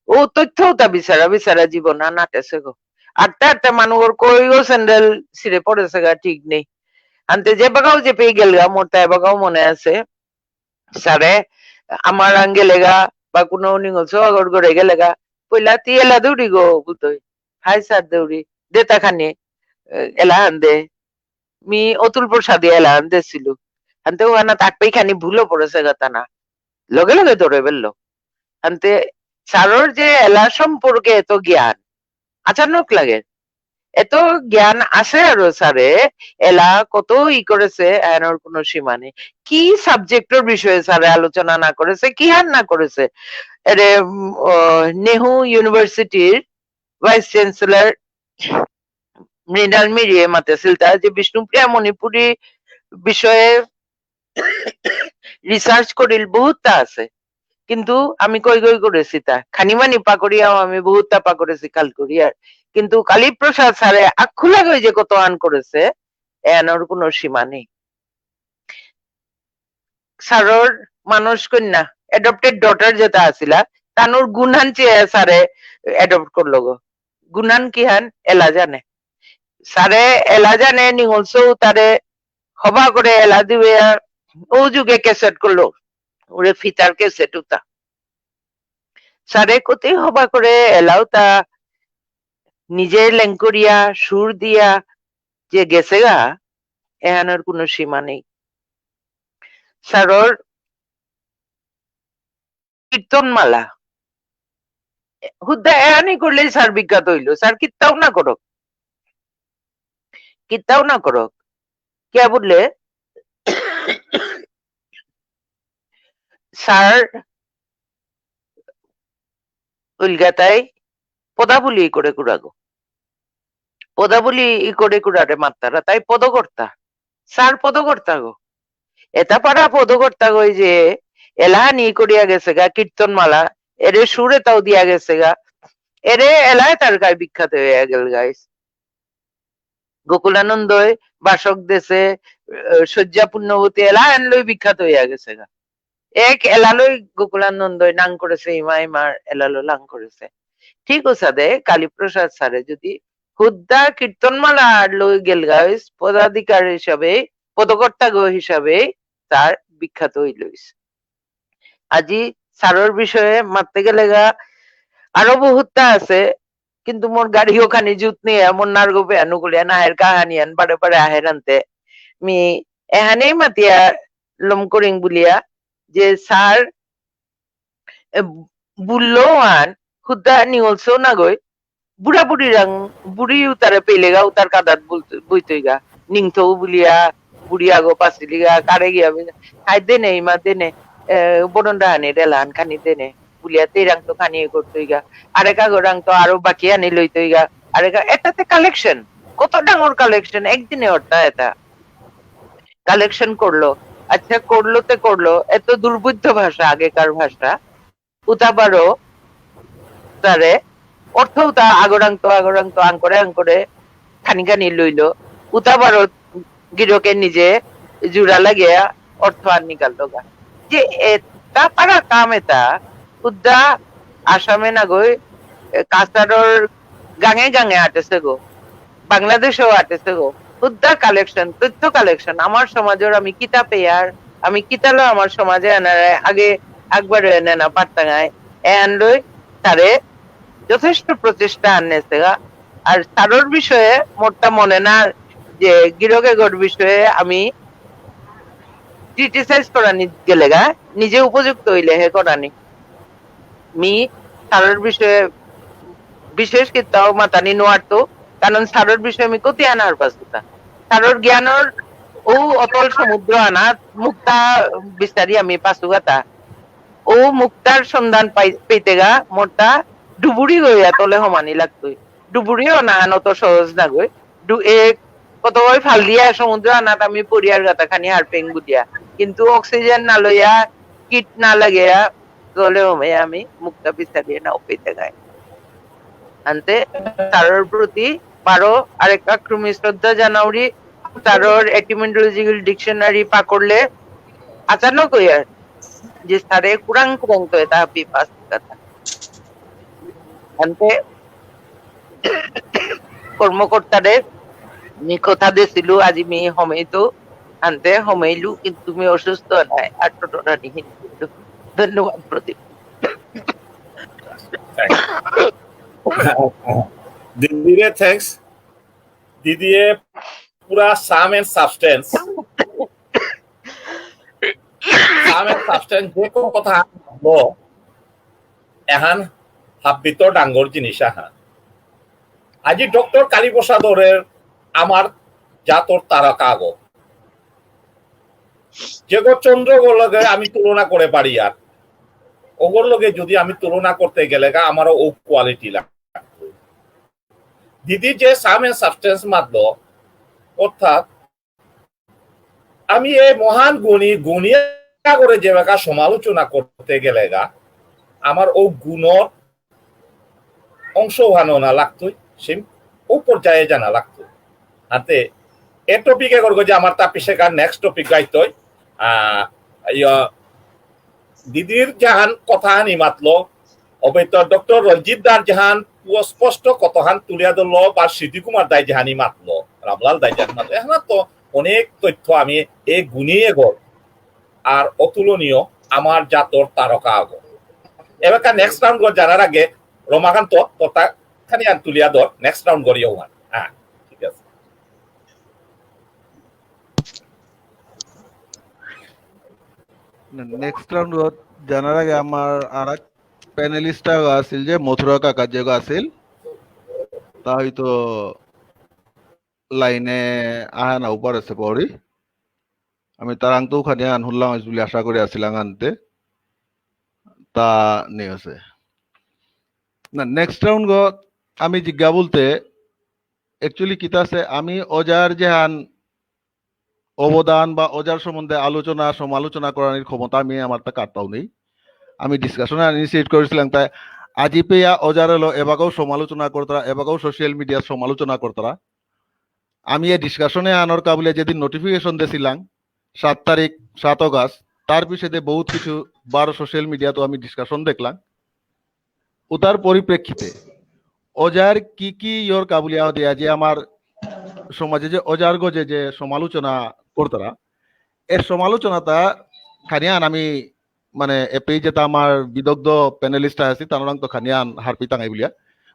ও তথ্য তা বিচারা, বিচারা জীবন হান আটেছে গো। আটতে আটতে মানু ওর কই গো স্যান্ডেল ছিঁড়ে পড়েছে গা, ঠিক নেই। আনতে যে বাগাও যে পেয়ে গেলগা, মোর তা এবাগাও মনে আছে। স্যারে, আমার আং গেলেগা, বা কোনো নিঙল সৌ আগর ঘরে গেলেগা, "পইলা তি এলা দৌড়ি গো?" বুলতই। "হাই স্যার দৌড়ি, দে তা খানি, এ, এলা হান দে।" মি অতুল প্রসাদে এলা হান দেছিল। হানতে ওহানা তাক পেই খানি ভুলো পড়েছে গা তা না। লগে লগে ধরে বেললো। হানতে স্যারর যে এলা সম্পর্কে এত জ্ঞান, আচানক লাগে। এত জ্ঞান আছে আরো স্যারে, এলা কত ই করেছে, এহানর কোনো সীমা নেই। কি সাবজেক্টর বিষয়ে স্যারে আলোচনা না করেছে, কি হার না করেছে? এরে, উম, ও, নেহু ইউনিভার্সিটির ভাইস চ্যান্সেলর মৃণাল মিরিয়ে মাতেছিল তা যে বিষ্ণুপ্রিয়া মণিপুরী বিষয়ে রিসার্চ করিল বহুতটা আছে, কিন্তু আমি কই কই করেছি তা খানি মানি পাকরিয়াও আমি বহুতটা পাকরেছি কাল করিয়ার। কিন্তু কালীপ্রসাদ স্যারে আখুলা গই যে কত আন করেছে, এহানর কোনো সীমা নেই। স্যারর মানস কন্যা, অ্যাডপ্টেড ডটার যেটা আছিলা, তানুর গুণহান চেয়ে স্যারে অ্যাডপ্ট করলো গো। গুণহান কিহান এলা জানে। স্যারে এলা জানে নিঙলসৌ তারে হবা করে এলা দিবে আর ও যুগে ক্যাসেট করলো। ওরে ফিতার ক্যাসেট উতা। স্যারে কতি হবা করে এলাও তা নিজে লেঙ্করিয়া, সুর দিয়া যে গেছেগা, এহানর কোনো সীমা নেই। স্যারর কীর্তনমালা। হুদ্দা এহানি করলেই স্যার বিখ্যাত হইল। স্যার কিত্তাও না করক। কিত্তাও না করক। কে বললে? স্যার উলগাতাই পদাবলী করে কুড়াগো। পদাবলী ই করে কুড়ারে মাত্তারা, তাই পদকর্তা। স্যার পদকর্তা গো। এতা পারা পদকর্তা গই যে এলাহানি করিয়া গেছে গা কীর্তনমালা, এরে সুর এতাও দিয়া গেছে গা, এরে এলায় তার গায়ে বিখ্যাত হইয়া গেল গাইস। গোকুলানন্দই বাসক দেশে, আহ, শয্যা পুণ্যবতী এলা এন লই বিখ্যাত হইয়া গেছে গা। এক এলা লই গোকুলানন্দই নাং করেছে, ইমা ইমার এলা লো নাং করেছে। ঠিক ওসাদে কালীপ্রসাদ স্যারে যদি হুদ্দা কীর্তনমালা আর লই গেল গাইস, পদাধিকার হিসাবে, পদকর্তা গো হিসাবে তার বিখ্যাত হইলইস। আজি স্যারর বিষয়ে মাততে গেলে গা আরো বহুতটা আছে, কিন্তু মোর গাড়ি ওখানে জুত নেই, এমন নার্গো পেয়ানো করিয়া না এর কাহানি আন বারে বারে আহের আনতে। মি এহানেই মাতিয়া লম করিং বুলিয়া যে স্যার, এ, বুললো আন হুদ্দা নিঙলসো না গই, বুড়া বুড়ি রাং, বুড়ি উতারে পেলেগা উতার কাদাত বুলতে-, বুইতইগা। নিংথৌ বুলিয়া, বুড়ি আগো পাসিলিগা, কারে গিয়া বুলিয়া। হাই দেনে, ইমা দেনে, এ, বনন রাহানি রেলান খানি দেনে। বুলিয়া তেরাং তো খানি এ করতইগা। আরেক আগরাং তো আরো বাকি আনি লইতইগা। আরেক আ-, এটাতে কালেকশন। কত ডাঙর কালেকশন, একদিনে অরতা এটা। কালেকশন করলো। আচ্ছা, করলো তে করলো। এত দুর্বোধ্য ভাষা, আগেকার ভাষা। উতা বারো তারে অর্থ উতা আগরাংতো আগরাংতো আঙকরে আঙকরে খানি খানি লইল। উতা বারো গিরকে নিজে জোড়া লাগিয়া অর্থ আন নিকালতগা। যে এতা পারা কাম এতা হুদ্দা আসামে নাগই, এ, কাছাড়র গাঙে গাঙে আটেছে গো। বাংলাদেশেও আটেছে গো। হুদ্দা কালেকশন, তথ্য কালেকশন। আমার সমাজর আমি কিতা পেয়ার, আমি কিতালো আমার সমাজে আনারে আগে একবারও এনে না পারতাঙায়। এ আনলই তারে যথেষ্ট প্রচেষ্টা আনেছেগা। আর তারর বিষয়ে মোরতা মনে না যে গিরকেগর বিষয়ে আমি ক্রিটিসাইজ করানি গেলেগা, নিজে উপযুক্ত হইলে হে করানি। মি তারর বিষয়ে বিশেষ কিতাও মাতানি নোয়ারতো, কারণ তারর বিষয়ে আমি কতি আনার পাসুতা। তারর জ্ঞানর ও অতল সমুদ্র আনা মুক্তা বিস্তারি আমি পাসুগাতা। ও মুক্তার সন্ধান পাই-, পেতেগা মোরতা ডুবুরি গইয়া তলে হমানি লাগতই। ডুবুরিও না আন অত সহজ না গই। ডু-, এ, কত ওই ফাল দিয়া সমুদ্র আনাত আমি পড়িয়ার গাতা খানি হারপেং বুলিয়া। কিন্তু অক্সিজেন না লইয়া, কিট না লাগিয়া, তলে হমে আমি মুক্তা বিস্তারিয়ে না পেতেগাই। আনতে তারর প্রতি বারো আরেকটা ক্রমি শ্রদ্ধা জানাউরি, তারর etymological dictionary পাকড়লে আচানক হইয়ার যে তারে কুরাং কুরাং তো এটা বিপাস কথা। আনতে কর্মকর্তারে মি কথা দিছিলু, আজি মি হমেইতো, আনতে হমেইলু, কিন্তু মি অসুস্থ নাই, আর টোটোটা নিয়ে ধন্যবাদ প্রদীপ। দিদিরে thanks। দিদিয়ে পুরা sum and substance, sum and substance যে কথা বললো, এহান হাব্বিত ডাঙ্গর জিনিস আহান। আজি ডক্টর কালীপ্রসাদরে আমার জাতর তারকা আগো। যেগো চন্দ্রগর লগে আমি তুলনা করে পারি আর ওগর লগে যদি আমি তুলনা করতে গেলে গা আমারও ও কোয়ালিটি লাগতো। দিদি যে sum and substance মাতলো, অর্থাৎ আমি এই মহান গুণী, গুণী করে যেবাকা সমালোচনা করতে গেলে গা, আমার ও গুণর অংশ হওয়ানো না লাগতই, সেই ও পর্যায়ে জানা লাগতই। হাতে এ টপিক এগর গজে আমার তা পিছে কার নেক্সট টপিক গাইতই। আহ, ইয়া, দিদির জাহান কথা হানি মাতলো, অবৈত ডক্টর রঞ্জিত দার জাহান পুয় স্পষ্ট কতহান তুলিয়া ধরলো, বা সিদ্ধি কুমার দাই জাহানি মাতলো, রামলাল দাই জাহানি মাতলো। এখন তো অনেক তথ্য আমি এই গুণী এগর আর অতুলনীয় আমার জাতর তারকা আগো। এবাকা নেক্সট রাউন্ড গর জানার আগে রমাকান্ত তোতা খানি আর তুলিয়া ধর, নেক্সট রাউন্ড গরিও ওয়ান। হ্যাঁ, ঠিক আছে। নেক্সট রাউন্ড জানার আগে আমার আর এক প্যানেলিস্ট আছিল যে মথুরা কাকা যে আছিল, তা হয়তো লাইনে আহা না উপর আছে পড়ি। আমি তারাংতো খানি আন হুনলাম বুলি আশা করে আছিলাম আনতে। তা নেই আছে। না, নেক্সট রাউন্ড গ আমি জিজ্ঞা বলতে, actually কিতা আছে, আমি ওজার যেহান অবদান বা ওজার সম্বন্ধে আলোচনা সমালোচনা করার ক্ষমতা আমি আমার তা কাটতাও নেই। আমি ডিসকাশন ইনিশিয়েট করেছিলাম, তাই আজি পেয়া ওজার হলো এবাকাও সমালোচনা করতারা, এবাকাও সোশ্যাল মিডিয়ার সমালোচনা করতারা। আমি এই ডিসকাশনে আনোর কাবুলে যেদিন নোটিফিকেশন দিয়েছিলাম সাত তারিখ, সাত অগাস্ট, তার পিছেদে বহুত কিছু বারো সোশ্যাল মিডিয়াত আমি ডিসকাশন দেখলাম। উতার পরিপ্রেক্ষিতে ওজার কি কি ইয়র কাবুলিয়া দিয়া যে আমার সমাজে যে ওজার গজে যে সমালোচনা করতারা, এর সমালোচনাটা খানিয়ান আমি মানে এপেই যেটা আমার বিদগ্ধ প্যানেলিস্ট আছে তানোরাং তো খানিয়ান হারপি তাঙাই বুলিয়া,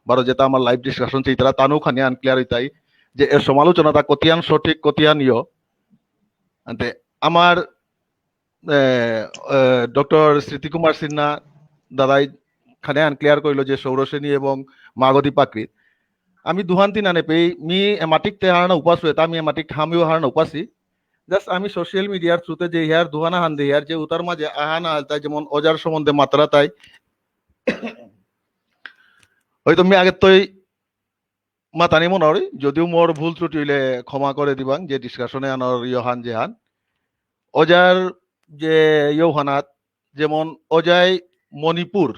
বারো যেটা আমার লাইভ ডিসকাশন চেইতারা তানু খানিয়ান ক্লিয়ার হইতাই যে এর সমালোচনাটা কতিয়ান সঠিক কতিয়ান ইয়। আনতে আমার এ, এ, ডক্টর স্মৃতি কুমার সিনহা দাদাই খানে আনক্লিয়ার করিল যে শৌরসেনী এবং মাগধী প্রাকৃত। আমি দুহান তিন আনে পেই, মি এমাটিক তে হারনা উপাসু, এটা আমি এমাটিক হামিও হারনা উপাসি। জাস্ট আমি সোশ্যাল মিডিয়ার থ্রুতে যে হিয়ার দুহানা হান দে হিয়ার যে উতার মাঝে আহানা আলতাই যেমন ওজার সম্বন্ধে মাত্রা তাই। হয়তো মি আগে তৈ মাতানি মনে করি, যদিও মোর ভুল ত্রুটি হইলে ক্ষমা করে দিবাং, যে ডিসকাশনে আনার ইয়োহান যেহান। ওজার যে ইয়োহানাত, যেমন ওজাই মণিপুর,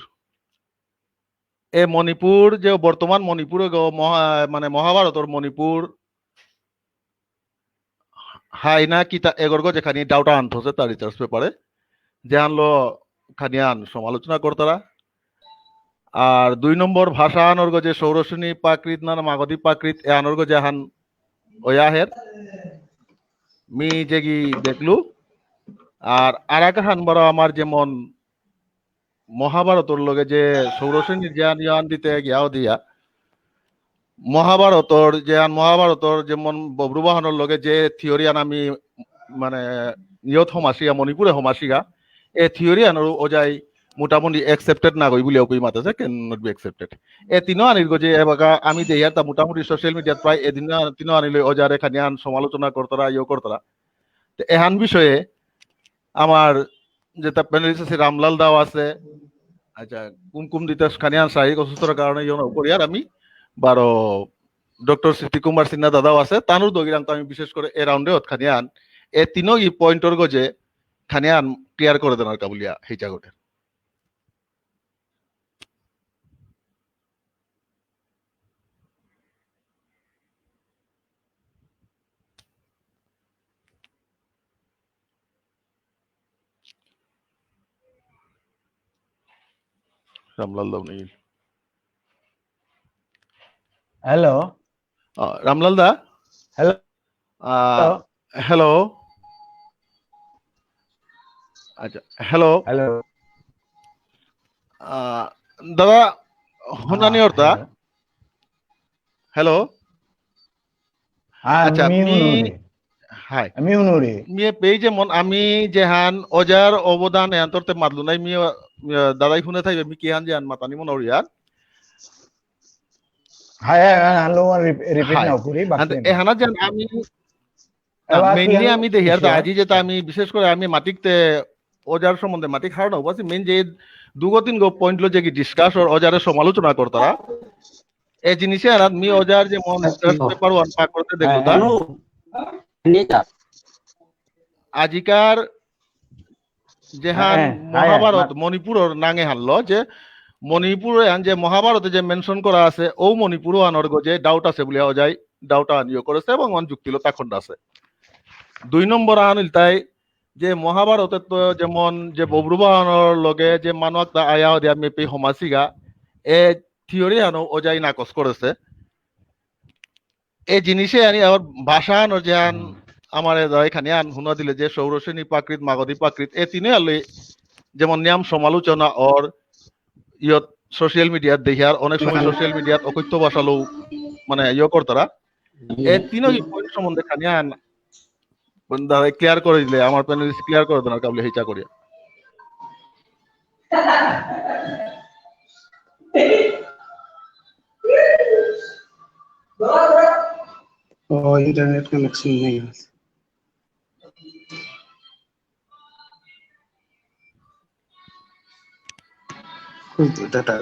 এ মণিপুর যে বর্তমান মণিপুর এগো মহা-, মানে মহাভারতর মণিপুর, হাই না কিতা এগরগো যেখানি ডাউট আনথসে তার রিসার্চ পেপারে, যেহানলো খানিয়ান সমালোচনা করতারা। আর দুই নম্বর ভাষা আনর্গ যে শৌরসেনী প্রাকৃত না মাগধী প্রাকৃত এ আনর্গ যেহান ওয়াহের, মি যেগি দেখলু। আর আরাক হান বারো আমার যেমন মহাভারতর লগে যে শৌরসেনীর যে আন ইয়ান দিতে গিয়াও দিয়া, মহাভারতর যে আন মহাভারতর যেমন বব্রুবাহনর লগে যে থিওরি আন আমি মানে ইয়ত হমাসিগা, মণিপুরে হমাসিগা, এ থিওরি আন ওজাই মোটামুটি অ্যাকসেপ্টেড না গই বুলিয়া কই মাতে, ক্যান নট বি অ্যাকসেপ্টেড। এ তিনো আনির গো যে এবাকা আমি দেহিয়ার তা মোটামুটি সোশ্যাল মিডিয়াত প্রায় এদিন তিনো আনিলে ওজারে খানিয়ান সমালোচনা করতারা, ইয়ে করতারা। তো এহান বিষয়ে আমার যেটা প্যানেলিস্ট আছে রামলাল দাও আছে, আচ্ছা, কুমকুম দিতে খানিয়ান শারীরিক অসুস্থতার কারণে ইয়ে না করি আর আমি বারো ডক্টর স্মৃতি কুমার সিনহা দাদাও আছে, তানুর দগিরাম তো আমি বিশেষ করে এ রাউন্ডে অত খানিয়ান এ তিনো ই পয়েন্টর গজে খানিয়ান ক্লিয়ার করে দেনার কাবুলিয়া হেইচা গোটে। রামলাল দা নেই। হ্যালো। আহ, রামলাল দা? হ্যালো। আহ, হ্যালো। হ্যালো। আচ্ছা, হ্যালো। হ্যালো। আহ, দাদা, হুনানি হ্যাঁ, অর্তা? হ্যালো। হ্যালো। হ্যাঁ, আচ্ছা, মি মি, হুনুরি। হাই। আমি হুনুরি। মি এ পেই যেমন আমি যেহান ওজার অবদান এহান তোরতে মাতলু নাই, মি, আহ, দাদাই হুনে থাইবে, মি কিহান যেহান মাতানি মনে হরিয়ার। হাই, হাই, হাই, হ্যালো, রিপ-, রিপিট হাই। নাও করি, বাকি আন-, আমি। এহানা যেন আমি, এবার mainly কি আমি দেখিয়ার তা বিষয়? আজি যেটা আমি বিশেষ করে আমি মাটিকতে ওজার সম্বন্ধে মাটিক হার না উপাসি মেইন যে দুগো তিনগো পয়েন্ট লো যে কি ডিসকাস আর ওজারের সমালোচনা করতারা। এই জিনিসে আর আমি ওজার যে মন আচ্ছা। রিসার্চ পেপার ওয়ান পাক করতে দেখলো হ্যাঁ, তা। হ্যাঁ। নিকা। আজিকার যেহান হ্যাঁ, হ্যাঁ, মহাভারত, মা- মণিপুরর নাঙে হানলো যে মণিপুর এহান যে মহাভারতে যে মেনশন করা আছে, ও মণিপুর আনর গজে ডাউট আছে বুলিয়া ওজাই ডাউট আনিও করেছে এবং অন যুক্তিলো তাখন আছে। দুই নম্বর আন ইলতাই যে মহাভারতে তো যেমন যে বব্রুবাহনর লগে যে মানু একটা আয়া দিয়া মেপে হমাসিগা, এ থিওরি আনো ওজাই নাকচ করেছে। এ জিনিসে আনি আবার ভাষা আনো যে আন হুম। আমার এ দায় খানি আন হুনা দিলে যে শৌরসেনী প্রাকৃত, মাগধী প্রাকৃত, এ তিনে আলে যেমন নিয়ম সমালোচনা অর ইয়ত সোশ্যাল মিডিয়াত দেখিয়ার অনেক সময় হুম। সোশ্যাল মিডিয়াত অকথ্য ভাষালো মানে ইয়ে করতারা। এ হুম। তিনো কি পয়েন্ট সম্বন্ধে খানি আন দাদা ক্লিয়ার করে দিলে আমার প্যানেলিস্ট ক্লিয়ার করে দেনার কাবুলিয়া হেইচা করিয়া। ও, ইন্টারনেট কানেকশন নেই আছে। খুব ডাটা।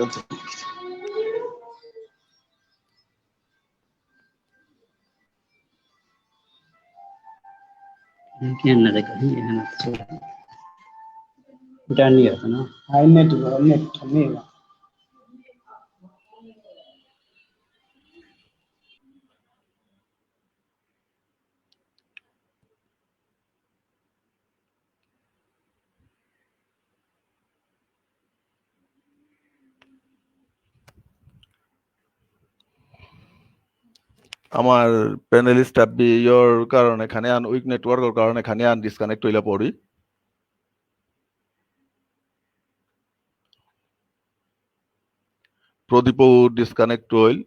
কেন না দেখো, হি, এহান তো জানি হতো না। আই নেট, নেট নেই। আমার panelist আব্বি ইয়র কারণে খানি আন weak network র কারণে খানি আন disconnect হইলা পড়ি। প্রদীপও disconnect হইল।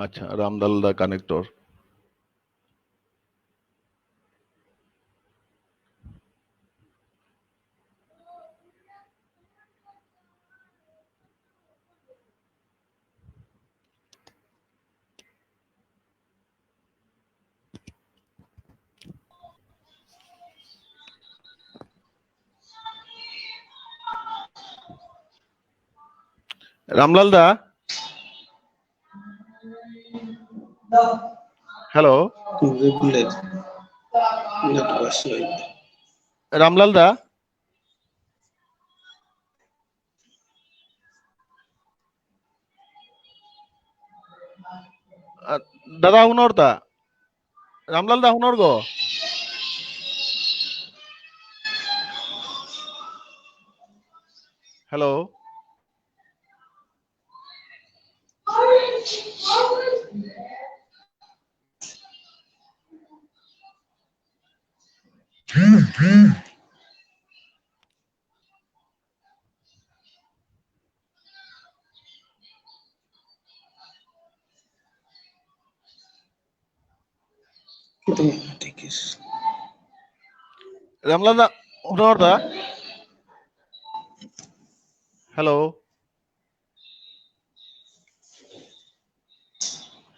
আচ্ছা, রামলাল দা connector। রামলাল দা? হ্যালো? রামলাল দা? আ, দাদা হুনরতা? রামলাল দা হুনর গো? হ্যালো? রামলাল দা, হুনর দা? হ্যালো?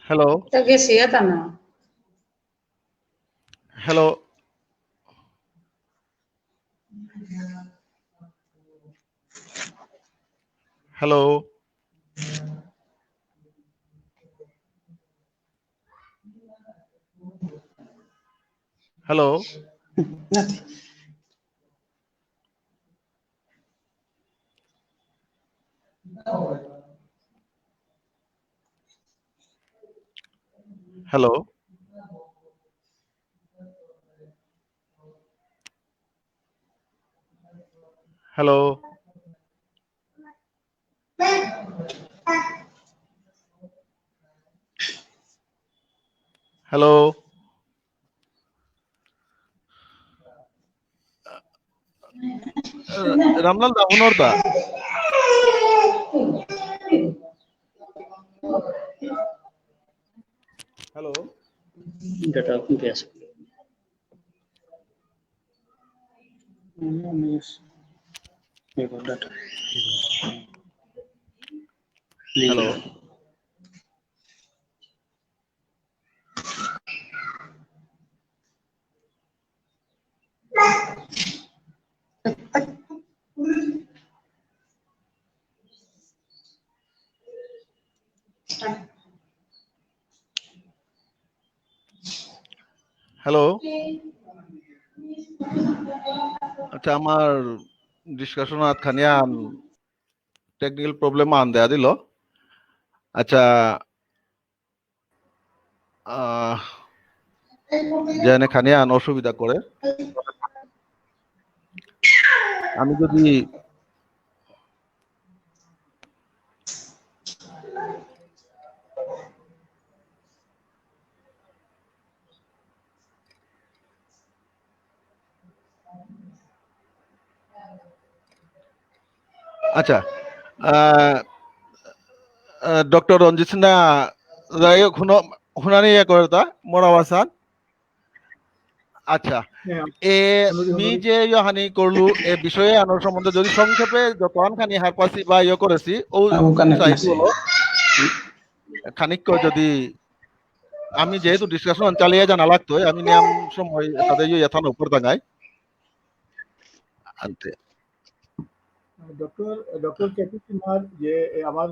হ্যালো? তা গেছি, এটা না। Hello? Hello? Hello? Hello? Hello? Hello? Ramlal দা, হুনর দা? হ্যালো? Data open পেয়ে আছে। Data। হ্যালো? হ্যালো? আচ্ছা, আমার discussion আত খানিয়ান technical problem আন দেয়া দিল। আচ্ছা, আহ, যেনে খানিয়ান অসুবিধা করে। আমি যদি আচ্ছা, আহ, আহ, ডক্টর রঞ্জিত সিনহা, যাই হোক, হুনো-, হুনানি ইয়ে করে তা, মোর আওয়াজ আন। আচ্ছা, হ্যাঁ, এ, আমি মি যেভাবে যে ইয়ে হানি করলু, এ বিষয়ে আনোর সম্বন্ধে যদি সংক্ষেপে যতহান খানি হারপাসি বা ইয়ে করেছি, ও হ্যাঁ, ওখানে চাই আছে। হলো, খানিক করে যদি আমি যেহেতু discussion চালিয়ে জানা লাগতো, আমি নিয়ম সময় তাদের ইয়ে এথানো উপর দাঙ্গাই। আনতে। ডক্টর, ডক্টর কে পি সিনহার যে, এ, আমার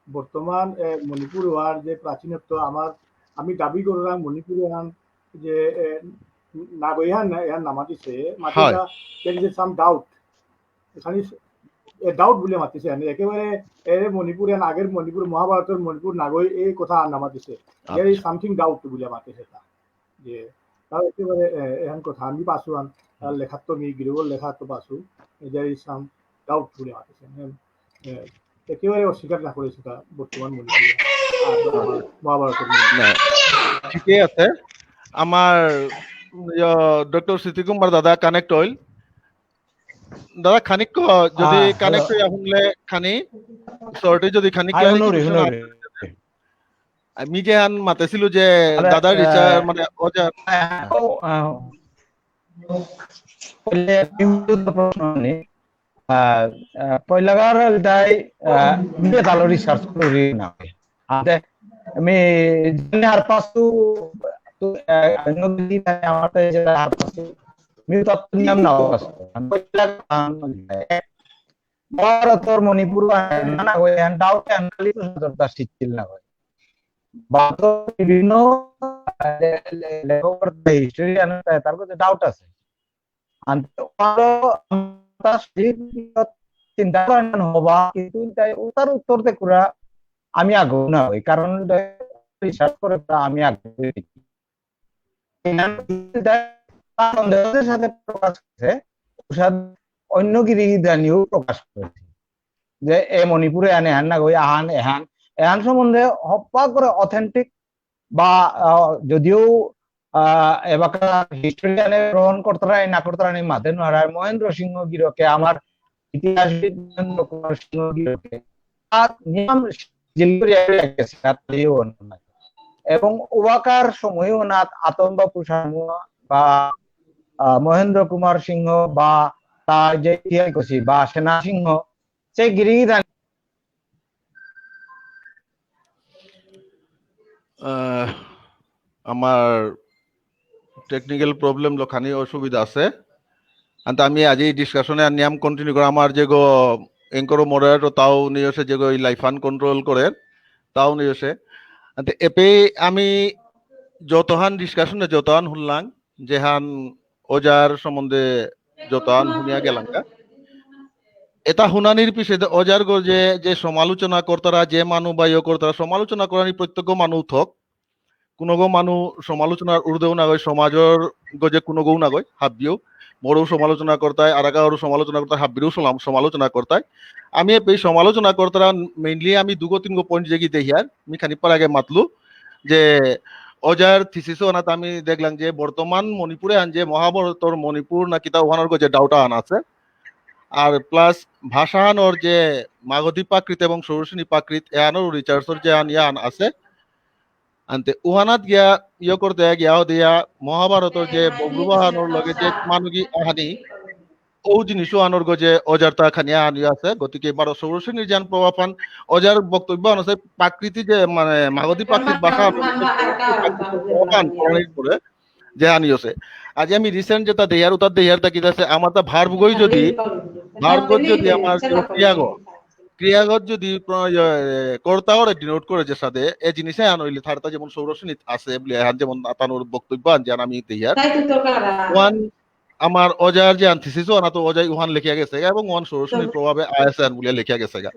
বর্তমান, এ, মণিপুর ওয়ার যে প্রাচীনত্ব, আমার আমি দাবি করলাম মণিপুরে আন যে, এ, নাগই হান না, এহান নামাতিছে, Matheesha, there is some doubt। এখানে এ ডাউট বুলে মাতিছে, মানে একেবারে এ মণিপুরে আগের মণিপুর, মহাভারতর মণিপুর নাগই এই কথা আর নামাতিছে। There is something doubt বুলে মাতিছে তা। যে তাও একেবারে, এ, এহান কথা আমি পাসু আন, তার লেখাত তো আমি গিরগর লেখাত তো Passo, there is some doubt বুলে মাতিছে। এ, এ, একেবারে অস্বীকার না করেছে তা বর্তমান মণিপুরে। আর মহাভারতর মণিপুরে। না, ঠিকই আছে। আমার, ইয়, ডক্টর স্মৃতি কুমার দাদা কানেক্ট হইল। দাদা, খানিক ক-, যদি আহ, কানেক্ট হ্যালো। হইয়া শুনলে খানি, শর্টে যদি খানি আহ, হুনুরি, clarification হুনুরি। আমি যে আন মাতেছিল যে আরে, দাদা আহ, রিচার্ড, মানে, ওজা। আহ, ও, আহ, বুলে, কিন্তু তো প্রশ্ন নেই। আহ, আহ, পয়লাগার দাই, আহ, নিজে তালো রিসার্চ করি না। আতে, আমি জানি আর পাসু, তো, আহ, অন্য দিন আমার তাই যেটা আর পাসু, আমি তত্ত্ব নিয়ম না পাসু। ভারতর মণিপুর আন না, না, ওই আন ডাউট আন কালী প্রসাদ দাস শিখছিল না, ওই। ভারতর বিভিন্ন, আহ, লে-, লে-, লেখক, হিস্টোরিয়ান, তার কাছে ডাউট আছে। আনতে পারো, তা ঠিক চিন্তা করেন হবা, কিন্তু তাই উত্তর উত্তর দে কুরা আমি আগ্রহ না হই, কারণ রিসার্চ করে তা আমি আগ্রহ হই। সন্দেহের সাথে প্রকাশ করেছে, প্রসাদ অন্য গিরি দানিও প্রকাশ করেছে যে এ মণিপুরে আনে হান না গই আহান এহান, এহান সম্বন্ধে হপ্পা করে অথেন্টিক বা, আহ, যদিও, আহ, এবাকা হিস্টোরিয়ানে গ্রহণ করতারাই না করতারাই মাতে নোয়ারায় মহেন্দ্র সিংহ গিরকে আমার ইতিহাসবিদ মহেন্দ্র কুমার সিংহ গিরকে আর নিয়ম জিল করিয়া গেছে, আর তাইও অন্য নাই। এবং ওবাকার সময়ও না আতম বাপু সামুয়া বা, আহ, মহেন্দ্র কুমার সিংহ বা তার যে ইতিহাস করছি বা সেনা সিংহ, সে গিরি দান আহ, আমার টেকনিক্যাল প্রবলেম লখানি অসুবিধা আছে। আনতে আমি আজি ডিসকাশনে নিয়াম কন্টিনিউ করে আমার যে গো এঙ্কর মডারেটর তাও নিয়ে আসে, যে গো এই লাইফ আন কন্ট্রোল করে তাও নিয়ে আসে। আনতে এপে আমি যতহান ডিসকাশনে যতহান শুনলাম, যেহান ওজার সম্বন্ধে যতহান শুনিয়া গেলাম কা। এটা শুনানির পিছে ওজার গজে যে সমালোচনা করতারা, যে মানু বা ইয়ে করতারা, সমালোচনা করানি প্রত্যেক মানু থক। কোনোগো মানু সমালোচনার ঊর্ধ্বেও নাগই, সমাজর গজে কোনোগোও নাগই, হাব্বিও। মোরও সমালোচনা করতাই, আরাকারও সমালোচনা করতাই, হাব্বিরও সমাম-, সমালোচনা করতাই। আমি এই সমালোচনা করতারা mainly আমি দুগো তিনগো পয়েন্ট যেগি দেখিয়ার, আমি খানি পর আগে মাতলু, যে ওজার থিসিস ওনাত আমি দেখলাম যে বর্তমান মণিপুরে আন যে মহাভারতর মণিপুর না কিতা ওহানর গজে ডাউটা আন আছে। আর প্লাস ভাষাহানর যে মাগধী প্রাকৃত এবং শৌরসেনী প্রাকৃত এহানর রিসার্চর যে আন ইয়ান আছে। আনতে উহানাত গিয়া ইয়ে করতে গিয়া দিয়া মহাভারতর যে বব্রুবাহনর লগে যে মানুগি আহানি ও জিনিস আনর গজে ওজার তা খানিয়া আনি আছে। গতিকে বারো শৌরসেনীর যেন প্রভাব আন ওজার বক্তব্য আন আছে প্রাকৃতি যে মানে মাগধী প্রাকৃত ভাষা প্রভাব আন করানির পরে যে আনি আছে। আজি আমি রিসেন্ট যেটা দেয়ার উতার দেয়ার তা কিতা আছে আমার তা ভার্ব গই যদি ভার্ব গই যদি আমার যে ক্রিয়াগ ক্রিয়াগত যদি প্র-, ইয়ে, কর্তাওরে ডিনোট করে যে সাথে এ জিনিসে আন হইলে থার্তা যেমন শৌরসেনীত আছে বলে এহান যেমন তানুর বক্তব্য আন যে আমি দেয়ার ওয়ান আমার ওজার যে আন থিসিস ওহান তো ওজাই উহান লেখিয়া গেছে এবং ওহান শৌরসেনীর প্রভাবে আয়াসে আন বুলিয়া লেখিয়া গেছে গা।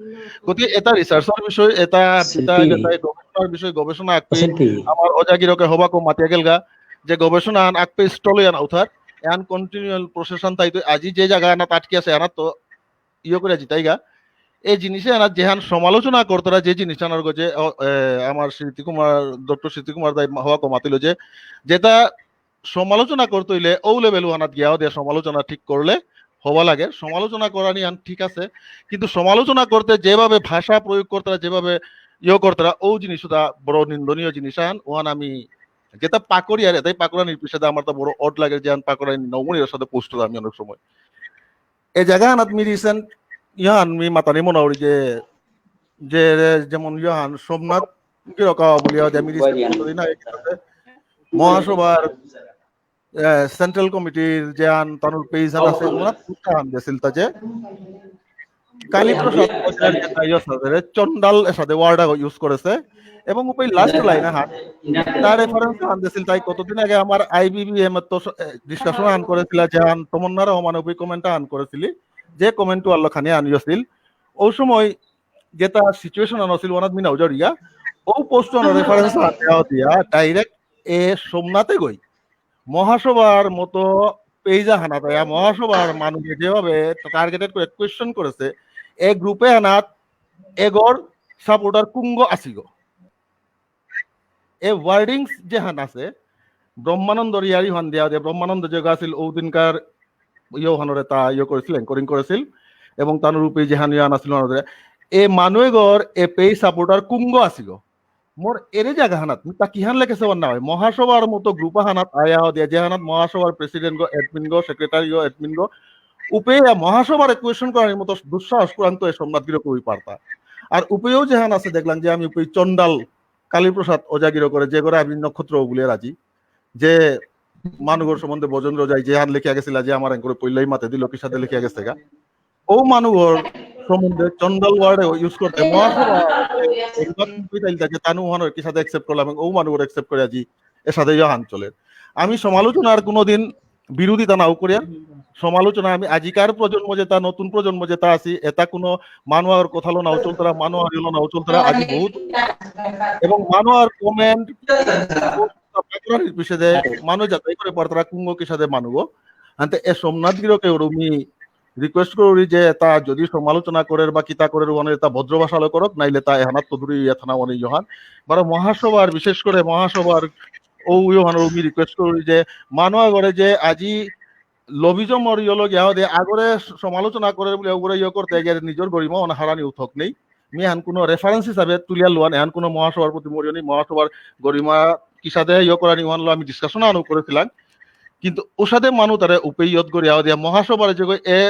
গতিকে এটা রিসার্চর বিষয়, এটা, এটা, শিল্পী। এটা গবেষণার বিষয়, গবেষণা আকপি শিল্পী। আমার ওজা গিরকে হবাকো মাতিয়া গেলগা যে গবেষণা আন আকপি স্টল ইয়ান উঠার, এহান কন্টিনিউয়াল প্রসেস আন তাই তো আজি যে জায়গা আনাত আটকে আছে আনাত তো ইয়ে করে জিতাইগা। এই জিনিসে আনাত যেহান সমালোচনা করতারা যে জিনিস আনার গজে, অ, এ, আমার স্মৃতি কুমার, ডক্টর স্মৃতি কুমার দাই হবাকো মাতিল যে যেটা সমালোচনা করতে হইলে ও লেভেল ওহানাত গিয়াও দিয়ে সমালোচনা ঠিক করলে হবা লাগে। সমালোচনা করানি আন ঠিক আছে, কিন্তু সমালোচনা করতে যেভাবে ভাষা প্রয়োগ করতারা, যেভাবে ইয়ে করতারা, ও জিনিসটা বড় নিন্দনীয় জিনিস আন। ওহান আমি যেটা পাকড়ি আর এটাই পাকড়ানির পিছনে আমার তো বড় অড লাগে যে আন পাকড়ানি নমুনির সাথে পোস্ট আমি অনেক সময়। এ জায়গা আনাত মি রিসেন্ট ইয়ান মি মাতানি মনাউরি যে, যে যেমন ইয়ান সোমনাথ গিরকা বুলিয়া যে মি রিসেন্ট মহাসভার, এ, সেন্ট্রাল কমিটির যে আন তানুর পেজ আন আছে, ওনার উত্থান দিয়েছিল তা যে কালীপ্রসাদ ওঝার যেতা ইয়ে সাদে চন্ডাল এসাদে ওয়ার্ড আগো ইউজ করেসে, এবং উপরে লাস্ট লাইন আহান, তার রেফারেন্স আহান দিসিল তাই কতদিন আগে আমার আইবিবিএম তো ডিসকাশন আহান করেসিলা, যেহান তমন্না রহমান উপরে কমেন্ট আহান করেসিলি, যে কমেন্ট আল্লাহ খানি আহান ইয়েসিল, ও সময় যেতা সিচুয়েশন আহান আসিল ওয়ানাত মিনা উজারিয়া, ও পোস্ট আহান রেফারেন্স আহান দেওয়া দিয়া ডাইরেক্ট এ সোমনাথে গই মহাসভার মতো পেইজা হানা তাইয়া মহাসভার মানুষকে যেভাবে টার্গেটেড করে কোয়েশ্চেন করেসে, এ গ্রুপে আনাত এগর সাপোর্টার কুঙ্গ আসিগো। এ ওয়ার্ডিংস যেহান আছে, ব্রহ্মানন্দ রিয়ারি হান দেওয়া দিয়ে, ব্রহ্মানন্দ যে আছিল ঔদিনকার ইয়ে হানরে তা ইয়ে করেসিল, অ্যাঙ্করিং করেসিল, এবং তানুর উপরে যেহান ইয়ান আসিল হানরে, এ মানু এগর এ পেই সাপোর্টার কুঙ্গ আসিগো। মোর এরে জাগা হানাত, মি তা কিহান লেখেসে ওয়ান না হয়, মহাসভার মতো গ্রুপ হানাত আয়া দিয়া, যে হানাত মহাসভার প্রেসিডেন্ট গো, অ্যাডমিন গো, সেক্রেটারি গো, অ্যাডমিন গো, উপে মহাসভার কোয়েশ্চেন করার মতো দুঃসাহস কুরাং তো এ সোমনাথ গিরক কই পারতা। আর উপেও যেহান আছে দেখলাম যে আমি উপে চন্ডাল কালীপ্রসাদ ওঝা গিরকরে যে করে আমি নক্ষত্র বুলে রাজি, যে মানুগর সম্বন্ধে বজেন্দ্র যাই যেহান লেখিয়া গেসিলা যে আমার এঙ্করে পইলাই মাতে দিল কিসাদে লেখিয়া গেসেগা। ও মানুগর সম্বন্ধে চন্ডাল ওয়ার্ডে ইউজ করতে মহাসভা একবার বিদাইল থাকে তানু ওহানো কিসাদে অ্যাকসেপ্ট করলাম এবং ও মানুগর অ্যাকসেপ্ট করে আজি এসাদে ইয়ে হান চলে। আমি সমালোচনার কোনোদিন বিরোধিতা নাও করিয়া, সমালোচনা আমি আজিকার প্রজন্ম যেতা, নতুন প্রজন্ম যেতা আছি, এতা কোনো মানুয়ার কথালো নাও চলতারা, মানুয়ার ইলো নাও চলতারা, আজি বহুত এবং মানুয়ার কমেন্ট পিছেদে মানু যাচাই করে পারতারা কুঙ্গ কিসাদে মানুগো। আনতে এ সোমনাথ গিরকে ওরমি রিকোয়েস্ট করি যে তা যদি সমালোচনা করে বা কিতা করে ওয়ানে তা ভদ্র ভাষালো করক, নাইলে তা এহানাত তো দূরে ইয়া থানা ওয়ানে ইয়োহান। বারো মহাসভার, বিশেষ করে মহাসভার ও ইয়োহান ওরমি রিকোয়েস্ট করি যে মানুয়া করে যে আজি লবিজমর ইয়লো গিয়া দে আগরে সমালোচনা করে বুলে ওগরে ইয়ে করতে গিয়ে নিজের গরিমা অনা হারানি উঠক নেই। মি এহান কোনো রেফারেন্স হিসাবে তুলিয়া লোয়ান, এহান কোনো মহাসভার প্রতি মরিয়নি, মহাসভার গরিমা কিসাদে ইয়ে করানি ওহানলো আমি ডিসকাশন আনো করেসিলাম। কিন্তু ওসাদে মানু তারে উপেয়ত গড়িয়া দিয়া মহাসভার যে এ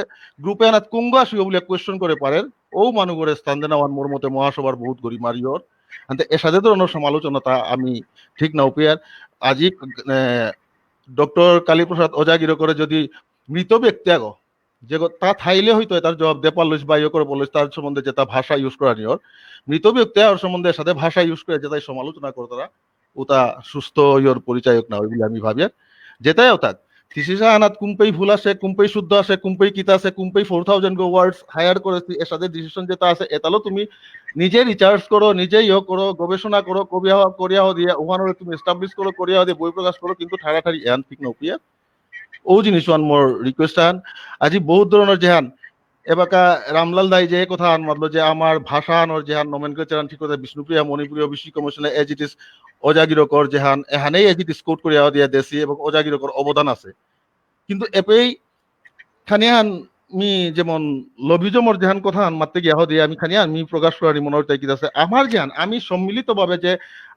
গ্রুপে আনাত কুঙ্গ আসিও বুলে কোয়েশ্চেন করে পারের, ও মানুগরে স্থান দেনা ওয়ান মোর মতে মহাসভার বহুত গরিমার ইয়র। আনতে এসাদে ধরনের সমালোচনা তা আমি ঠিক না উপিয়ার। আজি, এ, ডক্টর কালীপ্রসাদ ওঝা গিরকরে যদি মৃত ব্যক্তি আগো, যে গ-, তা থাইলে হয়তো এটার জবাব দে পারলইস বা ইয়ে করে বললইস, তার সম্বন্ধে যেটা ভাষা ইউজ করা নিয়র, মৃত ব্যক্তি আর সম্বন্ধে সাথে ভাষা ইউজ করে যেটাই সমালোচনা করতারা, ওটা সুস্থ ইয়র পরিচায়ক না হয় বলে আমি ভাবি। আর যেটাই হোক, থিসিস আনাত কুম্পেই ভুল আছে, কুম্পেই শুদ্ধ আছে, কুম্পেই কিতা আছে, কুম্পেই ফোর থাউজেন্ড গো ওয়ার্ডস হায়ার করেছি, এর সাথে ডিসিশন যেটা আছে, এটালো তুমি নিজে রিসার্চ করো, নিজে ইয়ে করো, গবেষণা করো, কবিয়া করিয়া হো দিয়ে, ওখানে তুমি এস্টাবলিশ করো, করিয়া হো দিয়ে বই প্রকাশ করো, কিন্তু ঠাড়াঠাড়ি এহান ঠিক না উপিয়া। ও জিনিস ওয়ান মোর রিকোয়েস্ট আন। আজি বহুত ধরনের যেহান, এবাকা রামলাল দাই যে কথা আন মাতলো যে আমার ভাষা আনর যেহান নমেনক্লেচার আন ঠিক কথা বিষ্ণুপ্রিয়া মণিপুরী ওবিসি কমিশনে as it is ওঝা গিরকর যেহান, এহানেই as it is কোট করিয়া দিয়া দেসি এবং ওঝা গিরকর অবদান আছে। কিন্তু এপেই খানিয়ান মি যেমন লবিজমর যেহান কথা আন মাততে গিয়া হদিয়া আমি খানিয়ান মি প্রকাশ করানি মনে হইতে কি আছে। আমার যেহান আমি সম্মিলিতভাবে যে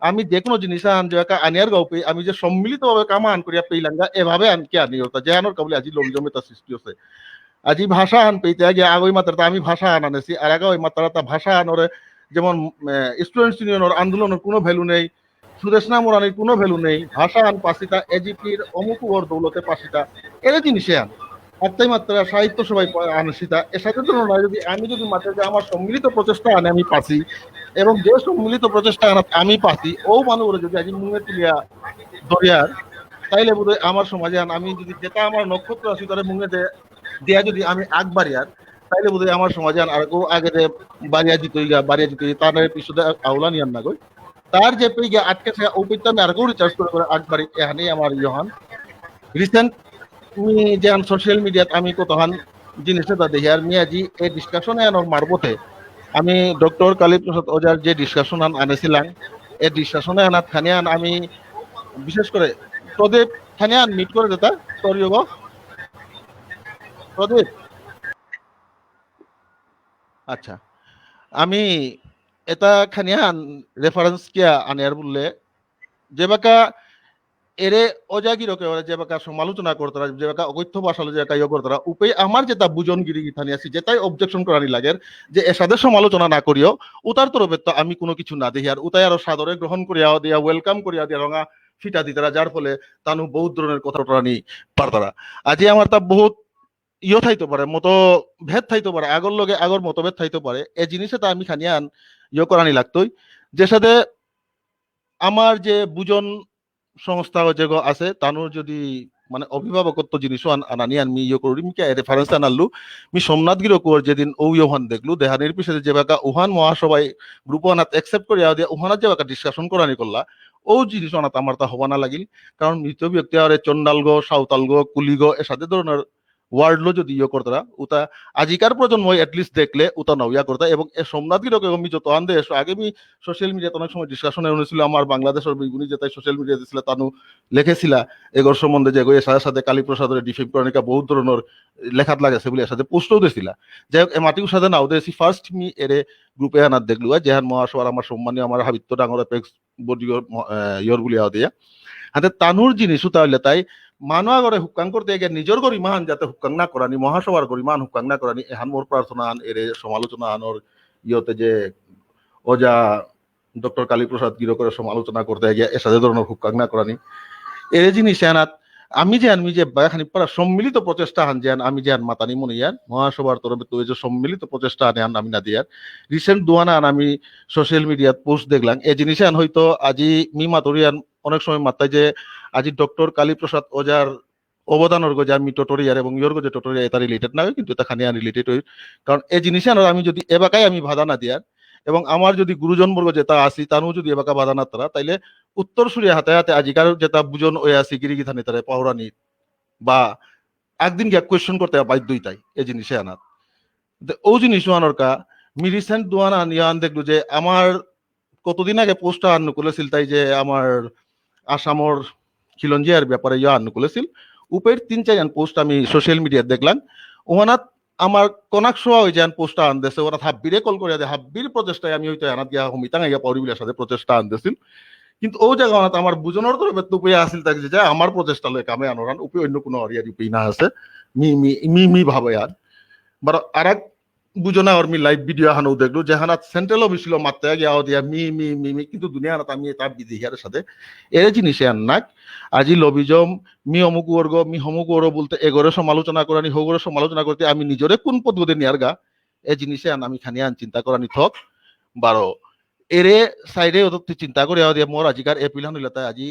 আমি যে কোনো জিনিস আন যে একা আনিয়ার গাউপে আমি যে সম্মিলিতভাবে কাম আন করিয়া পেইলাঙ্গা এভাবে আন কি আনি হতা যেহানর কাবুলি আজি লবিজমে তা সৃষ্টি হচ্ছে। আজি ভাষা আন পেইতে আগে আগই মাত্রা তা আমি ভাষা আন আনেছি, আর আগে ওই মাত্রা তা ভাষা আনরে যেমন, এ, স্টুডেন্টস ইউনিয়নর আন্দোলনর কোনো ভ্যালু নেই, সুদেষ্ণা মোরানির কোনো ভ্যালু নেই। ভাষা আন পাসিতা এজিপির অমুক ওর দৌলতে পাসিতা। এরে জিনিসে আন। আত্মাই মাত্রা সাহিত্য সভায় প-, আনসিতা। এর সাথে তুলনায় যদি আমি যদি মাত্রা যে আমার সম্মিলিত প্রচেষ্টা আনে আমি পাসি, এবং যে সম্মিলিত প্রচেষ্টা আনাত আমি পাসি, ও মানুষ যদি আজি মুঙে তুলিয়া ধরিয়ার, তাইলে বোধহয় আমার সমাজে আন আমি যদি যেটা আমার নক্ষত্র আছে, তারা মুঙে দে-, দিয়া যদি আমি আগবাড়িয়ার, তাইলে বোধহয় আমার সমাজে আন আরো আগে দে বাড়িয়া জিতইগা, বাড়িয়া জিতই, তার পিছনে আউলা নিয়ান না গই। তার যে পেয়ে গিয়া আটকে থাকে, ওপেইতে আমি আরো রিসার্চ করে করে আগবাড়ি, এখানেই আমার ইয়ে হন। রিসেন্ট মি যে আন সোশ্যাল মিডিয়াত আমি কতহান জিনিস এটা দেখি, আর মি আজি এই ডিসকাশন এহানর মারফতে আমি ডক্টর কালীপ্রসাদ ওঝার যে ডিসকাশন আন আনেছিলাম, এই ডিসকাশন এহানাত খানি আন আমি বিশেষ করে প্রদীপ খানি আন মিট করে দিতা, তোর যোগ। প্রদীপ, আচ্ছা, আমি এটা খানি আন রেফারেন্স কিয়া আনিয়ার বললে, যেবাকা এরে ওঝা গিরকে ওরা যেবাকা সমালোচনা করতারা, যেবাকা অকথ্য ভাষালো যেবাকা ইয়ে করতারা, উপে আমার যেটা বুজন গিরি গিথানি আছে, যেটাই অবজেকশন করানি লাগের, যে এসাদে সমালোচনা না করিও, উতার তরফে তো আমি কোনো কিছু না দেখি, আর উতাই আরো সাদরে গ্রহণ করিয়া দিয়া, ওয়েলকাম করিয়া দিয়া, রঙা ফিটা দিতারা, যার ফলে তানু বহুত ধরনের কথা টরানি পারতারা। আজি আমার তা বহুত ইয়ো থাইতে পারে, মতভেদ থাইতে পারে, আগর লগে আগর মতভেদ থাইতে পারে। এ জিনিসে তো আমি খানিয়ান ইয়ো করানি লাগতই, যে সাথে আমার যে বুজন সংস্থা যেগো আছে, তানুর যদি মানে অভিভাবকত্ব জিনিসও আন-, আনানি আন মি ইয়ে করি, মি কে রেফারেন্স আনালু, মি সোমনাথ গিরকর যেদিন ও ইয়োহান দেখলু, দেহানির পিছে যে বাকা উহান মহাসভায় গ্রুপ আনাত অ্যাকসেপ্ট করে আও দিয়া উহানাত যে বাকা ডিসকাশন করানি করলা, ও জিনিস আনাত আমার তা হবা না লাগিল। কারণ মৃত ব্যক্তি আর চন্ডালগো, সাঁওতালগো, কুলিগো, এসাদে ধরনের ওয়ার্ড লো যদি ইয়ে করতারা, উতা আজিকার প্রজন্ম এটলিস্ট দেখলে উতা নাও ইয়া করতা। এবং এ সোমনাথ গিরক এবং মি যত আন্দে এসো, আগে মি সোশ্যাল মিডিয়াত অনেক সময় ডিসকাশনে উনেছিল, আমার বাংলাদেশের বেগুনি যেটাই সোশ্যাল মিডিয়া দিছিলা, তানু লেখেছিলা এগর সম্বন্ধে যে এগো এসাদে সাদে কালীপ্রসাদরে ডিফেম করানিকা বহুত ধরনের লেখাত লাগেছে বলে এসাদে পোস্টও দিছিলা। যাই হোক, এ মাটিও সাদে নাও দেছি, ফার্স্ট মি এরে গ্রুপে আনাত দেখলু, আর যেহান মহাসভার আমার সম্মানীয় আমার হাবিত্ত ডাঙর এপেক্স বডিও ম-, এ, ইয়র বুলিয়া দিয়া। হাতে তানুর জিনিস উতা হইলে তাই মানু আগরে হুকাং করতে গিয়া নিজর গরিমাহান যাতে হুকাং না করানি, মহাসভার গরিমাহান হুকাং না করানি, এহান মোর প্রার্থনা আন এরে সমালোচনা আনর ইয়তে যে ওজা ডক্টর কালীপ্রসাদ গিরকরে সমালোচনা করতে গিয়া এসাদে ধরনের হুকাং না করানি। এরে জিনিস এনাত আমি যে আন, মি যে বাগাখানি পারা সম্মিলিত প্রচেষ্টা আন যে আন, আমি যে আন মাতানি মনে ইয়ান, মহাসভার তরফে তো এই যে সম্মিলিত প্রচেষ্টা আনে আন আমি না দিয়ার। রিসেন্ট দুয়ানা আন আমি সোশ্যাল মিডিয়াত পোস্ট দেখলাম। এ জিনিসে আন হয়তো আজি মি মাতুরি আন অনেক সময় মাত্তায় যে আজি ডক্টর কালীপ্রসাদ ওঝার অবদানর গজে আমি টোটোরিয়ার এবং ইয়র গজে টোটোরিয়ার এটা রিলেটেড না হয়, কিন্তু এটা খানি আন রিলেটেড হই। কারণ এ জিনিসে আন আমি যদি এবাকাই আমি বাধা না দিয়ার এবং আমার যদি গুরুজন বর্গ যেটা আসি, তানু যদি এবাকা বাধা না তারা, তাইলে উত্তর সুরিয়া হাতে হাতে আজিকার যেটা বুজন ওই আসি, গিরি গিথানি তারে পাহুরানি বা একদিন গিয়া কোয়েশ্চেন করতে বাধ্য হইতাই এ জিনিসে আনাত। দে, ও জিনিস আনর কা, মি রিসেন্ট দুয়ান আন ইয়ান দেখলু যে আমার কতদিন আগে পোস্ট আন নুকুলেছিল তাই যে আমার আসামর খিলঞ্জিয়ার ব্যাপারে ইয়া আন নুকুলেছিল। উপের তিন চারজন পোস্ট আমি সোশ্যাল মিডিয়াত দেখলাম। ওহানাত আমার কনাক সোয়া হয়ে যান পোস্ট আন দেশে, ওরা হাব্বিরে কল করে দে, হাব্বির প্রচেষ্টায় আমি হয়তো আনাত গিয়া হমিতাং গিয়া পাউরি বিলার সাথে প্রচেষ্টা আন দেছিল। কিন্তু ও জায়গা ওনাত আমার বুঝানোর তরফে তো উপে আসিল তাকে যে যা আমার প্রচেষ্টা লয় কামে আনোরান, উপে অন্য কোনো অরিয়ার উপে না আছে। মি, মি, মি, মি ভাবে আর। বারো আর এক বুঝনা ওর মি লাইভ ভিডিও হানো দেখলো, যেহানাত সেন্ট্রাল অফিস ছিল মাত্তে গিয়া দিয়া মি, মি, মি, মি, কিন্তু দুনিয়া হানাত আমি এটা বিদেশিয়ার সাথে এরে জিনিসে আর নাক। আজি লবিজম, মি অমুক বর্গ, মি হমুক বর্গ বলতে এগরে সমালোচনা করানি, হগরে সমালোচনা করতে আমি নিজরে কোন পদ্ধতি নিয়ার গা, এ জিনিসে আন আমি খানি আন চিন্তা করানি থক। বারো এরে সাইডে অত চিন্তা করে আও দিয়া মোর আজিকার এপিল হান হইলে তাই আজি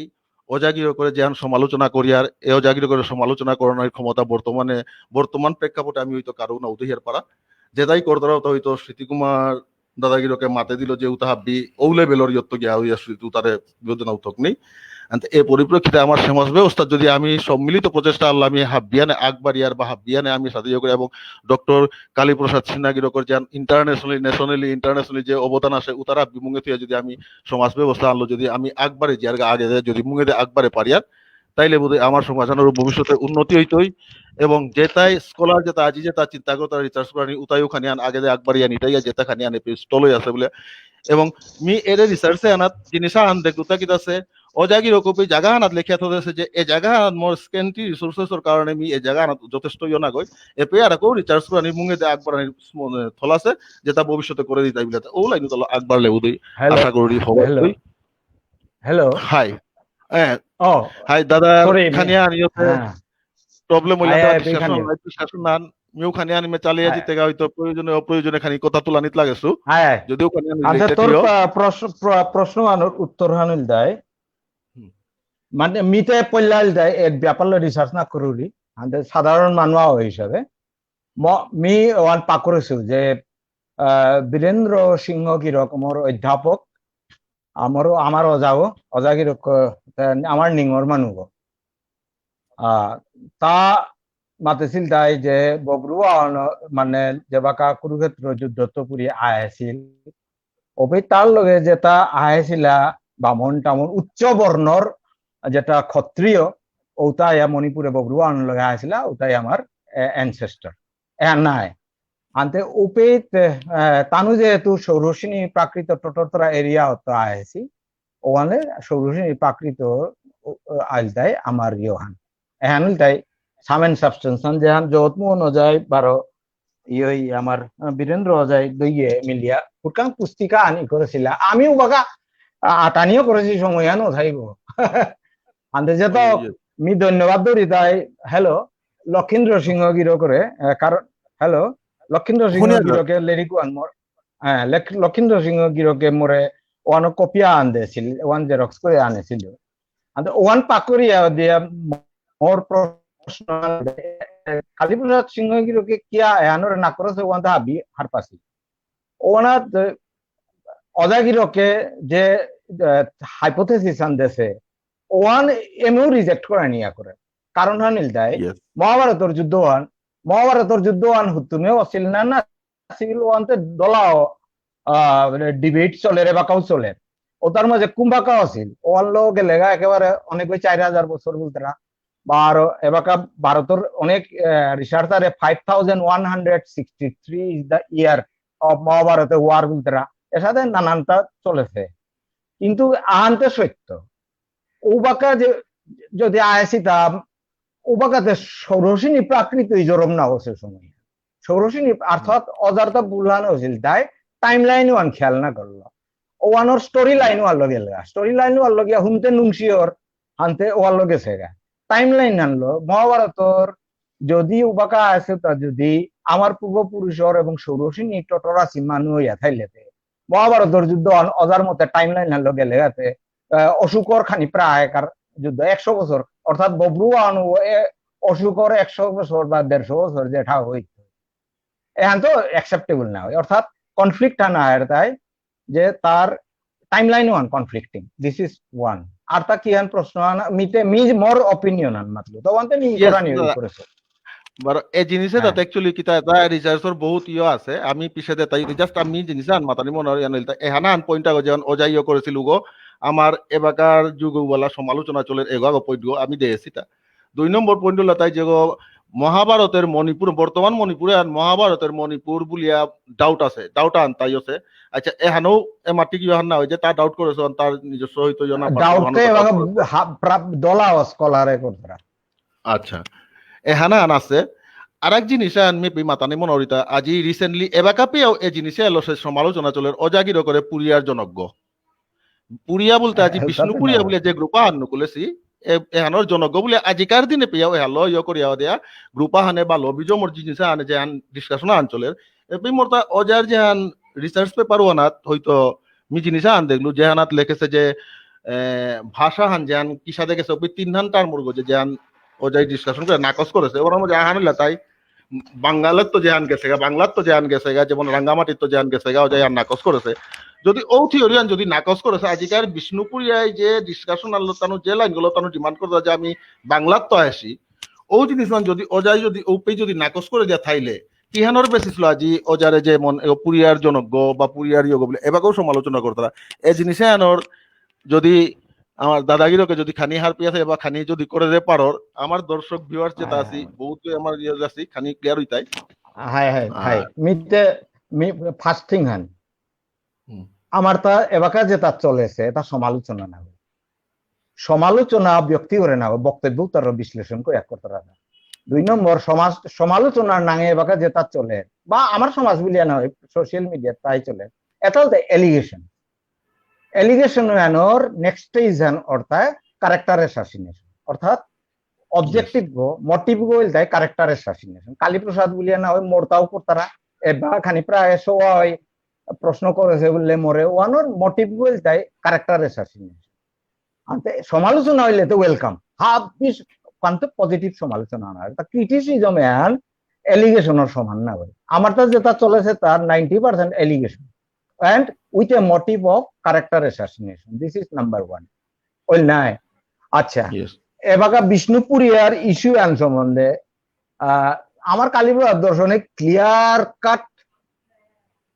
অজাগির করে যে আন সমালোচনা করিয়ার, এ অজাগির করে সমালোচনা করানোর ক্ষমতা বর্তমানে, বর্তমান প্রেক্ষাপটে আমি হয়তো কারো না উঠে পারা। যেটাই করতারা ওটা হয়তো স্মৃতি কুমার দাদাগিরকে মাতে দিল যে উতা হাব্বি ও লেভেলর ইয়ত্ত গিয়া হইয়া স্মৃতি উতারে বিবেচনা উঠক নেই। And এ পরিপ্রেক্ষিতে আমার সমাজ ব্যবস্থা যদি আমি সম্মিলিত প্রচেষ্টা আনলে আমি হাব্বিয়ানে আকবারিয়ার বা হাব্বিয়ানে আমি সাথে ইয়ে করি এবং ডক্টর কালীপ্রসাদ সিনহা গিরকর যে ইন্টারন্যাশনালি, ন্যাশনালি, ইন্টারন্যাশনালি যে অবদান আছে উতারা বিমুঙে থিয়া যদি আমি সমাজ ব্যবস্থা আনলো যদি আমি আকবারে যে আর আগে যদি মুঙে দে আকবারে পারিয়ার, তাইলে বোধহয় আমার সমাজ আনার ভবিষ্যতে উন্নতি হইতই। এবং যেটাই স্কলার যেটা আজি যেটা চিন্তা করতে রিসার্চ করানি উতাই ওখানে আন আগে দে আকবারিয়া নিতাই যেটা খানি আনে পিস্তল হয়ে আছে বলে। এবং মি এরে রিসার্চে আনাত জিনিস আন দেখুতা কিতা আছে, অজাগির কপি জায়গা আনাত লেখিয়া থদেছে যে এ জায়গা আনাত মোর স্কেন্টি রিসোর্সেসর কারণে মি এ জায়গা আনাত যথেষ্ট ইয় না গই। এপে আর কেউ রিসার্চ করানি মুঙে দে আকবারানি থলাছে, যেটা ভবিষ্যতে করে দিতাই বিলে। ও লাইন তো আকবার লেবু দই, হ্যালো। আশা করি হবা হ্যালো। দই। হ্যালো। হাই। এ, ও, হাই দাদা, সরি, খানি আনি ওতে হ্যাঁ। প্রবলেম হইলে হাই, তা হাই, ডিসকাশন, খানি। লাইভ ডিসকাশন নান, মিউ খানি আনি মে চালিয়ে হাই। দিতে গা হয়তো প্রয়োজনে অপ্রয়োজনে খানি কথা তুলানিত লাগেছু। High, high. যদিও খানি আনি আচ্ছা, রিলেটেড তোর ইয়ো। প্র-, প্রশ্ন, প্র-, প্রশ্ন আনোর উত্তর হানিল দায়। হুম। মানে, মিতে পল্লাল দায়, এর ব্যাপারে রিসার্চ না করুরি। আনতে সাধারণ মানুষ হিসাবে। ম-, মি ওয়ান পাকরেছু যে, আহ, বীরেন্দ্র সিংহ গিরক মোর অধ্যাপক, আমারও, আমার অজাও, অজা গিরক, আহ, আমার নিঙর মানুষ। আহ, তা মাতেছিল তাই যে বগরুয়া অন-, মানে যেবাকা কুরুক্ষেত্র যুদ্ধ তো পুরি আয়াছিল, অবে তার লগে যেটা আয়াছিলা বামন টামন উচ্চ বর্ণর যেটা ক্ষত্রিয়, ওটাই মণিপুরে বগরুয়া অন লগে আয়াছিলা, ওটাই আমার, এ, ancestor। এ, নাই। আনতে উপেত, এ, তানু যেহেতু শৌরসেনী প্রাকৃত টোটোতরা এরিয়া হতো আয়াছি, ওখানে শৌরসেনী প্রাকৃত, ও, ও, আইলতাই আমার ইয়োহান। এহান ইলতাই সামেন সাবস্টেন্সন যেহান যৌতমু অনুযায়ী বারো ইয়ই আমার, আহ, বীরেন্দ্র অজয় দইয়ে মিলিয়া হুরকাং পুস্তিকা আনি করেছিলা। আমিও বাগা, আ, আটানিও করেছি সময়হান ও থাইব। আনতে যেত এই যে মি ধন্যবাদ দৌড়ি তাই, হ্যালো। লক্ষীন্দ্র সিংহ গিরকরে, আহ, কারণ, হ্যালো, লক্ষীন্দ্র সিংহ শুনি আছো? গিরকে লেরিক ওয়ান মোর, হ্যাঁ, লেখ-, লক্ষীন্দ্র সিংহ গিরকে মোরে ওয়ানো কপিয়া আন দেছিল, ওয়ান জেরক্স করে আনেছিল। আনতে ওয়ান পাকরিয়া দিয়া মোর প্রশ্ন, কালীপ্রসাদ সিংহ গিরকে কিয়া এহানরে না করেছে, ওয়ান হাবি হারপাসি। ওয়ানাত, আহ, অজাগিরকে যে, আহ, হাইপোথেসিস আন দেছে, ওয়ান এমও রিজেক্ট করে নিয়া করে। কারণ হান ইলতাই, Yes. মহাভারতর যুদ্ধ ওয়ান, মহাভারতর যুদ্ধ ওয়ান হুতুমেও আছিল না, না সিভিল ওয়ানতে দলাও, আহ, মানে ডিবেট চলের, এবাকাও চলের। ও তার মাঝে কুম্বাকাও আছিল। ওয়ান লো গেলেগা একেবারে অনেক ওই চার হাজার বছর বলতে না। বা আরো এবাকা ভারতর অনেক, আহ, রিসার্চারে five thousand one hundred sixty three is the year of মহাভারতে ওয়ার বলতে না। এর সাথে নানানটা চলেছে। কিন্তু আনতে সত্য। ওবাকা যে যদি আয়াসিতাম, ওবাকাতে ষোড়শিনী প্রাকৃত জরম না হচ্ছে সময়। ষোড়শিনী অর্থাৎ অজারতা বুলহান হয়েছিল, তাই টাইম লাইন ওয়ান খেয়াল না করলো। ওয়ানোর স্টোরি লাইন ওয়ান লগে গেল, স্টোরি লাইন ওয়ান লগে হুনতে নুংসিওর, হানতে ওয়ান লগে সেগা। টাইম লাইন আনলো, মহাভারতর যদি উবাকা আছে, তা যদি আমার পূর্বপুরুষর এবং ষোড়শিনী টটরাসি মানু ইয়া থাইলেতে, মহাভারতর যুদ্ধ আন-, অজার মতে টাইম লাইন আনলো গেলে গাতে, আহ, অশোকর খানি প্রায়কার যুদ্ধ একশো বছর, অর্থাৎ বব্রু আন-, এ, অশোকর একশো বছর বা দেড়শো বছর যেটা হইত, এহান তো অ্যাকসেপ্টেবল না হয়, অর্থাৎ কনফ্লিক্ট না হয় তাই যে তার timeline one conflicting, this is one. আর তা কি আন প্রশ্ন আন, মিতে মি মোর অপিনিয়ন আন মাতলো, তো ওয়ানতে মি Yes, করানি দাদা। করেছে। বারো, এ জিনিসে হ্যাঁ। তাতে actually কিতা এটা রিসার্চর বহুত ইয়ে আছে, আমি পিছে দে তাই just আমি জিনিস আন মাতানি মনে হয় জানিল, তা এহানা আন পয়েন্ট আগো যেমন ওজাইও করেছিল গো, আমার এবাকার যুগ ওয়ালা সমালোচনা চলের এগো আগো পয়েন্ট গো, আমি দেসি তা। দুই নম্বর পয়েন্ট হলো তাই যে গো, মহাভারতের মণিপুর, বর্তমান মণিপুরে আর মহাভারতের মণিপুর বুলিয়া ডাউট আছে, ডাউট আন তাই আছে। আচ্ছা, এহানো এ মাটি কি হান না হয় যে তা ডাউট করেছে, তার নিজস্ব হয়তো ইয়ে না পারে, ডাউট ওহানো তে তো এবাকা ডাউট করেছে। হা-, প্রা-, দলা স্কলারে করতারা। আচ্ছা, এহানা আন আছে। আর এক জিনিস আন মি পি মাতানি মনে হরিতা, আজি রিসেন্টলি এবাকা পেয়াও এ জিনিসে এলো সে সমালোচনা চলের, অজাগির করে পুরিয়ার জনক গো। পুরিয়া বলতে আজি হ্যাঁ, তাতে বিষ্ণুপুরিয়া না। বুলে যে গ্রুপ আহান নুকুলেছি, এ-, এহানোর জনক বুলে আজিকার দিনে পেয়াও এহালো ইয় করিয়া দেয়া গ্রুপ আহানে বা লবিজমর জিনিস আহানে যে আন ডিসকাশন আন চলের। এপি মোরতা অজার যে আন রিসার্চ পেপার ওয়ানাত হয়তো মি জিনিস আন দেখলু যে আনাত লেখেছে যে, এ, ভাষা হান যে আন কিসাদে গেছে, ওপি তিন হান টার্ম উর্গ যে, যে আন অজাই ডিসকাশন করে নাকচ করেছে। ওর মধ্যে আহান হইলা তাই বাংলাত তো যে আন গেছে গা, বাংলাত তো যে আন গেছে গা, যেমন রাঙ্গামাটিত তো যে আন গেছে গা, অজাই আর নাকচ করেছে। যদি ও থিওরি আন যদি নাকচ করেছে, আজিকার বিষ্ণুপুরিয়ায় যে ডিসকাশন আনলো, তানু যে লাইন গুলো তানু ডিমান্ড করতে যে আমি বাংলাত তো আসি, ও জিনিস মান যদি অজাই যদি ওপেই যদি নাকচ করে দিয়া থাইলে, কিহানোর বেসিস লো আজি অজারে যে মন, এ, পুরিয়ার জনক গো বা পুরিয়ার ইয়োগ বলে, এবাকেও সমালোচনা করতারা। এ জিনিসে আনোর যদি আমার দাদাগিরকে যদি খানি হারপি আছে বা খানি যদি করে দে পারর, আমার দর্শক ভিউয়ার্স যেটা হ্যাঁ, আছি, হ্যাঁ। বহুত আমার ইয়ে আছি, খানি ক্লিয়ার হইতাই। হ্যাঁ, হ্যাঁ, হ্যাঁ। হ্যাঁ। মিতে, মি-, ফার্স্ট থিং হান। হুম। আমার তা এবাকা যেটা চলেছে, এটা সমালোচনা না হয়। সমালোচনা ব্যক্তি করে না হয়, বক্তব্য তার বিশ্লেষণ করে এক করতে পারে না। দুই নম্বর, সমাজ, সমালোচনার নাঙে এবাকা যেটা চলে, বা আমার সমাজ বুলিয়া না হয়, সোশ্যাল মিডিয়া তাই চলে, এটা হচ্ছে এলিগেশন। এলিগেশন এনোর নেক্সট স্টেজ হান অর্থাৎ ক্যারেক্টার অ্যাসাসিনেশন। অর্থাৎ অবজেক্টিভ গো, মোটিভ গো ইলতাই ক্যারেক্টার অ্যাসাসিনেশন। কালীপ্রসাদ বুলিয়া না হয় মোরতাও করতারা, এবা খানি প্রায় সবাই প্রশ্ন করেছে বললে মোরে, ওয়ানোর মোটিভ গো ইলতাই ক্যারেক্টার অ্যাসাসিনেশন। আনতে সমালোচনা হইলে তো ওয়েলকাম, হাবিস কান্ত পজিটিভ সমালোচনা না, এটা ক্রিটিসিজম এন্ড এলিগেশনের সমান না হয়। আমার তো যেটা চলেছে তার ninety percent allegation and with a motive of character assassination. This is number one. ওই নাই। আচ্ছা, Yes. এবাকা বিষ্ণুপুরিয়ার ইস্যু আন সম্বন্ধে, আহ, আমার কালীপ্রসাদ দর্শনে ক্লিয়ার কাট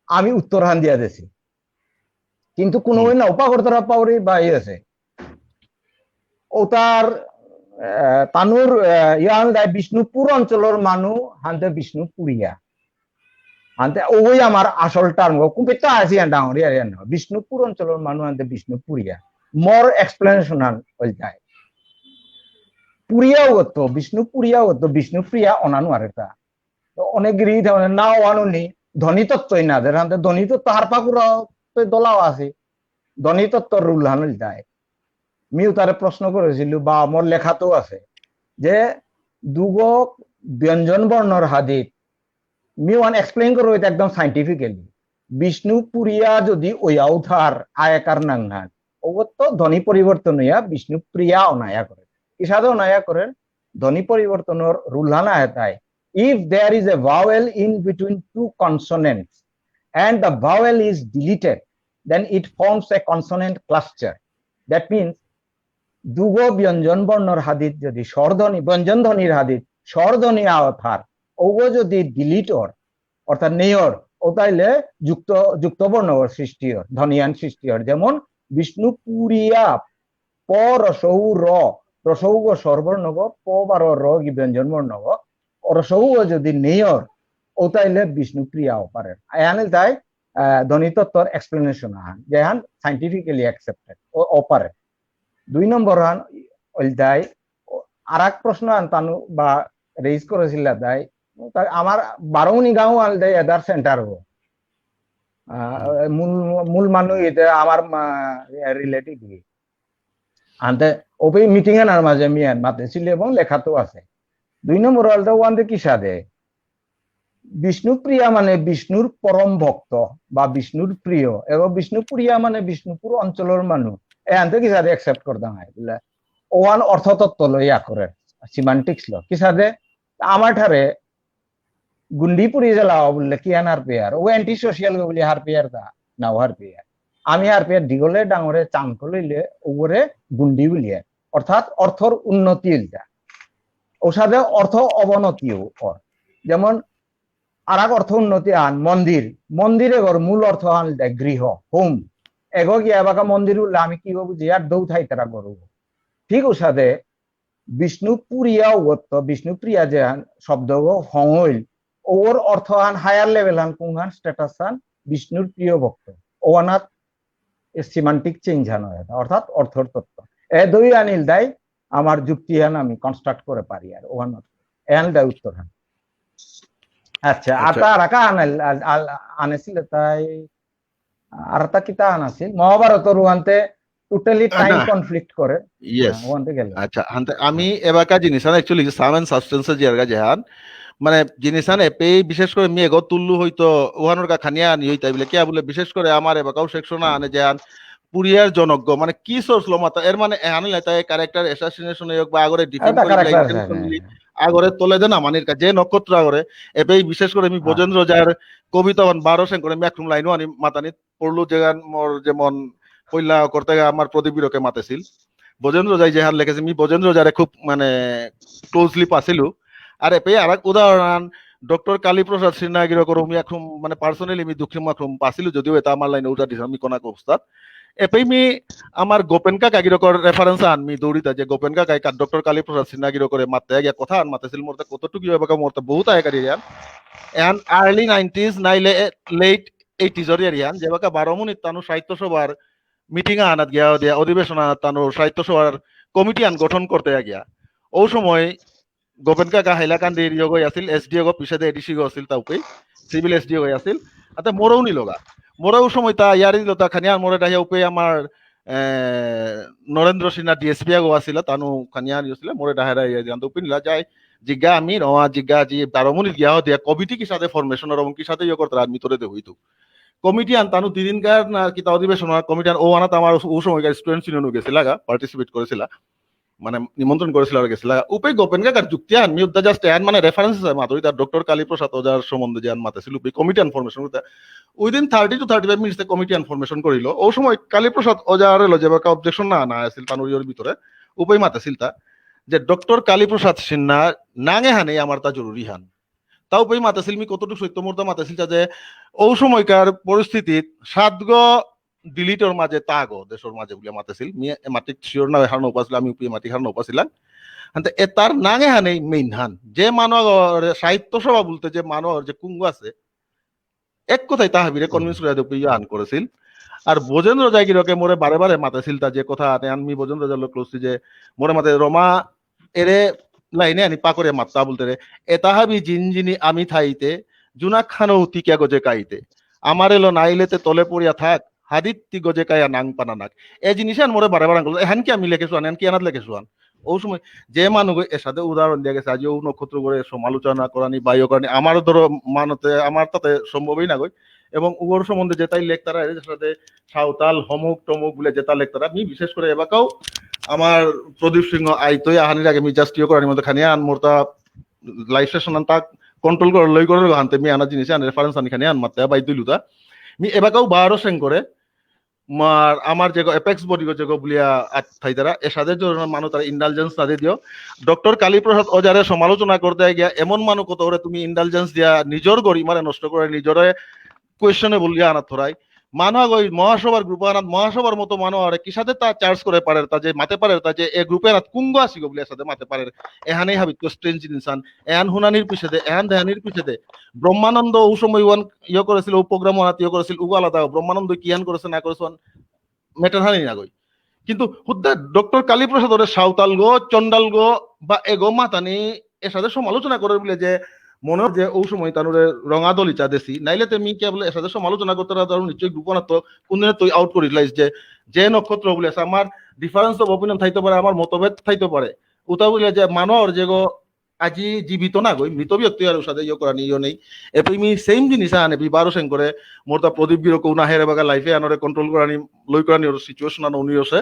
আমি উত্তর হান দিয়া দিছি, কিন্তু কোনো হুম। ওই না উপা করতারা পাউরি বা ইয়ে আছে। ও তার, আহ, তানুর, আহ, ইয়ান দায় বিষ্ণুপুর অঞ্চলর মানু হানতে বিষ্ণুপুরিয়া। হানতে ওই আমার আসল টার্ম গো, কুম্পিত আছি আর ডাঙর ইয়ার ইয়ার না। বিষ্ণুপুর অঞ্চলর মানু হানতে বিষ্ণুপুরিয়া। মোর এক্সপ্লেনেশন হান ওই যায়। পুরিয়াও গত, বিষ্ণুপুরিয়াও গত, বিষ্ণুপ্রিয়া অনানু আর এটা। তো অনেক গিরি থাকে না ওয়ানুনি, ধ্বনিতত্ত্বই না, যেখান থেকে ধ্বনিতত্ত্ব হারপাকুরা তো দলাও আছে। ধ্বনিতত্ত্বর রুল হান ওই যায়। মিউ তারে প্রশ্ন করেছিল বা মোর লেখাতেও আছে যে দুগো ব্যঞ্জন বর্ণর হাদিত, মি ওয়ান এক্সপ্লেইন করবো এটা একদম সায়েন্টিফিক্যালি। বিষ্ণুপ্রিয়া যদি ওয়াও থার আয়াকার নাঙহান, ওগত তো ধ্বনি পরিবর্তন হইয়া বিষ্ণুপ্রিয়া অনায়া করে। কিসাদে অনায়া করে? ধ্বনি পরিবর্তনর রুলহান আহে তাই। If there is a vowel in between two consonants and the vowel is deleted, then it forms a consonant cluster. That means দুগো ব্যঞ্জন বর্ণর হাদিত যদি স্বরধ্বনি, ব্যঞ্জন ধ্বনির হাদিত স্বরধ্বনি আওথার, ওগো যদি ডিলিট অর, অর্থাৎ নেয়র, ও তাইলে যুক্ত, যুক্ত বর্ণ সৃষ্টি অর, ধ্বনিয়ান সৃষ্টি অর। যেমন বিষ্ণুপুরিয়া, প হ্রস্ব উ র, হ্রস্ব উ গ স্বরবর্ণ গ, প বারো র গি ব্যঞ্জন বর্ণ গ, হ্রস্ব উ গ যদি নেয়র, ও তাইলে বিষ্ণুপ্রিয়া অ পারে। এহান ইলতাই, আহ, ধ্বনিতত্ত্বর এক্সপ্লেনেশন আহান, যেহান সায়েন্টিফিক্যালি অ্যাকসেপ্টেড, ও, অ পারে। দুই নম্বর হান ইলতাই, ও, আর এক প্রশ্ন আন তানু বা রেইজ করেছিল তাই, তাই আমার বারৌনি গাঁও আলতাই এদার সেন্টার গো। আহ, হুম। মূল, মূল মানু এতে আমার মা-, রিলেটিভ হি। আনতে ওপে মিটিং আনার মাঝে মিয়ান মাতেছিল এবং লেখাতেও আছে। দুই নম্বর আলতা ওয়ানতে কিসাদে? বিষ্ণুপ্রিয়া মানে বিষ্ণুর পরম ভক্ত বা বিষ্ণুর প্রিয়, এবং বিষ্ণুপ্রিয়া মানে বিষ্ণুপুর অঞ্চলর মানু। এ আনতে কিসাদে অ্যাকসেপ্ট করতাম হয় বুলে, ওয়ান অর্থতত্ত্ব লইয়া করে, সিমান্টিক্স ল। কিসাদে? আমার ঠারে গুন্ডিপুরি জেলা বুললে কি আন হারপেয়ার? ও অ্যান্টি সোশিয়াল গো বুলি হারপেয়ার তা, নাও হারপেয়ার। আমি হারপেয়ার দিগলে ডাঙরে চাংকো লইলে ওগরে গুন্ডি বুলিয়ার। অর্থাৎ অর্থর উন্নতি ইলতা। ওসাদে অর্থ অবনতিও অর। যেমন আর এক অর্থ উন্নতি আন মন্দির। মন্দির এগর মূল অর্থ আন ইলতা গৃহ, হোম। এগো গিয়া বাকা মন্দির উল্লে আমি কি বুঝি আর দৌ থাইতারা গরু। ঠিক ওসাদে বিষ্ণুপুরিয়া উগত্ত, বিষ্ণুপ্রিয়া যে হান শব্দ গো হঙইল, ওর অর্থ হান হায়ার লেভেল হান কুং হান স্ট্যাটাস হান বিষ্ণুর প্রিয় ভক্ত। ওয়ানাত এ সিমান্টিক চেঞ্জ হান হয়, অর্থাৎ অর্থর তত্ত্ব। এ দুই আন ইলতাই আমার যুক্তি হান আমি কনস্ট্রাক্ট করে পারি আর ওয়ানাত। এ আন ইলতাই উত্তর হান। আচ্ছা, আর আচ্ছা। তার আকা আন-, আন-, আন-, আনেছিল তাই আর তা কিতা আন আছিল? মহাভারতর ওয়ানতে টোটালি আ, টাইম না। কনফ্লিক্ট করে। ইয়েস। হ্যাঁ, ওয়ানতে গেল। আচ্ছা, হানতে আমি এবাকা জিনিস আন actually যে সাম এন্ড সাবস্টেন্স যে আরগা যেহান, মানে জিনিস আন এপেই বিশেষ করে মি এগো তুল্লু হইতো ওহানোর কা খানিয়া আনি হইতা বলে কিয়া বলে বিশেষ করে আমার এবাকাও সেকশন আনে যেহান পুরিয়ার জনক গো, মানে কি সোর্স লো মাতা, এর মানে এহান লেতা ক্যারেক্টার অ্যাসাসিনেশন হোক বা আগরে ডিফেন্ড এটা করে ক্যারেক্টার ইন্টেনশনালি আছে, হ্যাঁ। আগরে তোলে দেনা মানির কা যে নক্ষত্র আগরে, এপেই বিশেষ করে আমি হ্যাঁ। ব্রজেন্দ্র যার কবিতা বান বারো সেন করে মি একরুম লাইনও আনি মাতানি পড়লু যেগান মোর যেমন পইলা করতে গা আমার প্রদীপ গিরকে মাতেছিল। ব্রজেন্দ্র যাই যেহান লেখেছে, মি ব্রজেন্দ্র যারে খুব মানে ক্লোজলি পাসিলু। আর এপে আর এক উদাহরণ ডক্টর কালীপ্রসাদ সিনহা গিরকর মি একরুম মানে পার্সোনালি মি দুঃখী একরুম পাসিলু, যদিও এটা আমার লাইনে উঠা দিছে, আমি কোনা অবস্থাত। এপে মি আমার গোপেন কাকা গিরকর রেফারেন্স আন মি দৌড়িতা যে গোপেন কাকাই কা-, ডক্টর কালীপ্রসাদ সিনহা গিরকরে মাতে গিয়া কথা আন মাতেছিল, মোরতে কতটুকু হবে কা মোরতে বহুত আগে কারি যান। এহান আর্লি নাইনটিজ নাইলে লেট এইটিজর ইয়ারিহান, যেবাকা বারো মিনিট তানু সাহিত্য সভার মিটিং আহানাত গিয়া দিয়া, অধিবেশন আহানাত তানু সাহিত্য সভার কমিটি আন গঠন করতে গিয়া। ও সময় গোপেন কাকা হাইলাকান্দির ইয়গই আছিল, এসডিও গো, পিছেদে এডিসি গো আছিল, তা উপেই, সিভিল এসডিও গই আছিল। আতে মোরও নিলগা। মোরও সময় তা ইয়ারি দিল তা খানিয়ান মোরে ডাহিয়া উপেই আমার, এ, নরেন্দ্র সিনহা ডিএসপি আগো আছিল, তানু খানিয়ান ইয়ে আছিল, মোরে ডাহেরা ইয়ারি দিলাম, তো উপেই নিলা যাই, জিজ্ঞা আমি, রমা জিজ্ঞা, জি, বারো মিনিট গিয়া দিয়া, কমিটি কিসাদে ফরমেশন, এবং কিসাদে ইয়ে করতে আমি তোরে দে হইতো। কমিটি আন তানু তিদিনকার না কিতা অধিবেশন, কমিটি আন ও আনাত আমার ও সময়কার স্টুডেন্ট ইউনিয়ন গেছিলাগা, পার্টিসিপেট করেছিলা, মানে নিমন্ত্রণ করেছিল আর গেছিলা। উপে গোপেন কাকার যুক্তি আন, মি উদ্দা just এহান মানে রেফারেন্স আছে, মাত্র এটা ডক্টর কালীপ্রসাদ ওঝার সম্বন্ধে যে আন মাতেছিল, উপে কমিটি আন ফরমেশন করতে। Within thirty to thirty five minutes committee আন ফরমেশন করিল। ও সময় কালীপ্রসাদ ওঝার এলো যে বাকা অবজেকশন না, না আছিল তানুর ইয়ের ভিতরে, উপেই মাতেছিল তা, যে ডক্টর কালীপ্রসাদ সিনহা নাঙে হানে আমার তা জরুরি হান। তাও পই মাতেছিল মি কতটুকু সত্য মোর তা মাতেছিল তা যে ও সময়কার পরিস্থিতিত সাতগো ডিলিটর মাঝে তাগো দেশর মাঝে বুলিয়া মাতেছিল। মি এ মাতিক শিওর না হার নৌপাছিল, আমি উপি মাতিক হার নৌপাছিলাম। হানতে এ তার নাঙে হানে মেইন হান। যে মানু আগরে সাহিত্য সভা বলতে যে মানু আগর যে কুঙ্গ আছে, এক কথায় তা হাবিরে কনভিন্স করে দেবে ইয়ে আন করেছিল। আর ব্রজেন্দ্র যাই গিরকে মোরে বারে বারে মাতেছিল তা যে কথা আতে আন মি ব্রজেন্দ্র যার লোক ক্লোজ যে মোরে মাতে রমা এরে লাইনে আনি পাকরে মাত্তা বলতে রে, এতা হাবি জিনজিনি আমি থাইতে, জুনা খানো উতি কিয়া গজে কাইতে। আমার এলো নাইলেতে তলে পড়িয়া থাক, হাদিত তি গজে কায়া নাং পানা নাক। এ জিনিস আন মোরে বারে বারে আন করলো, এহান কি আমি লেখে শুয়ান, এহান কি আনাত লেখে শুয়ান। ও সময় যে মানুষ এসাদে উদাহরণ দিয়া গেছে, আজি ও নক্ষত্র করে সমালোচনা করানি বা ইয়ে করানি, আমার ধরো মানতে, আমার তাতে সম্ভবই না গই। এবং উগর সম্বন্ধে যেটাই লেখতারা, এর সাথে সাঁওতাল হমুক টমুক বলে যেটা লেখতারা, আমি বিশেষ করে এবাকাও আমার প্রদীপ সিংহ আইতই আহানির আগে আমি just ইয়ে করানি মতো খানি আন মোরতা লাইভ সেশন আন তা কন্ট্রোল করে লই করে হানতে মি আনা জিনিস আন রেফারেন্স আনি খানি আন মাতে বাই দিলুতা। মি এবাকাও বারো সেন করে মার আমার যেগো এপেক্স বডিগো যেগো বুলিয়া আত থাইতারা, এসাদে ধরনের মানু তারা ইন্ডালজেন্স না দিয়ে দিও। ডক্টর কালীপ্রসাদ ওঝারে সমালোচনা করতে গিয়া এমন মানু কত করে তুমি ইন্ডালজেন্স দিয়া নিজর গরিমারে নষ্ট করে নিজরে কোয়েশ্চনেবল ইয়া আনা থরাই। মানু আগই মহাসভার গ্রুপ আনাত মহাসভার মতো মানু আরে কিসাদে তা চার্জ করে পারে তা যে মাতে পারে তা যে এ গ্রুপে আনাত কুঙ্গ আসিগো বুলিয়া সাথে মাতে পারে। এহানেই হাবিত স্ট্রেঞ্জ জিনিস আন। এহান হুনানির পিছেদে, এহান দেহানির পিছেদে। ব্রহ্মানন্দ ও সময় ওয়ান ইয়ে করেছিল, ও প্রোগ্রাম ওয়ানাত ইয়ে করেছিল, উগো আলাদা। ব্রহ্মানন্দ কিহান করেছে না করেছে ওয়ান ম্যাটার হানি না গই। কিন্তু হুদ্দা ডক্টর কালীপ্রসাদ ওরে সাঁওতাল গো, চন্ডাল গো বা এগো মাতানি এসাদে সমালোচনা করে বলে যে মনে হয় যে ও সময় তানুরে রঙা দলিচা দেসি, নাইলে তে মি কে বলে এসাদে সমালোচনা করতে না তার নিশ্চয়ই গ্রুপ বানাতো, কোনদিনে তুই আউট করে দিলাইস যে, যে নক্ষত্র বলে আছে, আমার ডিফারেন্স অফ ওপিনিয়ন থাইতে পারে, আমার মতভেদ থাইতে পারে, ওটা বলে যে মানর যেগো আজি জীবিত না গই, মৃত ব্যক্তি আর ওসাদে ইয়ে করানি ইয়ে নেই। এপি মি সেম জিনিস আন, এপি বারো সেন করে, মোর তা প্রদীপ গিরো কৌ না হেরে বাগা লাইফে আনরে কন্ট্রোল করানি, লই করানি ওর সিচুয়েশন আন উনি ওসে।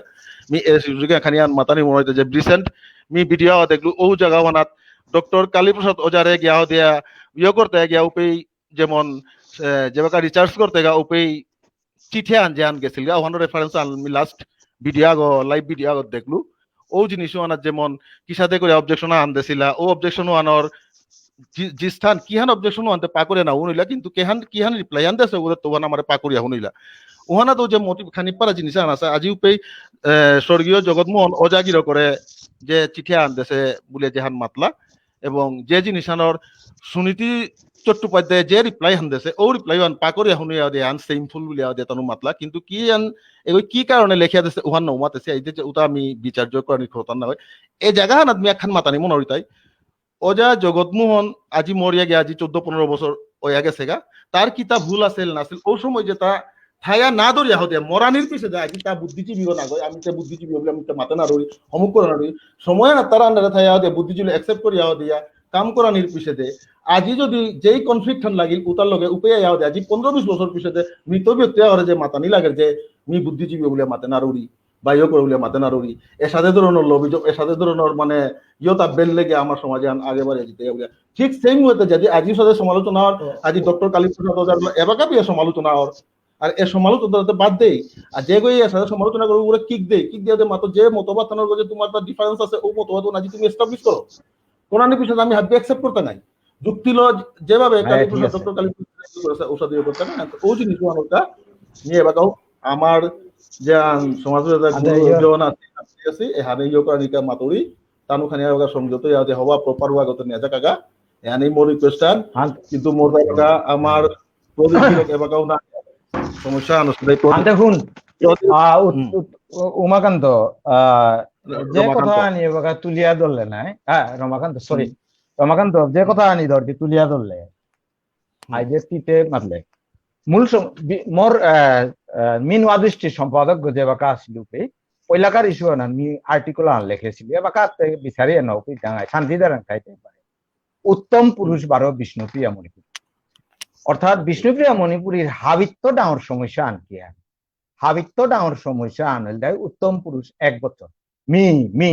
মি এ সিচুয়েশন খানি আন মাতানি মনে হইতে যে রিসেন্ট মি ভিডিও দেখলু, ও জায়গা ওয়ানাত ডক্টর কালীপ্রসাদ ওঝারে গিয়া দিয়া, ইয়ে করতে গিয়া উপেই যেমন, এ, যেবাকা রিচার্জ করতে গা উপেই চিঠি আন যে আন গেছিল গা, ওহানো রেফারেন্স আন মি লাস্ট ভিডিও আগো, লাইভ ভিডিও আগো দেখলু। ও জিনিস আনার যেমন কিসাদে করে অবজেকশন আন দেছিলা, ও অবজেকশন আনর জি-, জিস্থান কিহান অবজেকশন আনতে পাকরে না হুনিলা, কিন্তু কেহান, কিহান রিপ্লাই আন দেছে ওদের তো ওহান আমারে পাকরিয়া হুনিলা। ওহানা তো যে মোটিভ খানি পারা জিনিস আন আছে, আজি উপেই, এ, স্বর্গীয় জগৎমোহন ওঝা গিরো করে যে চিঠি আন দেছে বুলে যেহান মাতলা, এবং যে জিনিস আনর সুনীতি চট্টোপাধ্যায় যে রিপ্লাই হান দেছে, ও রিপ্লাই হান পাকরিয়া হুনিয়া দে আন সেমফুল বুলিয়া দে তানু মাতলা, কিন্তু কি আন, এগো কি কারণে লেখিয়া দেছে, ওহান নৌ মাতেছে, এই যে উতা আমি বিচার্য করানি খতান না হয়। এ জায়গা হানাত মি একখান মাতানি মনে হইতাই, ওঝা জগৎমোহন আজি মরিয়া গিয়া আজি চৌদ্দ পনেরো বছর ওয়া গেছে গা, তার কিতা ভুল আছিল না আছিল, ও সময় যে তা থায়া না ধরিয়া হতে মরানির পিছে যায়, আজি তা বুদ্ধিজীবীও না গয়, আমি তে বুদ্ধিজীবী বলে আমি তে মাতে না রই, হমুক করে না রই, সময় না তারা আন্ডারে থায়া হতে বুদ্ধিজীবী অ্যাকসেপ্ট করিয়া হতে ইয়া কাম করানির পিছে দে। আজি যদি যেই কনফ্লিক্ট হান লাগিল উতার লগে উপেয়া ইয়া হতে, আজি পনেরো বিশ বছর পিছে দে মৃত ব্যক্তি আরে যে মাতানি লাগে যে মি বুদ্ধিজীবী বলে মাতে না রুরি, বা ইয়ে করে বলে মাতে না রুরি, এসাদে ধরনের লবিজম, এসাদে ধরনের মানে ইয়তা বেল লেগে আমার সমাজে আন আগে বাড়িয়ে দিতে ইয়া বলে। ঠিক সেম ওয়েতে যদি আজিও সাথে সমালোচনা অর, ও। আজি ডক্টর কালীপ্রসাদ ওঝার এবাকা বিয়ে সমালোচনা অর, আর এ সমালোচনা তো বাদ দেই। আর যে গই এসাদে সমালোচনা করে ওরা কিক দেই, কিক দিয়ে মাত্র যে মতবাদ তানোর গজে তোমার তার ডিফারেন্স আছে, ও মতবাদ ও আজি তুমি এস্টাবলিশ করো। কোরআনের বিষয়ে আমি হাবি অ্যাকসেপ্ট করতে নাই। যুক্তি ল যেভাবে হ্যাঁ, কালীপ্রসাদ, ঠিক আছে। ডক্টর কালীপ্রসাদ করেছে, ও সাথে ইয়ে করতে নাই। তো ও জিনিস ওহান ওটা নিয়ে এবার তাও আমার যে আন-, সমাজে যে আচ্ছা, গুরু ইয়ে। জন আছে, আছে, এহানে ইয়ে করানিকা মাতুরি, তানু খানি আবার সংযত ইয়াতে হবা প্রপার ওয়া গত নিয়ে যাক আগা। এহানে মোর রিকোয়েস্ট আন, হ্যাঁ। কিন্তু মোর এবাকা আমার প্রদীপ গিরক এবাকাও না সমস্যা আন আসলে প্রদীপ আনতে হুন, প্রদীপ আ, উত-, হুম। উত-, উ-, উমাকান্ত, আ, র-, যে রমাকান্ত। কথা আনি এবাকা তুলিয়া ধরলে নাই, হ্যাঁ, রমাকান্ত, সরি। হুম। রমাকান্ত, যে কথা আনি ধরতি তুলিয়া ধরলে, হুম। আইজে তিতে মাতলে। মূল সম-, বি-, মোর, আ, আ, মি নুয়া দৃষ্টি সম্পাদক গজে এবাকা আসিল পে, পয়লাকার ইস্যু আন মি আর্টিকেল আন লেখেছিল, এবাকা তে বিচারি এন ওপি জাঙাই, শান্তি দারাং খাইতে পারে। উত্তম পুরুষ বারো বিষ্ণুপ্রিয়া মণিপুরী। অর্থাৎ বিষ্ণুপ্রিয়া মণিপুরীর হাবিত্ত ডাঙর সমস্যা আন কি আর? হাবিত্ত ডাঙর সমস্যা আন হইল তাই উত্তম পুরুষ এক বছর। Me, me.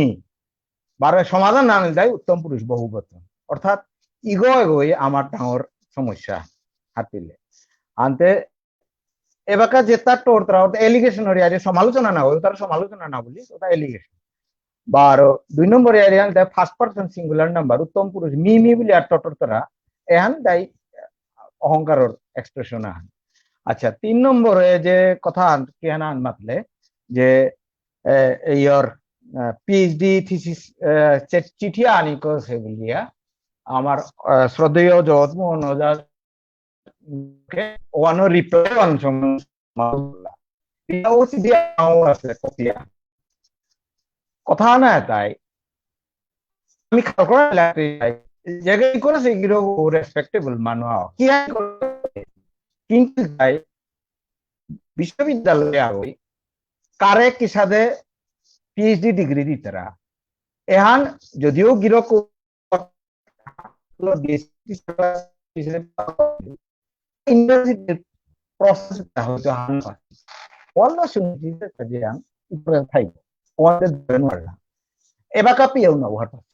বারো সমাধান না হইল তাই উত্তম পুরুষ বহু বচন। অর্থাৎ ইগো এগোই আমার ডাঙর সমস্যা হাতিলে। আনতে এবাকা যেটা টোর তারা ওটা এলিগেশন ওর আরে সমালোচনা না হয়, তারা সমালোচনা না বলি, ওটা এলিগেশন। বারো, দুই নম্বর এরিয়া আনতে ফার্স্ট পারসন সিঙ্গুলার নাম্বার, উত্তম পুরুষ, মি মি বলি আর টোটর তারা, এহান তাই অহংকারর এক্সপ্রেশন আহান। আচ্ছা, তিন নম্বরে যে কথা আন-, কি হান আন মাতলে, যে, এ, এই ওর, আ, পিএইচডি থিসিস, আ, চে-, চিঠি আনি করেছে বলিয়া, আমার, আ, শ্রদ্ধেয় জগৎমোহন ওঝা কে ওয়ানো রিপ্লাই ওয়ান সম-, এটা ও চিঠি আনাও আছে কপিয়া। কথা না তাই। আমি খাল করে লাগতে চাই। জায়গায় করেছে গিরো রেসপেক্টেবল মানুষ। কি আর করে? কিন্তু তাই বিশ্ববিদ্যালয়ে আগই কারে কিসাদে পিএইচডি ডিগ্রি দিতারা। এহান যদিও গিরক ইউনিভার্সিটির প্রসেস হয়তো হান পাসি। ওয়াল্লা শুনছি যে কাজিয়াং উপরে থাইব। ওয়াল্লা ধরে মারলা। এবাকা পিয়াও না ওহার পাসি।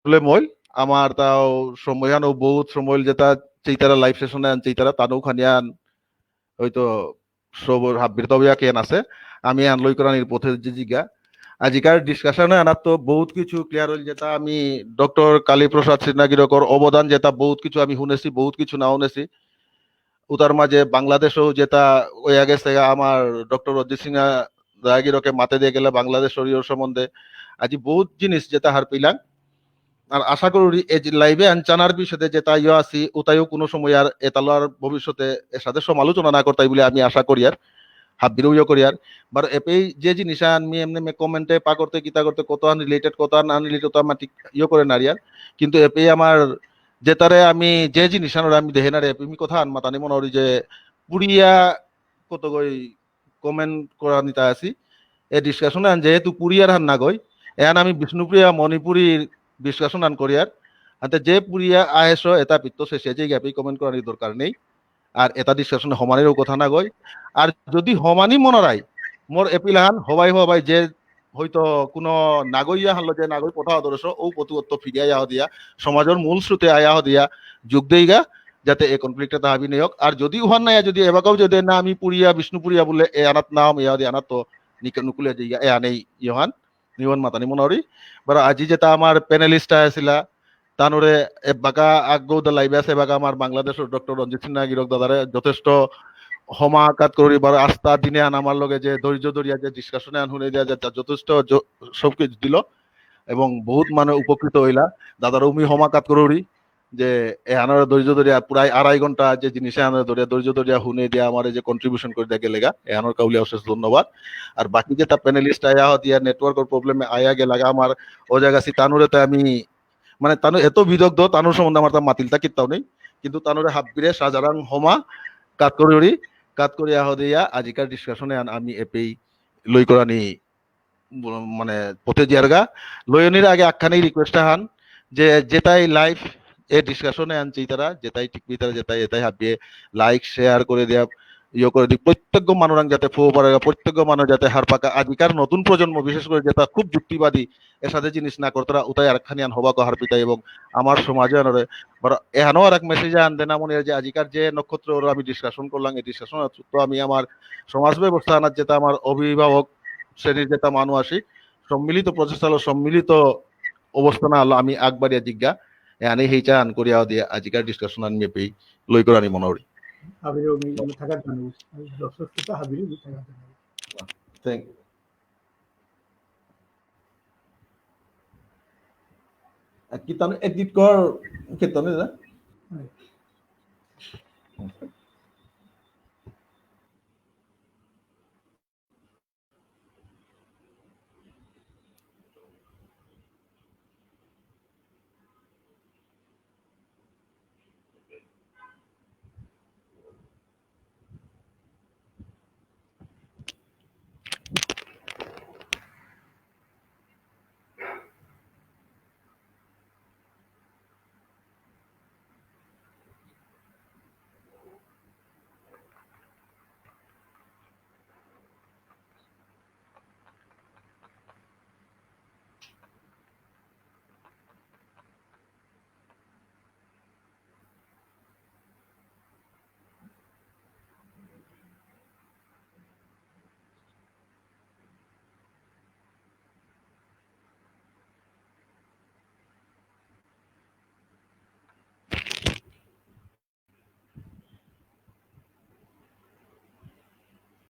প্রবলেম হইল, আমার তাও সময়হানও বহুত সময় হইল, যেটা চেইতারা লাইভ সেশনে আন চেইতারা তানু খানিয়ান হয়তো সবর হাব্বির তবিয়া কেন আছে, আমি আন লই করানির পথে যে জিগা। আজিকার ডিসকাশনে আনার তো বহুত কিছু ক্লিয়ার হইল, যেটা আমি ডক্টর কালীপ্রসাদ সিনহা গিরকর অবদান, যেটা বহুত কিছু আমি শুনেছি, বহুত কিছু না শুনেছি। উতার মাঝে বাংলাদেশও যেটা ওই আগে থেকে আমার ডক্টর অজিত সিনহা দা গিরকে মাতে দিয়ে গেলে বাংলাদেশ শরীয়র সম্বন্ধে আজি বহুত জিনিস যেটা হার পেলাম। আর আশা করি এই যে লাইভে আনচানার বিষয়ে যেটা ইয়ে আছি, ওটাইও কোনো সময় আর এতালো আর ভবিষ্যতে এর সাথে সমালোচনা না করতাই বলে আমি আশা করি আর হাব্বিরও ইয়ে করি আর। বার এপেই যে জিনিস আমি এমনি কমেন্টে পা করতে, কিতা করতে, কত আনরিলেটেড, কত আনরিলেটেড, কত আমার ঠিক ইয়ে করে নারি আর। কিন্তু এপেই আমার যেতারে আমি যে জিনিস আনরে আমি দেখে নারি, এপেই আমি কথা আন মাতানি মনে করি যে পুরিয়া কত গই কমেন্ট করা নিতে আসি। এ ডিসকাশন আন যেহেতু পুরিয়ার হান না গই, এহান আমি বিষ্ণুপ্রিয়া মণিপুরী ডিসকাশন আন করিয়ার। আনতে যে পুরিয়া আহেস এটা পিত্ত শেষে যে গ্যাপেই কমেন্ট করার দরকার নেই। আর এটা ডিসকাশন হমানিরও কথা না গই। আর যদি হমানি মনারাই, মোর এপিল হান হবাই হবাই যে হয়তো কোনো নাগইয়া হানলো যে নাগই কথা আদর্শ ও পতুত্ব ফিরিয়া আয়া দিয়া, সমাজের মূল স্রোতে আয়া দিয়া যোগ দেইগা, যাতে এ কনফ্লিক্ট এটা হাবি নেই হোক। আর যদি উহান নাই, যদি এবাকাও যদি না আমি পুরিয়া, বিষ্ণুপুরিয়া বলে এ আনাত নাম, এ আদি আনাত তো নিকে নুকুলে যে এ আনেই ইহান, নিয়ন মাতানি মনারি। বার আজি যেটা আমার প্যানেলিস্ট আছিলা, তানুরে এবাকা আগ্গো দা লাইভে আছে, এবাকা আমার বাংলাদেশের ডক্টর রঞ্জিত সিনহা গিরক দাদারে যথেষ্ট হমা কাত করি, বার আস্তা দিনে আন আমার লগে যে ধৈর্য ধরিয়া যে ডিসকাশনে আন শুনে দিয়া যে যথেষ্ট য-, সব কিছু দিল এবং বহুত মানে উপকৃত হইলা। দাদারও মি হমা কাত করি যে এহানর ধৈর্য ধরিয়া প্রায় আড়াই ঘন্টা যে জিনিস এহানর ধরিয়া ধৈর্য ধরিয়া শুনে দিয়া আমার এই যে কন্ট্রিবিউশন করে দিয়া গেলেগা, এহানর কাউলিয়া অশেষ ধন্যবাদ। আর বাকি যেটা প্যানেলিস্ট আয়া হতিয়া নেটওয়ার্কর প্রবলেমে আয়া গেলাগা আমার ও জায়গা সি তানুরে তে আমি মানে তানু এত বিদগ্ধ, তানুর সম্বন্ধে আমার তা মাতিলতা কিত্তাও নেই, কিন্তু তানুরে হাব্বিরে সাজারাং হমা কাত করি করি কাত করি আহ দিয়া আজিকার ডিসকাশনে আন আমি এপেই লই করানি ব-, মানে পথে জিয়ারগা। লয়নির আগে আখ্যানি রিকোয়েস্ট আহান যে যেটাই লাইভ এ ডিসকাশনে আনছি তারা, যেটাই ঠিক তারা, যেটাই এটাই হাবিয়ে লাইক শেয়ার করে দেয়া, ইয়ে করে দি, প্রত্যেক মানুরাং যাতে ফো পারে, প্রত্যেক মানুষ যাতে হার পাকা। আজিকার নতুন প্রজন্ম বিশেষ করে যেটা খুব যুক্তিবাদী, এর সাথে জিনিস না করতারা, উতাই আর খানি আন হবা কো হার পিতাই এবং আমার সমাজে আনরে, বারো এহানো আর এক মেসেজ আন দেনা মনে হয় যে আজিকার যে নক্ষত্র ওরা আমি ডিসকাশন করলাম, এই ডিসকাশন তো আমি আমার সমাজ ব্যবস্থা আনার যেটা আমার অভিভাবক শ্রেণীর যেটা মানু আসি, সম্মিলিত প্রচেষ্টা হলো, সম্মিলিত অবস্থান হলো আমি আগবাড়িয়া জিজ্ঞা, এ আনি হেইচা আন করিয়া দিয়া আজিকার ডিসকাশন আন মেপেই লই করানি মনে করি। হাবিরে মি থাকার জানো, দর্শক শ্রোতা হাবিরে মি থাকার জানো। Thank you. আ, কিতানো এডিট কর, কিতানো না?